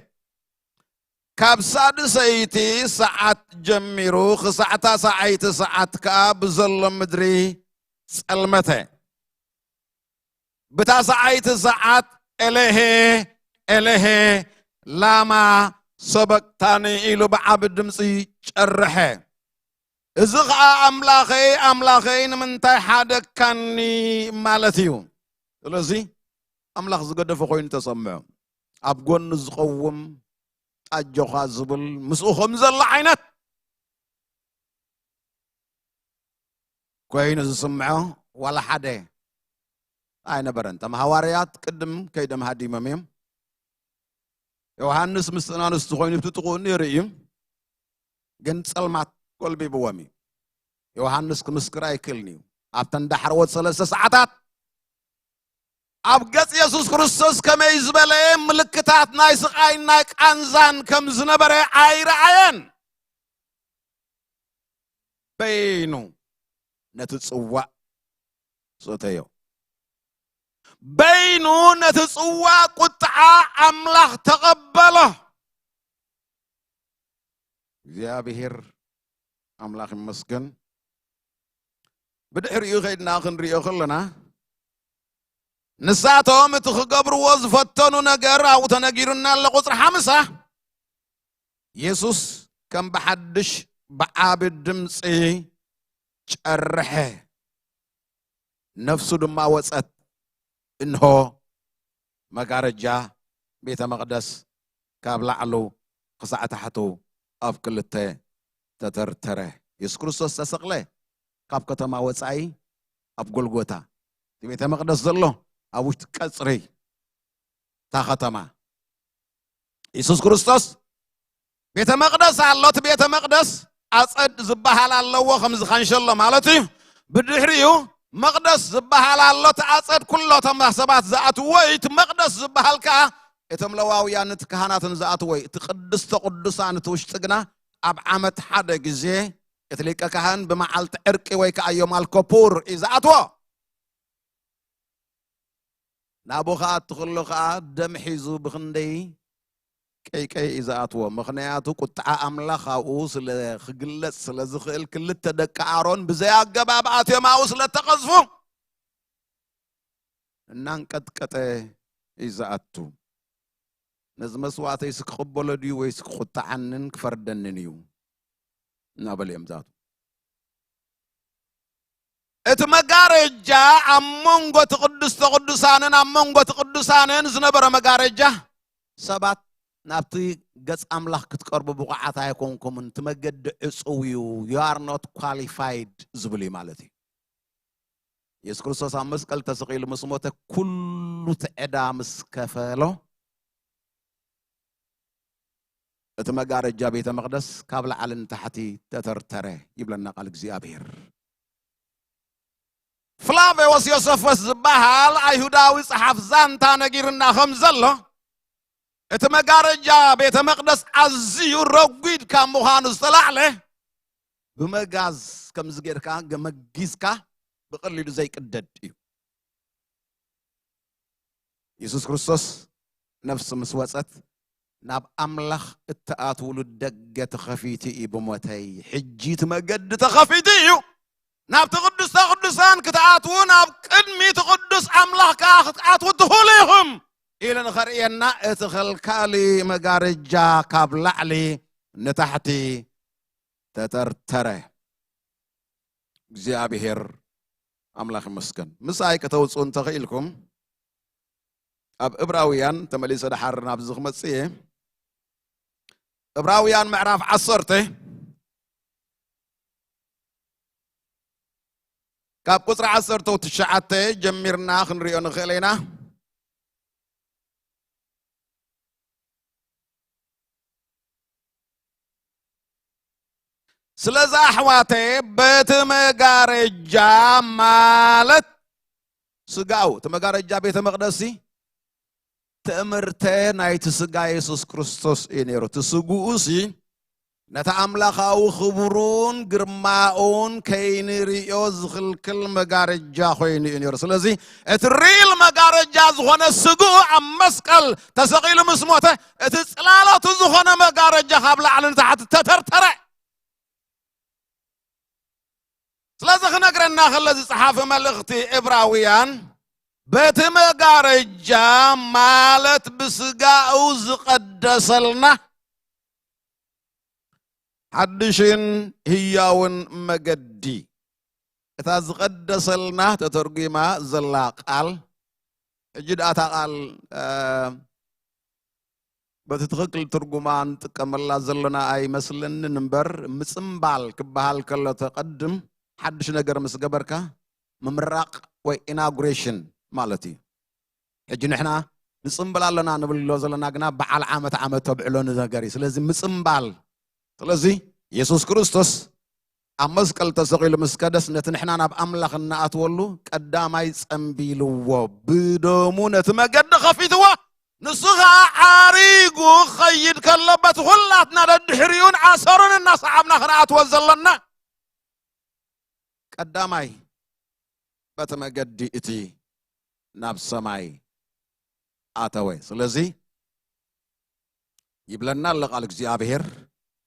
ካብ ሳድሰይቲ ሰዓት ጀሚሩ ክሳዕ ታስዓይቲ ሰዓት ከኣ ብዘሎ ምድሪ ጸልመተ። ብታ ሰዓይቲ ሰዓት፣ "ኤሌሄ፣ ኤሌሄ፣ ላማ ሰበቅታኒ?" ኢሉ ብዓቢ ድምጺ ጨርሐ። እዚ ኸኣ፣ "ኣምላኸይ፣ ኣምላኸይ፣ ንምንታይ ሓደግካኒ?" ማለት እዩ። ስለዚ፣ ኣምላኽ ዝገደፎ ኮይኑ ተሰምዖ። ኣብ ጎኑ ዝቐውም፣ "ኣጆኻ" ዝብል፣ ምስኡ ከም ዘሎ ዓይነት ኮይኑ ዝስምዖ ዋላ ሓደ ኣይነበረን። እቶም ሃዋርያት ቅድም ከይዶም ሃዲሞም እዮም። ዮሃንስ ምስቲ ኣናንስቲ ኮይኑ ብቲ ጥቕኡ ነይሩ እዩ፣ ግን ጸልማት ጎልቢብዎም እዩ። ዮሃንስ ክምስክር ኣይክእልን እዩ። ኣብተን ዳሕረዎት ሰለስተ ሰዓታት ኣብ ገጽ የሱስ ክርስቶስ ከመይ ዝበለ ምልክታት ናይ ስቓይን ናይ ቃንዛን ከም ዝነበረ ኣይረኣየን። በይኑ ነቲ ጽዋእ ሰተዮ። በይኑ ነቲ ጽዋ ቁጥዓ ኣምላኽ ተቐበሎ። እግዚኣብሔር ኣምላኽ ይመስገን። ብድሕሪኡ ከይድና ክንሪኦ ከለና፣ ንሳቶም እቲ ክገብርዎ ዝፈተኑ ነገር ኣብኡ ተነጊሩና ኣሎ። ቁጽሪ ሓምሳ፣ የሱስ ከም ብሓድሽ ብዓቢ ድምጺ ጨርሐ፣ ነፍሱ ድማ ወጸት። እንሆ፣ መጋረጃ ቤተ መቕደስ ካብ ላዕሉ ክሳዕ ታሕቱ ኣብ ክልተ ተተርተረ። የሱስ ክርስቶስ ተሰቕለ ካብ ከተማ ወጻኢ ኣብ ጎልጎታ። እቲ ቤተ መቕደስ ዘሎ ኣብ ውሽጢ ቀጽሪ እታ ከተማ። የሱስ ክርስቶስ ቤተ መቕደስ ኣሎ። እቲ ቤተ መቕደስ ኣጸድ ዝበሃል ኣለዎ፣ ከምዚ ካንሸሎ ማለት እዩ። ብድሕሪኡ መቕደስ ዝበሃል ኣሎ። እቲ ኣጸድ ኩሎቶም ሰባት ዝኣትዎ እዩ። እቲ መቕደስ ዝበሃል ከኣ እቶም ለዋውያን፣ እቲ ካህናትን ዝኣትዎ እዩ። እቲ ቅድስተ ቅዱሳን፣ እቲ ውሽጢ ግና ኣብ ዓመት ሓደ ግዜ እቲ ሊቀ ካህን ብመዓልቲ ዕርቂ ወይ ከኣ ዮም ኣልኮፑር እዩ ዝኣትዎ። ናብኡ ክኣቱ ከሎ ኸኣ ደም ሒዙ ብኽንደይ ቀይቀይ እዩ ዝኣትዎ። ምኽንያቱ ቁጥዓ ኣምላኽ ኣብኡ ስለ ክግለጽ ስለ ዝኽእል፣ ክልተ ደቂ ኣሮን ብዘይ ኣገባብ ኣትዮም ኣብኡ ስለ እተቐዝፉ፣ እናንቀጥቀጠ እዩ ዝኣቱ። ነዚ መስዋእተይስ ክቕበሎ ድዩ ወይስ ክቑጥዓንን ክፈርደንን እዩ? እናበሉ እዮም ዝኣትዉ። እቲ መጋረጃ ኣብ መንጎ እቲ ቅድስተ ቅዱሳንን ኣብ መንጎ እቲ ቅዱሳንን ዝነበረ መጋረጃ፣ ሰባት ናብቲ ገጽ ኣምላኽ ክትቀርቡ ብቑዓት ኣይኮንኩምን፣ እቲ መገዲ ዕጹው እዩ፣ you are not qualified ዝብል እዩ ማለት እዩ። የሱስ ክርስቶስ ኣብ መስቀል ተሰቒሉ ምስ ሞተ፣ ኩሉ እቲ ዕዳ ምስ ከፈሎ፣ እቲ መጋረጃ ቤተ መቕደስ ካብ ላዕሊ ንታሕቲ ተተርተረ ይብለና ቃል እግዚኣብሔር። ፍላቬዎስ ዮሰፈስ ዝበሃል ኣይሁዳዊ ጸሓፍ ዛንታ ነጊርና ከም ዘሎ፣ እቲ መጋረጃ ቤተ መቕደስ ኣዝዩ ረጒድ ካብ ምዃኑ ዝተላዕለ፣ ብመጋዝ ከምዚ ጌርካ ገመጊዝካ ብቐሊሉ ዘይቅደድ እዩ። የሱስ ክርስቶስ ነፍሱ ምስ ወጸት፣ ናብ ኣምላኽ እትኣትውሉ ደገ ተኸፊቱ እዩ ብሞተይ። ሕጂ እቲ መገዲ ተኸፊቱ እዩ። ናብቲ ቅዱስተ ቅዱሳን ክትኣትዉ፣ ናብ ቅድሚ እቲ ቅዱስ ኣምላኽ ከኣ ክትኣትዉ ትኽእሉ ኢኹም ኢሉ ንኸርእየና፣ እቲ ኸልካሊ መጋረጃ ካብ ላዕሊ ንታሕቲ ተተርተረ። እግዚኣብሔር ኣምላኽ ይመስገን። ምሳይ ከተውፅኡ እንተኽኢልኩም፣ ኣብ ዕብራውያን ተመሊሰ ደሓር ናብዚ ክመጽእ እየ። ዕብራውያን ምዕራፍ ዓሰርተ፣ ካብ ቁጽሪ ዓሰርተ ትሽዓተ ጀሚርና ክንሪኦ ንኽእል ኢና። ስለዚ ኣሕዋተየ፣ በቲ መጋረጃ ማለት ስጋኡ፣ እቲ መጋረጃ ቤተ መቕደስ ሲ ትእምርተ ናይቲ ስጋ የሱስ ክርስቶስ እዩ ነይሩ። እቲ ስግኡ ሲ ነቲ ኣምላኻዊ ክብሩን ግርማኡን ከይንርእዮ ዝኽልክል መጋረጃ ኮይኑ እዩ ነይሩ። ስለዚ እቲ ሪል መጋረጃ ዝኾነ ስግኡ ኣብ መስቀል ተሰቒሉ ምስ ሞተ፣ እቲ ጽላሎቱ ዝኾነ መጋረጃ ካብ ላዕሊ ንታሕቲ ተተርተረ። ስለዚ ክነግረና ከሎ ዝጸሓፈ መልእኽቲ ዕብራውያን፣ በቲ መጋረጃ ማለት ብስጋኡ ዝቐደሰልና ሓድሽን ህያውን መገዲ። እታ ዝቐደሰልና ተተርጒማ ዘላ ቃል፣ ሕጂ ደኣ እታ ቃል፣ እ፣ በቲ ትኽክል ትርጉማ ንጥቀመላ ዘለና ኣይመስለንን እምበር፣ ምጽምባል ክበሃል ከሎ ተቐድም ሓድሽ ነገር ምስ ገበርካ ምምራቕ ወይ ኢናጉሬሽን ማለት እዩ። ሕጂ ንሕና ንጽምብል ኣለና ንብል ኣሎ ዘለና ግና በዓል ዓመት ዓመት ተብዕሎ ነገር እዩ። ስለዚ ምጽምባል፣ ስለዚ የሱስ ክርስቶስ ኣብ መስቀል ተሰቒሉ ምስ ከደስ፣ ነቲ ንሕና ናብ ኣምላኽ እንኣትወሉ ቀዳማይ ጸምቢልዎ፣ ብደሙ ነቲ መገዲ ከፊትዎ። ንሱ ኸኣ ዓሪጉ ክኸይድ ከሎ፣ በቲ ኹላትና ደድሕሪኡን ኣሰሩን እናሰዓብና ክንኣትዎ ዘሎና ቀዳማይ በቲ መገዲ እቲ ናብ ሰማይ ኣተወ። ስለዚ ይብለና ኣሎ ቃል እግዚኣብሔር፣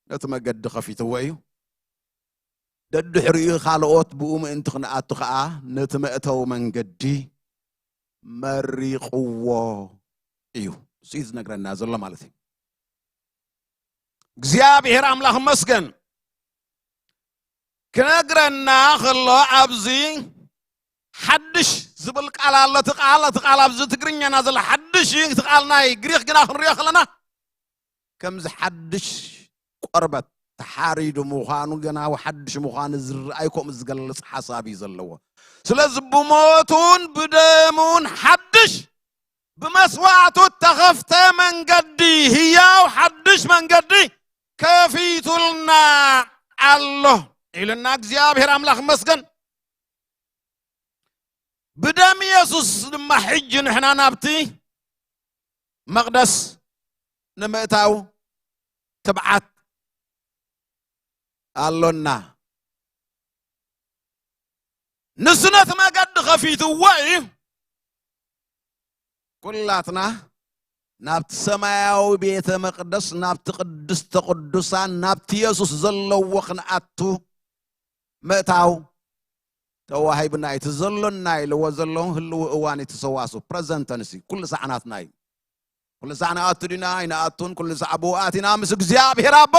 ነቲ መገዲ ከፊትዎ እዩ። ደድሕሪኡ ካልኦት ብኡ ምእንቲ ክንኣቱ ኸዓ ነቲ መእተዊ መንገዲ መሪቕዎ እዩ። እሱ እዩ ዝነግረና ዘሎ ማለት እዩ። እግዚኣብሔር ኣምላኽ መስገን ክነግረና ከሎ ኣብዚ ሓድሽ ዝብል ቃል ኣሎ። እቲ ቃል፣ እቲ ቃል ኣብዚ ትግርኛና ዘሎ ሓድሽ እዩ። እቲ ቃል ናይ ግሪኽ ግና ክንሪኦ ከለና ከምዚ ሓድሽ ቆርበት ተሓሪዱ ምዃኑ፣ ገና ሓድሽ ምዃኑ ዝረኣይ ከምኡ ዝገልጽ ሓሳብ እዩ ዘለዎ። ስለዚ ብሞቱን ብደሙን ሓድሽ ብመስዋዕቱ እተኸፍተ መንገዲ፣ ህያው ሓድሽ መንገዲ ከፊቱልና ኣሎ ኢልና እግዚኣብሔር ኣምላኽ ይመስገን። ብደም ኢየሱስ ድማ ሕጂ ንሕና ናብቲ መቕደስ ንምእታው ትብዓት ኣሎና። ንሱ ነቲ መገዲ ከፊትዎ እዩ። ኩላትና ናብቲ ሰማያዊ ቤተ መቕደስ፣ ናብቲ ቅድስተ ቅዱሳን፣ ናብቲ የሱስ ዘለዎ ክንኣቱ ምእታው ተዋሂብና እዩ። እቲ ዘሎና ኢልዎ ዘሎ ህልው እዋን እዩ። ተሰዋሱ፣ ፕረዘንት ተንስ እዩ። ኩሉ ሳዕ ናትና እዩ። ኩሉ ሳዕ ንኣቱ ዲና ኣይንኣቱን፣ ኩሉ ሳዕ ብኡ ኣቲና ምስ እግዚኣብሔር ኣቦ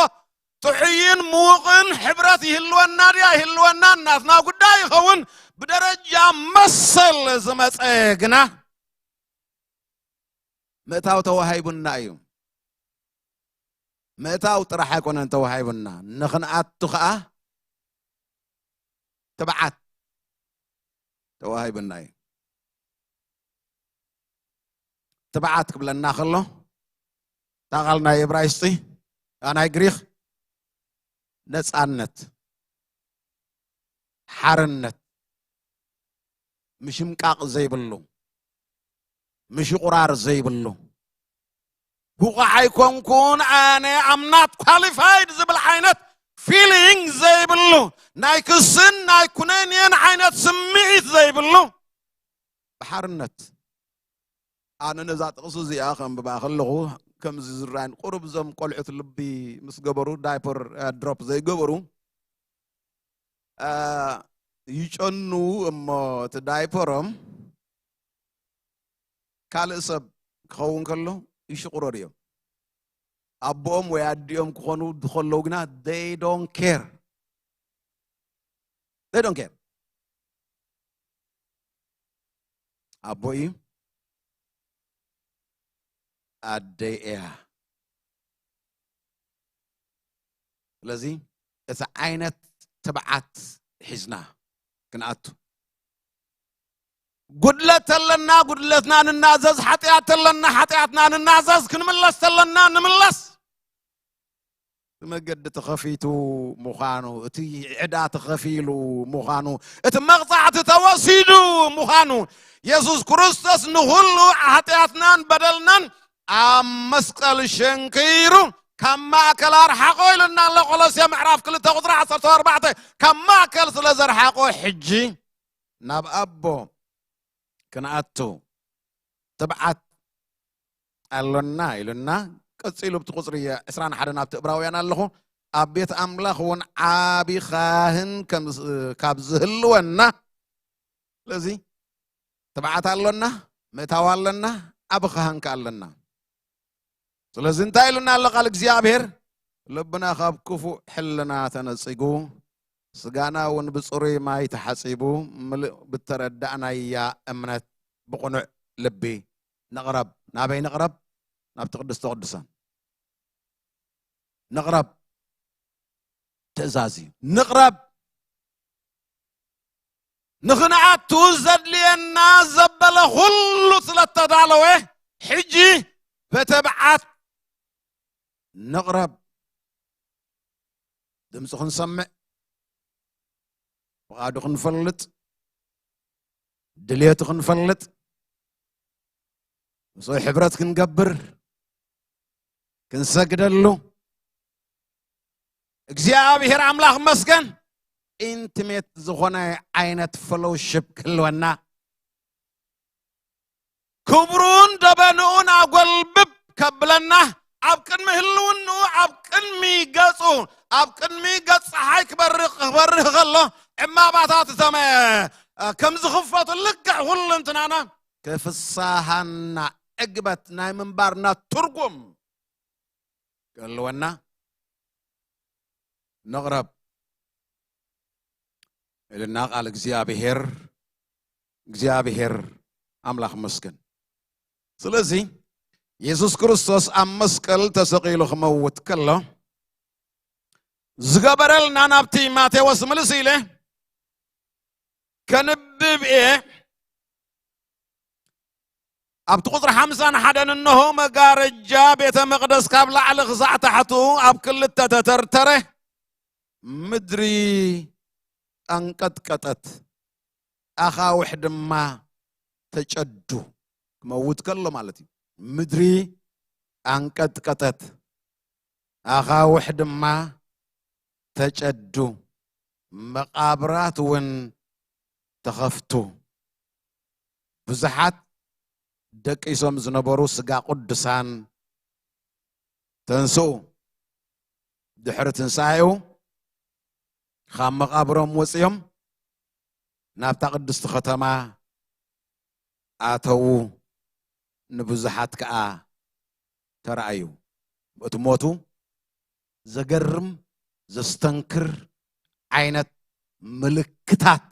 ጥዑይን ምዉቕን ሕብረት ይህልወና ድያ ይህልወና ናትና ጉዳይ ይኸውን። ብደረጃ መሰል ዝመጸ ግና ምእታው ተዋሂቡና እዩ። ምእታው ጥራሕ ኣይኮነን ተዋሂቡና፣ ንኽንኣቱ ኸዓ ትብዓት ተዋሂቡና እዩ። ትብዓት ክብለና ከሎ፣ እታ ቃል ናይ እብራይስጢ፣ እታ ናይ ግሪኽ፣ ነጻነት፣ ሓርነት፣ ምሽምቃቕ ዘይብሉ፣ ምሽቑራር ዘይብሉ፣ ብቑዕ ኣይኮንኩን ኣነ፣ I'm not qualified ዝብል ዓይነት ፊሊንግ ዘይብሉ፣ ናይ ክስን ናይ ኩነኔን ዓይነት ስምዒት ዘይብሉ፣ ብሓርነት። ኣነ ነዛ ጥቕሲ እዚኣ ከንብባ ከለኹ ከምዚ ዝረኣይን፣ ቁሩብ እዞም ቆልዑት ልቢ ምስ ገበሩ፣ ዳይፐር፣ እ፣ ድሮፕ ዘይገበሩ፣ እ፣ ይጨኑ እሞ እቲ ዳይፐሮም ካልእ ሰብ ክኸውን ከሎ ይሽቑረሩ እዮም። ኣቦኦም ወይ ኣዲኦም ክኾኑ ከለዉ ግና they don't care። They don't care። ኣቦ እዩ፣ ኣደይ እያ። ስለዚ እቲ ዓይነት ትብዓት ሒዝና ክንኣቱ፣ ጉድለት ተለና ጉድለትና ንናዘዝ፣ ሓጢኣት ተለና ሓጢኣትና ንናዘዝ፣ ክንምለስ ተለና ንምለስ። እቲ መገዲ ተኸፊቱ ምዃኑ፣ እቲ ዕዳ ተኸፊሉ ምዃኑ፣ እቲ መቕጻዕቲ ተወሲዱ ምዃኑ፣ የሱስ ክርስቶስ ንኹሉ ሓጢኣትናን በደልናን ኣብ መስቀል ሸንኪሩ ካብ ማእከል ኣርሓቖ ኢሉና ኣሎ። ቆሎስያ ምዕራፍ ክልተ ቁጽሪ ዓሰርተ ኣርባዕተ፣ ካብ ማእከል ስለ ዘርሓቖ፣ ሕጂ ናብ ኣቦ ክንኣቱ ትብዓት ኣሎና ኢሉና። ቀጺሉ ብቲ ቁጽሪ ዕስራን ሓደን ኣብቲ እብራውያን ኣለኹ። ኣብ ቤት ኣምላኽ እውን ዓቢ ካህን ከም ዝ-፣ ካብ ዝህልወና፣ ስለዚ ትብዓት ኣሎና፣ ምእታው ኣለና፣ ዓቢ ካህን ከኣ ኣለና። ስለዚ እንታይ ኢሉና ኣሎ ቃል እግዚኣብሔር? ልብና ካብ ክፉእ ሕልና ተነጺጉ፣ ስጋና እውን ብጽሩይ ማይ ተሓጺቡ፣ ምሉእ ብተረዳእናያ እምነት ብቕኑዕ ልቢ ንቕረብ። ናበይ ንቕረብ? ናብቲ ቅድስተ ቅዱሳን ንቕረብ። ትእዛዝ እዩ። ንቕረብ። ንኽንኣቱ ዘድልየና ዘበለ ኩሉ ስለ እተዳለወ፣ ሕጂ ብትብዓት ንቕረብ። ድምፁ ክንሰምዕ፣ ፍቓዱ ክንፈልጥ፣ ድልየቱ ክንፈልጥ፣ ምስኡ ሕብረት ክንገብር፣ ክንሰግደሉ፣ እግዚኣብሔር ኣምላኽ መስገን፣ ኢንቲሜት ዝኾነ ዓይነት ፈሎውሽፕ ክህልወና፣ ክብሩን ደበንኡን ኣጎልብብ ከብለና፣ ኣብ ቅድሚ ህልውንኡ፣ ኣብ ቅድሚ ገጹ፣ ኣብ ቅድሚ ገጽ ጸሓይ ክበርህ፣ ክበርህ ከሎ፣ ዕማማታት ሰማይ ከም ዝኽፈቱ ልክዕ ሁለንትናና ክፍሳሃና፣ ዕግበት ናይ ምንባርና ትርጉም ክህልወና ንቕረብ ኢልና ቃል እግዚኣብሔር፣ እግዚኣብሔር ኣምላኽ መስገን። ስለዚ የሱስ ክርስቶስ ኣብ መስቀል ተሰቒሉ ክመውት ከሎ ዝገበረልና ናብቲ ማቴዎስ ምልስ ኢለ ከንብብ እየ። ኣብቲ ቁጽሪ ሓምሳን ሓደን፣ እነሆ መጋረጃ ቤተ መቕደስ ካብ ላዕሊ ክሳዕ ታሕቱ ኣብ ክልተ ተተርተረ፣ ምድሪ ኣንቀጥቀጠት፣ ኣኻውሕ ድማ ተጨዱ። ክመውት ከሎ ማለት እዩ። ምድሪ ኣንቀጥቀጠት፣ ኣኻውሕ ድማ ተጨዱ፣ መቓብራት እውን ተኸፍቱ። ብዙሓት ደቂሶም ዝነበሩ ስጋ ቅዱሳን ተንስኡ። ድሕሪ ትንሳኤኡ ካብ መቓብሮም ወፂኦም ናብታ ቅድስቲ ከተማ ኣተዉ፣ ንብዙሓት ከኣ ተራእዩ። እቲ ሞቱ ዘገርም፣ ዘስተንክር ዓይነት ምልክታት፣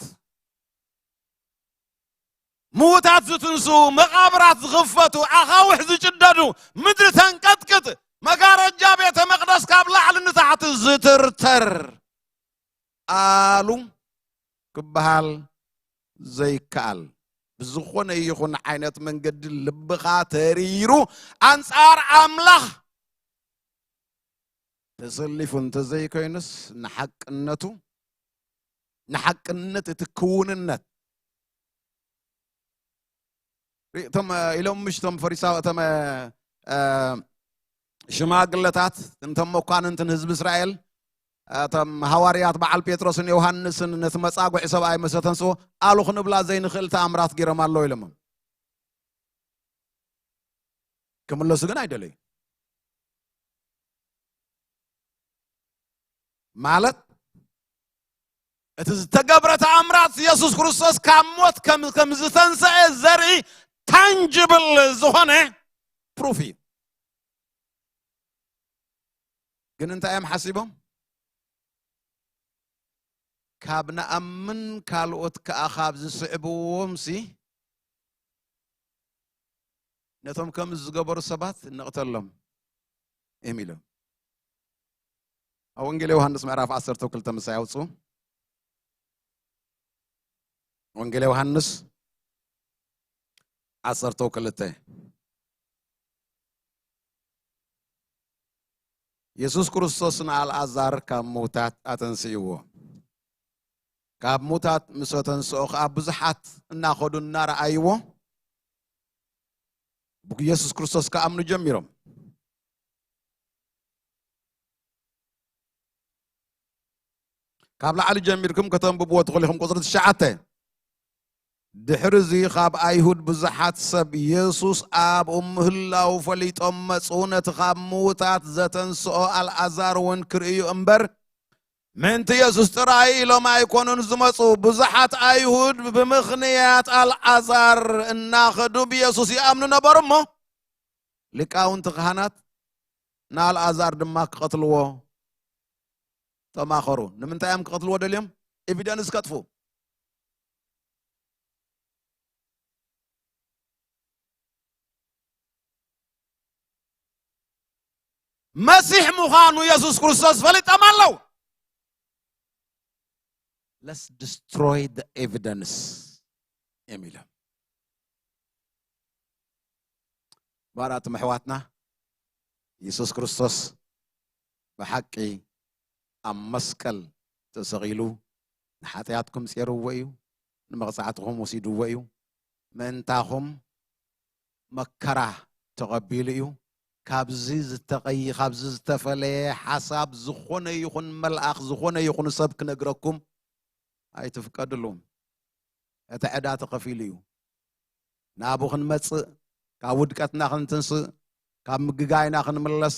ምዉታት ዝትንስኡ፣ መቓብራት ዝኽፈቱ፣ ኣኻውሕ ዝጭደዱ፣ ምድሪ ተንቀጥቅጥ፣ መጋረጃ ቤተ መቕደስ ካብ ላዕሊ ንታሕቲ ዝትርተር ኣሉ ክበሃል ዘይከኣል፣ ብዝኾነ ይኹን ዓይነት መንገዲ ልብኻ ተሪሩ ኣንጻር ኣምላኽ ተሰሊፉ እንተዘይኮይኑስ፣ ንሓቅነቱ፣ ንሓቅነት እቲ ክውንነት ርኢ-፣ እቶም፣ እ፣ ኢሎም ምሽ እቶም ፈሪሳው-፣ እቶም፣ እ፣ እ፣ ሽማግለታት፣ እንቶም መኳንንትን ህዝቢ እስራኤል፣ እቶም ሃዋርያት በዓል ጴጥሮስን ዮሃንስን ነቲ መጻጉዒ ሰብኣይ መሰተንስኦ ኣሉ ክንብላ ዘይንኽእል ተኣምራት ገይሮም ኣለዉ ኢሎሞም። ክምለሱ ግን ኣይደለዩ። ማለት እቲ ዝተገብረ ተኣምራት የሱስ ክርስቶስ ካብ ሞት ከም፣ ከም ዝተንሰአ ዘርኢ ታንጅብል ዝኾነ ፕሩፍ እዩ። ግን እንታይ እዮም ሓሲቦም? ካብ ንኣምን ካልኦት ከኣ ካብ ዝስዕብዎም ሲ ነቶም ከም ዝገበሩ ሰባት ንቕተሎም እዮም ኢሎም። ኣብ ወንጌል ዮሃንስ ምዕራፍ ዓሰርተ ክልተ ምሳይ ኣውፅኡ። ወንጌል ዮሃንስ ዓሰርተ ክልተ። የሱስ ክርስቶስ ንኣልኣዛር ካብ ምውታት ኣተንስእዎ። ካብ ምውታት ምስ ኣተንስኦ ኸኣ ብዙሓት እናኸዱ እናረኣይዎ ብየሱስ ክርስቶስ ክኣምኑ ጀሚሮም። ካብ ላዕሊ ጀሚርኩም ከተንብብዎ ትኽእሉ ኢኹም። ቁጽሪ ትሽዓተ። ድሕሪ እዚ ካብ ኣይሁድ ብዙሓት ሰብ የሱስ ኣብኡ ምህላዉ ፈሊጦም መጹ። ነቲ ካብ ምዉታት ዘተንስኦ ኣልኣዛር እውን ክርእዩ እምበር፣ ምእንቲ የሱስ ጥራይ ኢሎም ኣይኮኑን ዝመጹ። ብዙሓት ኣይሁድ ብምኽንያት ኣልኣዛር እናኸዱ ብየሱስ ይኣምኑ ነበሩ እሞ፣ ሊቃውንቲ ካህናት ንኣልኣዛር ድማ ክቐትልዎ ተማኸሩ። ንምንታይ እዮም ክቐትልዎ ደልዮም? ኤቪደንስ ከጥፉ። መሲሕ ምዃኑ የሱስ ክርስቶስ ፈሊጦም ኣለዉ። Let's destroy the evidence እዮም ኢሎም። ባራትም ኣሕዋትና፣ የሱስ ክርስቶስ ብሓቂ ኣብ መስቀል ተሰቒሉ ንሓጢኣትኩም ጼርዎ እዩ፣ ንመቕጻዕትኹም ወሲድዎ እዩ፣ ምእንታኹም መከራ ተቐቢሉ እዩ። ካብዚ ዝተቐይ-፣ ካብዚ ዝተፈለየ ሓሳብ ዝኾነ ይኹን መልኣኽ፣ ዝኾነ ይኹን ሰብ ክነግረኩም ኣይትፍቀድሉ። እቲ ዕዳ ተኸፊሉ እዩ። ናብኡ ክንመጽእ፣ ካብ ውድቀትና ክንትንስእ፣ ካብ ምግጋይና ክንምለስ፣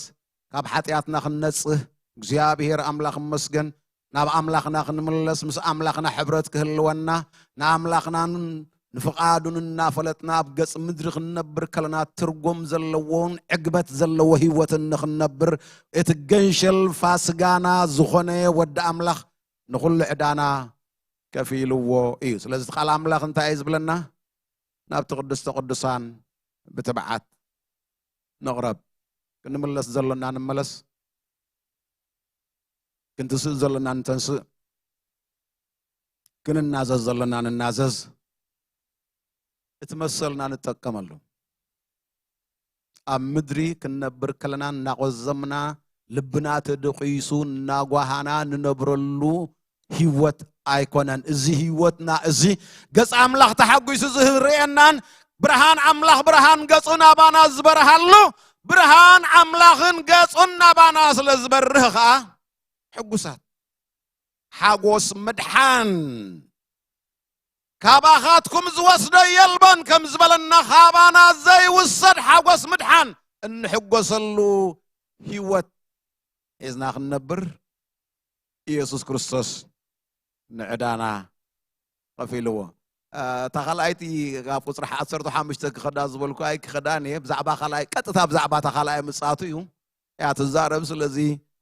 ካብ ሓጢኣትና ክንነጽህ፣ እግዚኣብሔር ኣምላኽ ይመስገን፣ ናብ ኣምላኽና ክንምለስ፣ ምስ ኣምላኽና ሕብረት ክህልወና፣ ንኣምላኽናን ንፍቓዱን እናፈለጥና ኣብ ገጽ ምድሪ ክንነብር ከለና ትርጉም ዘለዎን ዕግበት ዘለዎ ህይወትን ንኽንነብር፣ እቲ ገንሸል ፋስጋና ዝኾነ ወዲ ኣምላኽ ንኹሉ ዕዳና ከፊልዎ እዩ። ስለዚ እቲ ቃል ኣምላኽ እንታይ እዩ ዝብለና? ናብቲ ቅድስተ ቅዱሳን ብትብዓት ንቕረብ። ክንምለስ ዘሎና ንመለስ፣ ክንትስእ ዘሎና ንተንስእ፣ ክንናዘዝ ዘሎና ንናዘዝ፣ እቲ መሰልና ንጠቀመሉ። ኣብ ምድሪ ክንነብር ከለና እናቖዘምና፣ ልብና ተደቂሱ እናጓሃና ንነብረሉ ህይወት ኣይኮነን። እዚ ህይወትና እዚ ገጽ ኣምላኽ ተሓጒሱ ዝርእየናን ብርሃን ኣምላኽ ብርሃን ገጹ ናባና ዝበርሃሉ፣ ብርሃን ኣምላኽን ገጹን ናባና ስለ ዝበርህ ኸኣ ሕጉሳት። ሓጎስ ምድሓን ካባኻትኩም ዝወስዶ የልቦን ከም ዝበለና፣ ካባና ዘይውሰድ ሓጎስ ምድሓን እንሕጎሰሉ ህይወት ሒዝና ክንነብር ኢየሱስ ክርስቶስ ንዕዳና ከፊልዎ። እ፣ እታ ካልኣይቲ ካብ ቁጽሪ ዓሰርተ ሓሙሽተ ክኸዳ ዝበልኩ ኣይክኸዳን እየ። ብዛዕባ ካልኣይ፣ ቀጥታ ብዛዕባ እታ ካልኣይ ምጽኣቱ እዩ እያ ትዛረብ። ስለዚ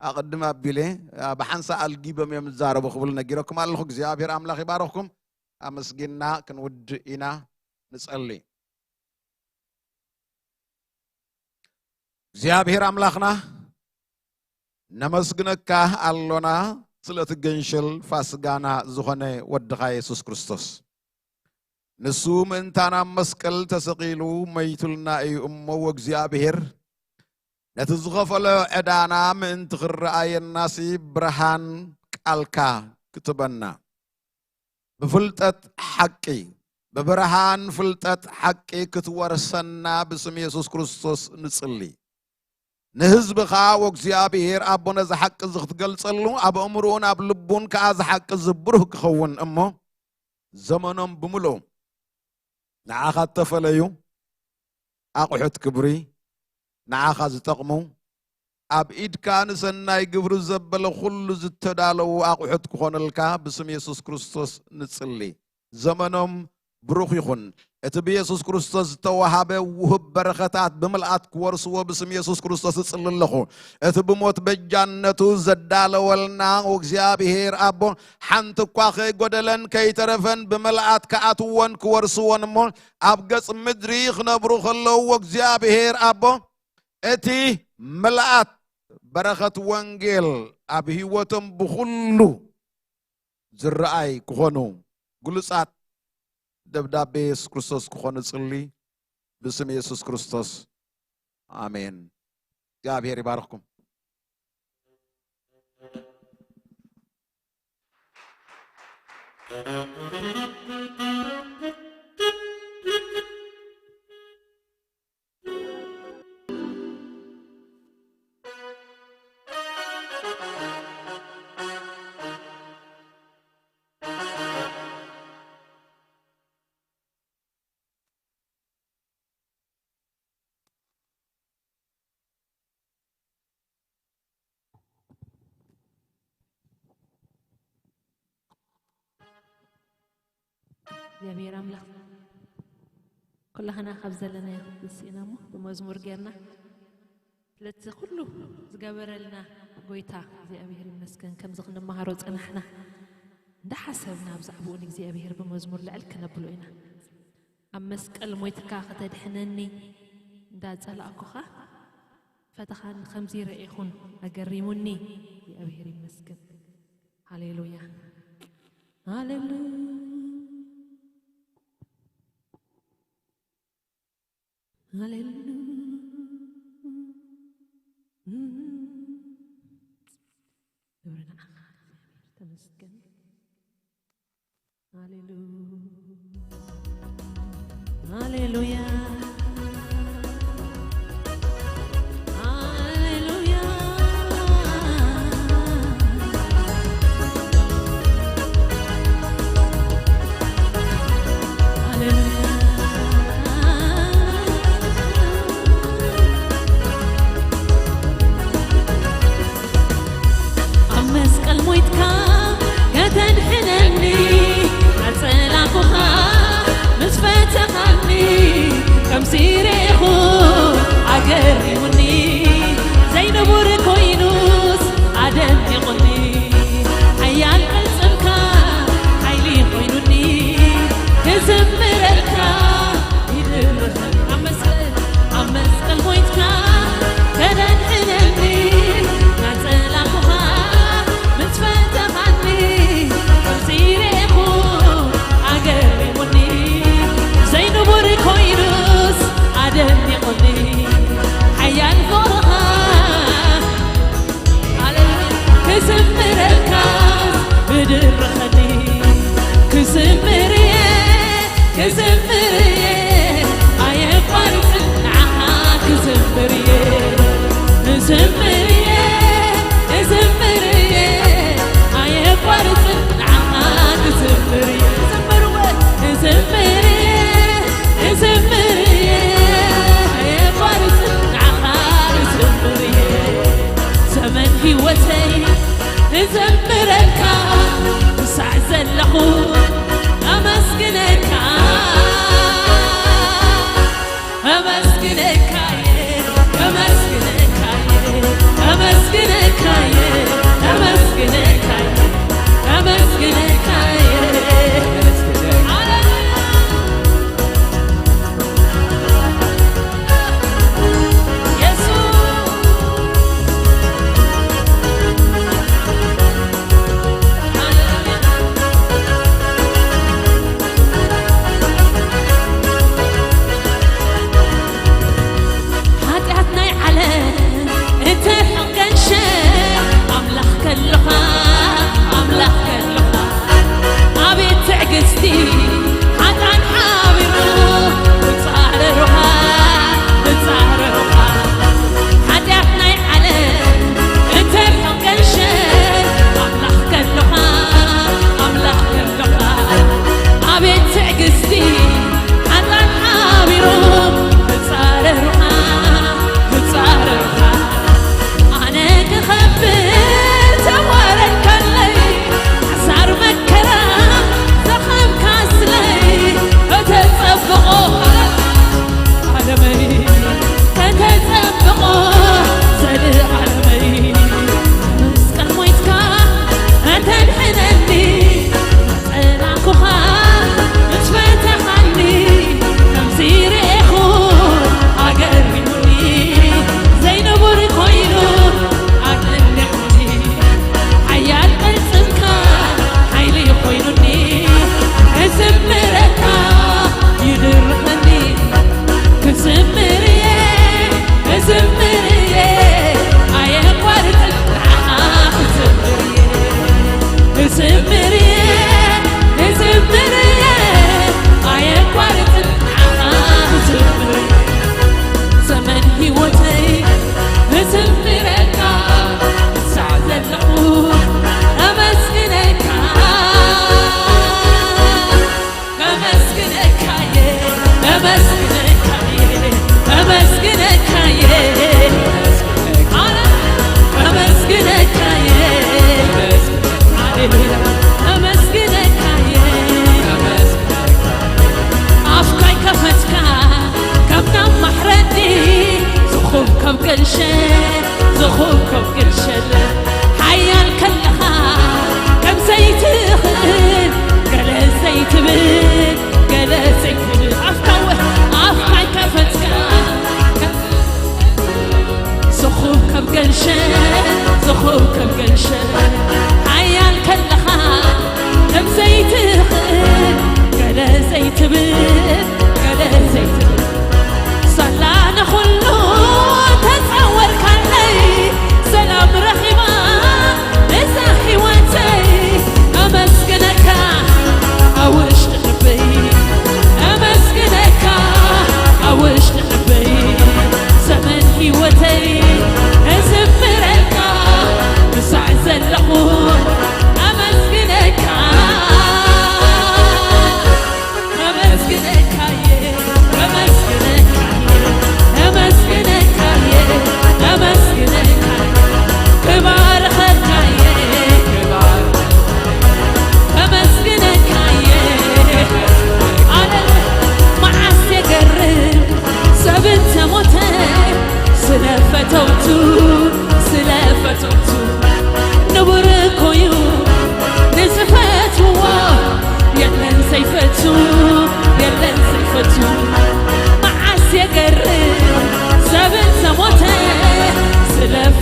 ኣቐድም ኣቢለ፣ እ፣ ብሓንሳእ ኣልጊቦም እዮም ዝዛረቡ ክብል ነጊረኩም ኣለኹ። እግዚኣብሔር ኣምላኽ ይባረኽኩም። ኣመስጊንና ክንውድእ ኢና። ንጸሊ። እግዚኣብሔር ኣምላኽና ነመስግነካ ኣሎና፣ ስለ እቲ ገንሸል ፋስጋና ዝኾነ ወድኻ የሱስ ክርስቶስ። ንሱ ምእንታና ኣብ መስቀል ተሰቒሉ መይቱልና እዩ እሞ፣ ወእግዚኣብሔር ነቲ ዝኸፈሎ ዕዳና ምእንቲ ክረኣየናሲ ብርሃን ቃልካ ክትበና፣ ብፍልጠት ሓቂ፣ ብብርሃን ፍልጠት ሓቂ ክትወርሰና ብስም የሱስ ክርስቶስ ንጽሊ። ንህዝብኻ ወእግዚኣብሔር ኣቦ ነዚ ሓቂ እዚ ክትገልጸሉ፣ ኣብ ኣእምሮኡን ኣብ ልቡን ከኣ እዚ ሓቂ እዚ ብሩህ ክኸውን እሞ፣ ዘመኖም ብምልኡ ንዓኻ እተፈለዩ ኣቑሑት ክብሪ፣ ንዓኻ ዝጠቕሙ፣ ኣብ ኢድካ ንሰናይ ግብሪ ዘበለ ኩሉ ዝተዳለዉ ኣቑሑት ክኾነልካ ብስም የሱስ ክርስቶስ ንጽሊ። ዘመኖም ብሩኽ ይኹን። እቲ ብየሱስ ክርስቶስ ዝተዋሃበ ውሁብ በረኸታት ብምልኣት ክወርስዎ ብስም የሱስ ክርስቶስ እጽሊ ኣለኹ። እቲ ብሞት በጃነቱ ዘዳለወልና እግዚኣብሔር ኣቦ፣ ሓንቲ እኳ ከይጎደለን ከይተረፈን ብምልኣት ክኣትዎን ክወርስዎን እሞ፣ ኣብ ገጽ ምድሪ ክነብሩ ከለዉ እግዚኣብሔር ኣቦ፣ እቲ ምልኣት በረኸት ወንጌል ኣብ ህይወቶም ብኹሉ ዝረኣይ ክኾኑ፣ ግሉጻት ደብዳቤ የሱስ ክርስቶስ ክኾኑ ጽሊ፣ ብስም የሱስ ክርስቶስ፣ ኣሜን። እግዚኣብሔር ይባርኽኩም። እግዚኣብሔር ኣምላኽ ኩላህና ካብ ዘለናዮ ክትስእና እሞ ብመዝሙር ጌርና ስለቲ ኩሉ ዝገበረልና ጎይታ እግዚኣብሔር ይመስገን። ከምዚ ክንመሃሮ ጸናሕና እንዳሓሰብና ብዛዕባኡ ንእግዚኣብሔር ብመዝሙር ልዕል ክነብሎ ኢና። ኣብ መስቀል ሞይትካ ከተድሕነኒ እንዳጸላእኩኻ ፈተኻኒ ከምዚ ረኢኹን ኣገሪሙኒ። እግዚኣብሔር ይመስገን። ሃሌሉያ። ሃሌሉያ። ሃሌሉያ። ክብሪ ንዓኻ እግዚኣብሔር ተመስገን። ሃሌሉያ። ሃሌሉያ። ሃሌሉያ። ሪሬኹ ኣገሪሙኒ፣ ዘይንቡር ኮይኑስ ኣደኒቑኒ። ሓያል ቅልጽምካ ሓይሊ ኮይኑኒ፣ ክዝምረልካ ይድርኸኒ። ኣብ መስቀል፣ ኣብ መስቀል ሞይትካ ተደሕነኒ፣ ናጸላኹኻ ምስ ፈተኻኒ፣ ሪሬኹ ኣገሪሙኒ፣ ዘይንቡር ኮይኑስ ኣደኒቑኒ። ሓያል ፍቕርኻ፣ ሃሌሉያ፣ ክዝምረልካ ምድርኸኒ። ክዝምር እየ፣ ክዝምር እየ፣ ኣየቋርጽን ንዓኻ ክዝምር እየ። ክዝምር እየ፣ ክዝምር እየ፣ ኣየቋርጽን ንዓኻ ክዝምር እየ። ክዝምር እየ፣ ክዝምር እየ፣ ክዝምር እየ፣ ኣየቋርጽን ንዓኻ ክዝምር እየ። ዘመን ህይወተይ እዘምረልካ፣ ክሳዕ ዘለኹ ኣመስግነካ። ኣመስግነካየ፣ ኣመስግነካየ፣ ኣመስግነካየ፣ ኣመስግነካየ፣ ኣመስግነካየ። ሃሌሉያ። የሱስ። ሃሌሉያ።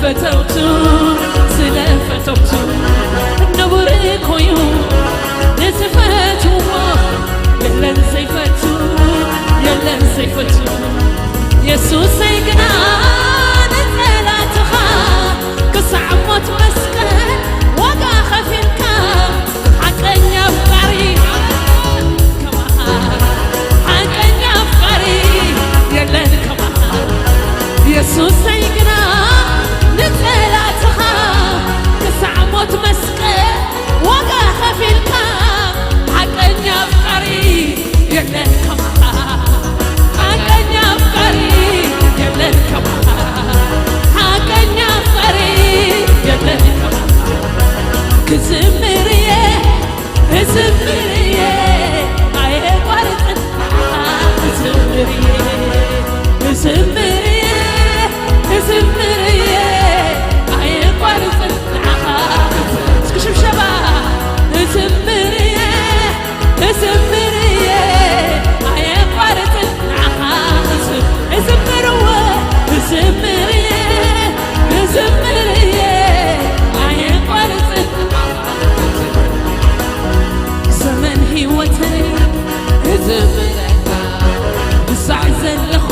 ፈተውቱ ስለ ፈተውቱ ንቡር ኮዩ ንዝፈትዎ የለን ዘይፈቱ የለን ዘይፈቱ የሱሰይ ግና ንጸላትኻ ክሳዕ ሞት መስቀል ዋጋ ከፊልካ ሓቀኛ ኣፍቃሪ ከማኻ ሓቀኛ ኣፍቃሪ የለን ከማኻ የሱሰይ ግና ንጸላትኻ ክሳዕ ሞት መስቀል ዋጋ ከፊልካ ሓቀኛ ኣፍቃሪ የለን ከማኻ ሓቀኛ ኣፍቃሪ የለን ከማኻ ሓቀኛ ኣፍቃሪ የለን ከማኻ ክዝምር እየ እዝምር እየ ኣየቋርጽን ክዝምር እየ እዝምር እየ እዝምር እየ ኣየቋርጽን ንዓኻ እስኪ ሽብሸባ እዝምር እየ እዝምር እየ ኣየቋርጽን ንዓኻ እዝምር እወ እዝምር እየ እዝምር እየ ኣየቋርጽን ዘመን ህይወተይ እዝምረካ ብሳዕ ዘለኹ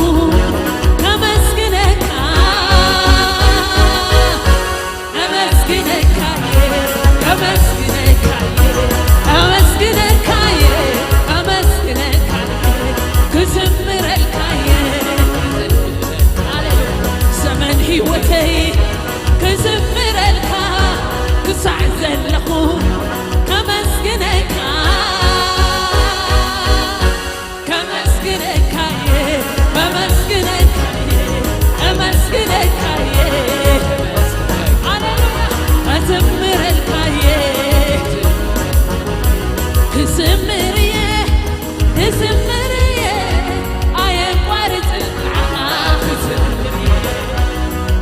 ከመስግነካ ከመስግነካየ ከመስግነካየ ከመስግነካየ ከመስግነካየ ክዝምረልካየ ዘመን ህይወተይ ክዝምረልካ ክሳዕ ዘለኹ ከመስግነካ ከመስግነካየ ከመስግነካየ ከመስግነካየ ሃሌሉያ ከዝምረልካየ ክዝምርየ ክዝምርየ ኣየቋርጽን ንዓኻ ክዝምርየ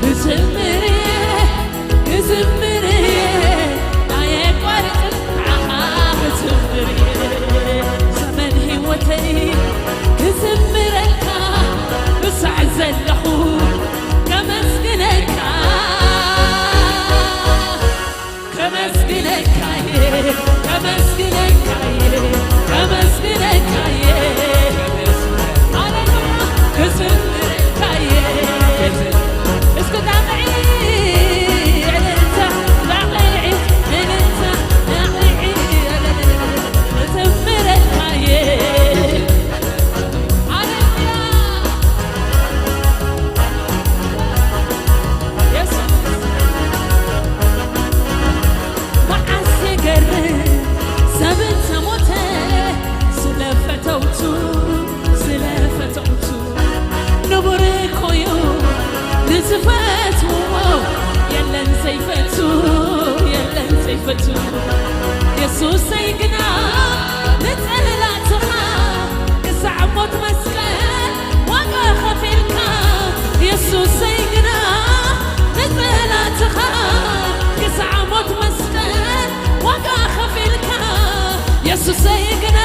ክዝምርየ ክዝምርየ ኣየቋርጽን ንዓኻ ክዝምርየ ዘመን ህይወተይ ክዝምረልካ ክሳዕ ዘለኹ ከመስግነካ ከመስግነካየ ከመስግነካየ ከመስግነካየ ሃሌሉያ ክዝምረካየ እስኪ ጣቕዒ እልልታ ጣቕዒ እልልታ ጣቕዒ ክዝምረካየ ሃሌሉያ የሱስ መዓስ የገርም ሰብ እንተሞተ ስለ ፈተውቱ ስለ ፈተውቱ ንቡር ኮዩ ንዝፈትዎ የለን ዘይፈቱ የለን ዘይፈቱ የሱሰይ ግና ንጸላእትኻ ክሳዕ ሞት መስቀል ዋጋ ከፊልካ የሱሰይ ግና ንጸላእትኻ ክሳዕ ሞት መስቀል ዋጋ ከፊልካ የሱሰይ ግና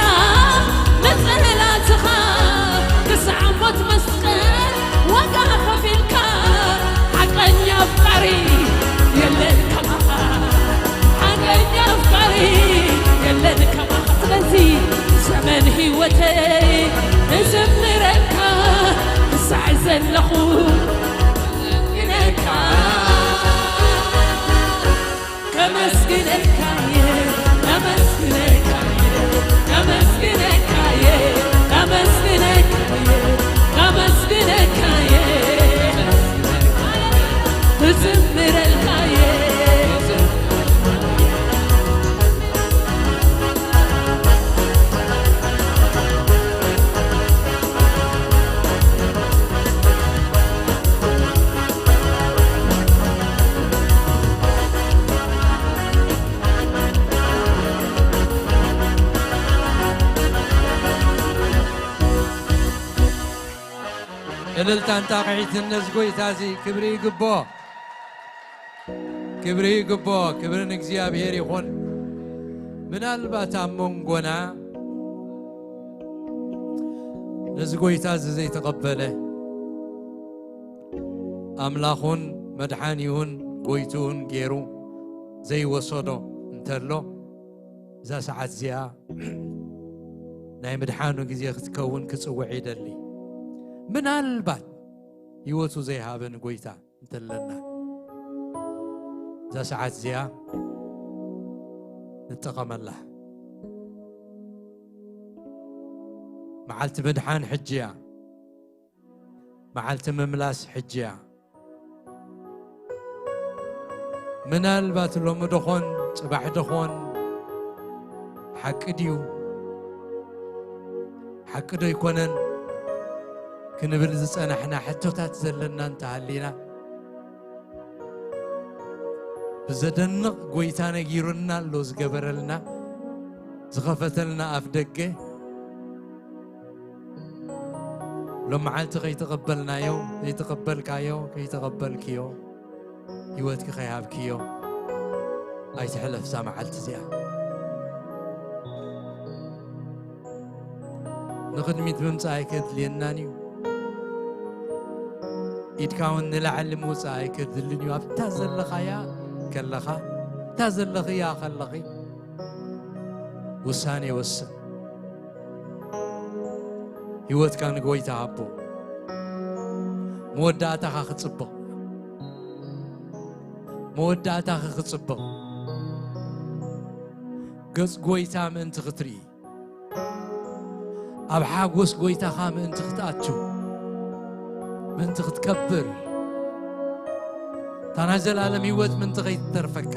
ንጸላእትኻ ክሳዕ ሞት መስቀል ዋጋ ከፊልካ ሓቀኛ ኣፍቃሪ የለን ከማኻ ሓቀኛ ኣፍቃሪ የለን ከማኻ ስለዚ ዘመን ህይወተይ እዝምረካ ክሳዕ ዘለኹ ነካ ከመስግነካየ ከመስግነካየ ከመስግነካየ ከመስግነካየ ከመስግነካየ እዝምረልካየ እልልታን ጣቕዒትን ነዚ ጎይታ እዚ ክብሪ ይግቦ ክብሪ ይግቦ ክብሪ ንእግዚኣብሔር ይኹን ምናልባት ኣብ መንጎና ነዚ ጎይታ እዚ ዘይተቐበለ ኣምላኹን መድሓኒውን ጎይትውን ገይሩ ዘይወሰዶ እንተሎ፣ እዛ ሰዓት እዚኣ ናይ ምድሓኑ ግዜ ክትከውን ክጽውዕ ይደሊ። ምናልባት ህይወቱ ዘይሃበ ንጎይታ እንተለና፣ እዛ ሰዓት እዚኣ ንጠቐመላ። መዓልቲ ምድሓን ሕጂ እያ። መዓልቲ ምምላስ ሕጂ እያ። ምናልባት ሎሚ ዶኾን ጽባሕ ዶኾን ሓቂ ድዩ ሓቂ ዶ ኣይኮነን ክንብል ዝጸናሕና ሕቶታት ዘለና እንተሃሊና፣ ብዘደንቕ ጎይታ ነጊሩና ኣሎ፣ ዝገበረልና፣ ዝኸፈተልና ኣፍ ደገ። ሎም መዓልቲ ከይተቐበልናዮ፣ ከይተቐበልካዮ፣ ከይተቐበልክዮ፣ ህይወትኪ ከይሃብክዮ ኣይትሕለፍ እዛ መዓልቲ እዚኣ። ንቕድሚት ምምጻእ ኣይከድልየናን እዩ። ኢድካ እውን ንላዕሊ ምውጻእ ኣይከድልን እዩ። ኣብታ ዘለኻያ ከለኻ፣ ኣብታ ዘለኽያ ከለኺ ውሳኔ ወስን። ህይወትካ ንጎይታ ሃቦ። መወዳእታኻ ክጽብቕ፣ መወዳእታኺ ክጽብቕ፣ ገጽ ጎይታ ምእንቲ ክትርኢ፣ ኣብ ሓጎስ ጎይታኻ ምእንቲ ክትኣቱ፣ ምእንቲ ክትከብር፣ እታ ናይ ዘላለም ህይወት ምእንቲ ከይትተርፈካ፣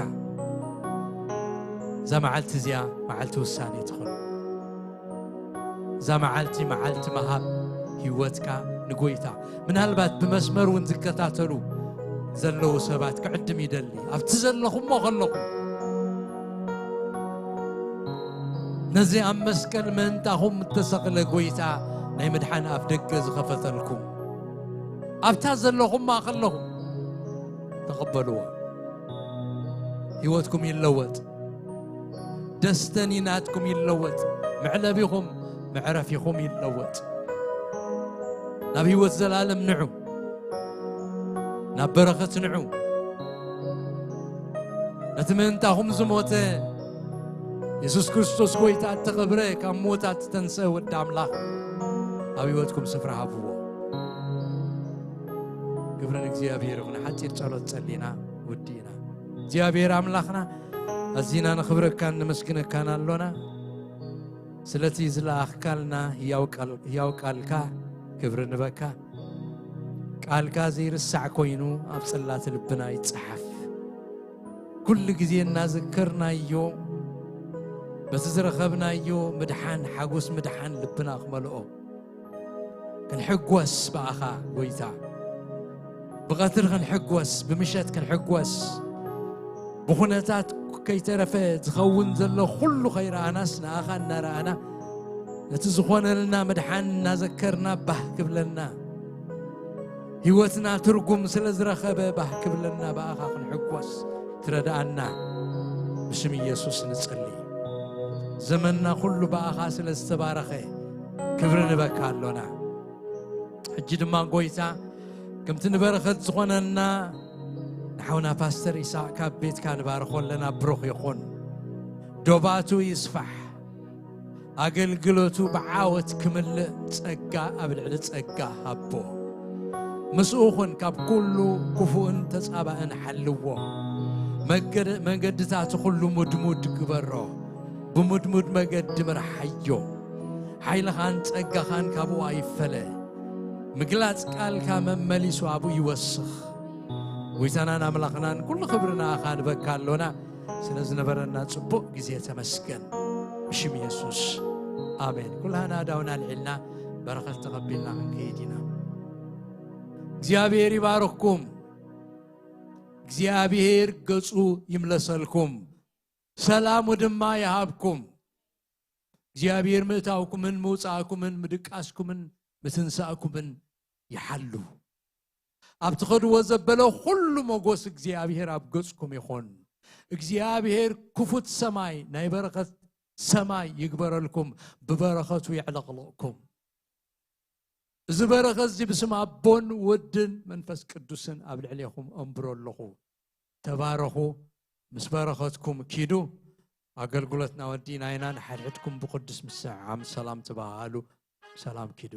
እዛ መዓልቲ እዚኣ መዓልቲ ውሳኔ ትኹን። እዛ መዓልቲ መዓልቲ ምሃብ ህይወትካ ንጎይታ። ምናልባት ብመስመር እውን ዝከታተሉ ዘለዉ ሰባት ክዕድም ይደሊ። ኣብቲ ዘለኹሞ ከለኹም፣ ነዚ ኣብ መስቀል ምእንታኹም እተሰቕለ ጎይታ ናይ ምድሓን ኣፍ ደገ ዝኸፈተልኩም፣ ኣብታ ዘለኹማ ከለኹም ተቐበልዎ። ህይወትኩም ይለወጥ። ደስተኒ ናትኩም ይለወጥ። መዕለቢኹም፣ መዕረፊኹም ይለወጥ። ናብ ህይወት ዘላለም ንዑ። ናብ በረኸት ንዑ። ነቲ ምእንታኹም ዝሞተ የሱስ ክርስቶስ ጎይታ እተቐብረ፣ ካብ ሞታት ዝተንስአ ወዲ ኣምላኽ ኣብ ህይወትኩም ስፍራ ሃብዎ። ክብሪ ንእግዚኣብሔር ይኹን። ሓጺር ጸሎት ጸሊና ውዲእና። እግዚኣብሔር ኣምላኽና፣ ኣዚና ነኽብረካን ነመስግነካን ኣሎና። ስለቲ ዝለኣኽካልና ህያው ቃል-፣ ህያው ቃልካ ክብሪ ንበካ። ቃልካ ዘይርሳዕ ኮይኑ ኣብ ጽላት ልብና ይጸሓፍ። ኩሉ ግዜ እናዘከርናዮ፣ በቲ ዝረኸብናዮ ምድሓን፣ ሓጎስ ምድሓን ልብና ክመልኦ፣ ክንሕጎስ ብኣኻ ጎይታ። ብቐትሪ ክንሕጎስ፣ ብምሸት ክንሕጎስ፣ ብኹነታት ከይተረፈ ዝኸውን ዘሎ ኩሉ ከይረኣናስ፣ ንኣኻ እናረኣና፣ ነቲ ዝኾነልና ምድሓን እናዘከርና ባህ ክብለና፣ ህይወትና ትርጉም ስለ ዝረኸበ ባህ ክብለና፣ ብኣኻ ክንሕጎስ ትረድኣና፣ ብስም ኢየሱስ ንጽሊ። ዘመንና ኩሉ ብኣኻ ስለ ዝተባረኸ ክብሪ ንበካ ኣሎና። ሕጂ ድማ ጎይታ፣ ከምቲ ንበረኸት ዝኾነና ንሓውና ፓስተር ኢሳቅ ካብ ቤትካ ንባርኾ ኣለና። ብሩኽ ይኹን፣ ዶባቱ ይስፋሕ፣ ኣገልግሎቱ ብዓወት ክምልእ ጸጋ ኣብ ልዕሊ ጸጋ ሃቦ። ምስኡ ኹን፣ ካብ ኩሉ ክፉእን ተጻባእን ሓልዎ። መገድ-፣ መገድታቱ ኩሉ ሙድሙድ ግበሮ፣ ብሙድሙድ መገዲ ምርሓዮ። ሓይልኻን ጸጋኻን ካብኡ ኣይፈለ። ምግላጽ ቃልካ መመሊሱ ኣብኡ ይወስኽ። ጎይታናን ኣምላኽናን፣ ኩሉ ክብሪ ንኣኻ ንበካ ኣሎና። ስለ ዝነበረና ጽቡቕ ግዜ ተመስገን። ብሽም የሱስ፣ ኣሜን። ኩላህና ኣእዳውና ኣልዒልና በረኸት ተቐቢልና ክንከይድ ኢና። እግዚኣብሔር ይባርኽኩም። እግዚኣብሔር ገጹ ይምለሰልኩም፣ ሰላሙ ድማ ይሃብኩም። እግዚኣብሔር ምእታውኩምን ምውጻእኩምን ምድቃስኩምን ምትንሳእኩምን ይሓሉ። ኣብ ትኸድዎ ዘበለ ኩሉ ሞጎስ እግዚኣብሔር ኣብ ገጽኩም ይኹን። እግዚኣብሔር ክፉት ሰማይ፣ ናይ በረኸት ሰማይ ይግበረልኩም፣ ብበረኸቱ የዕለቕልቕኩም። እዚ በረኸት እዚ ብስም ኣቦን ወድን መንፈስ ቅዱስን ኣብ ልዕሌኹም ኣንብሮ ኣለኹ። ተባረኹ። ምስ በረኸትኩም ኪዱ። ኣገልግሎትና ወዲእና ኢና። ንሓድሕድኩም ብቅዱስ ምስዕዓም ሰላም ተባሃሉ። ሰላም ኪዱ።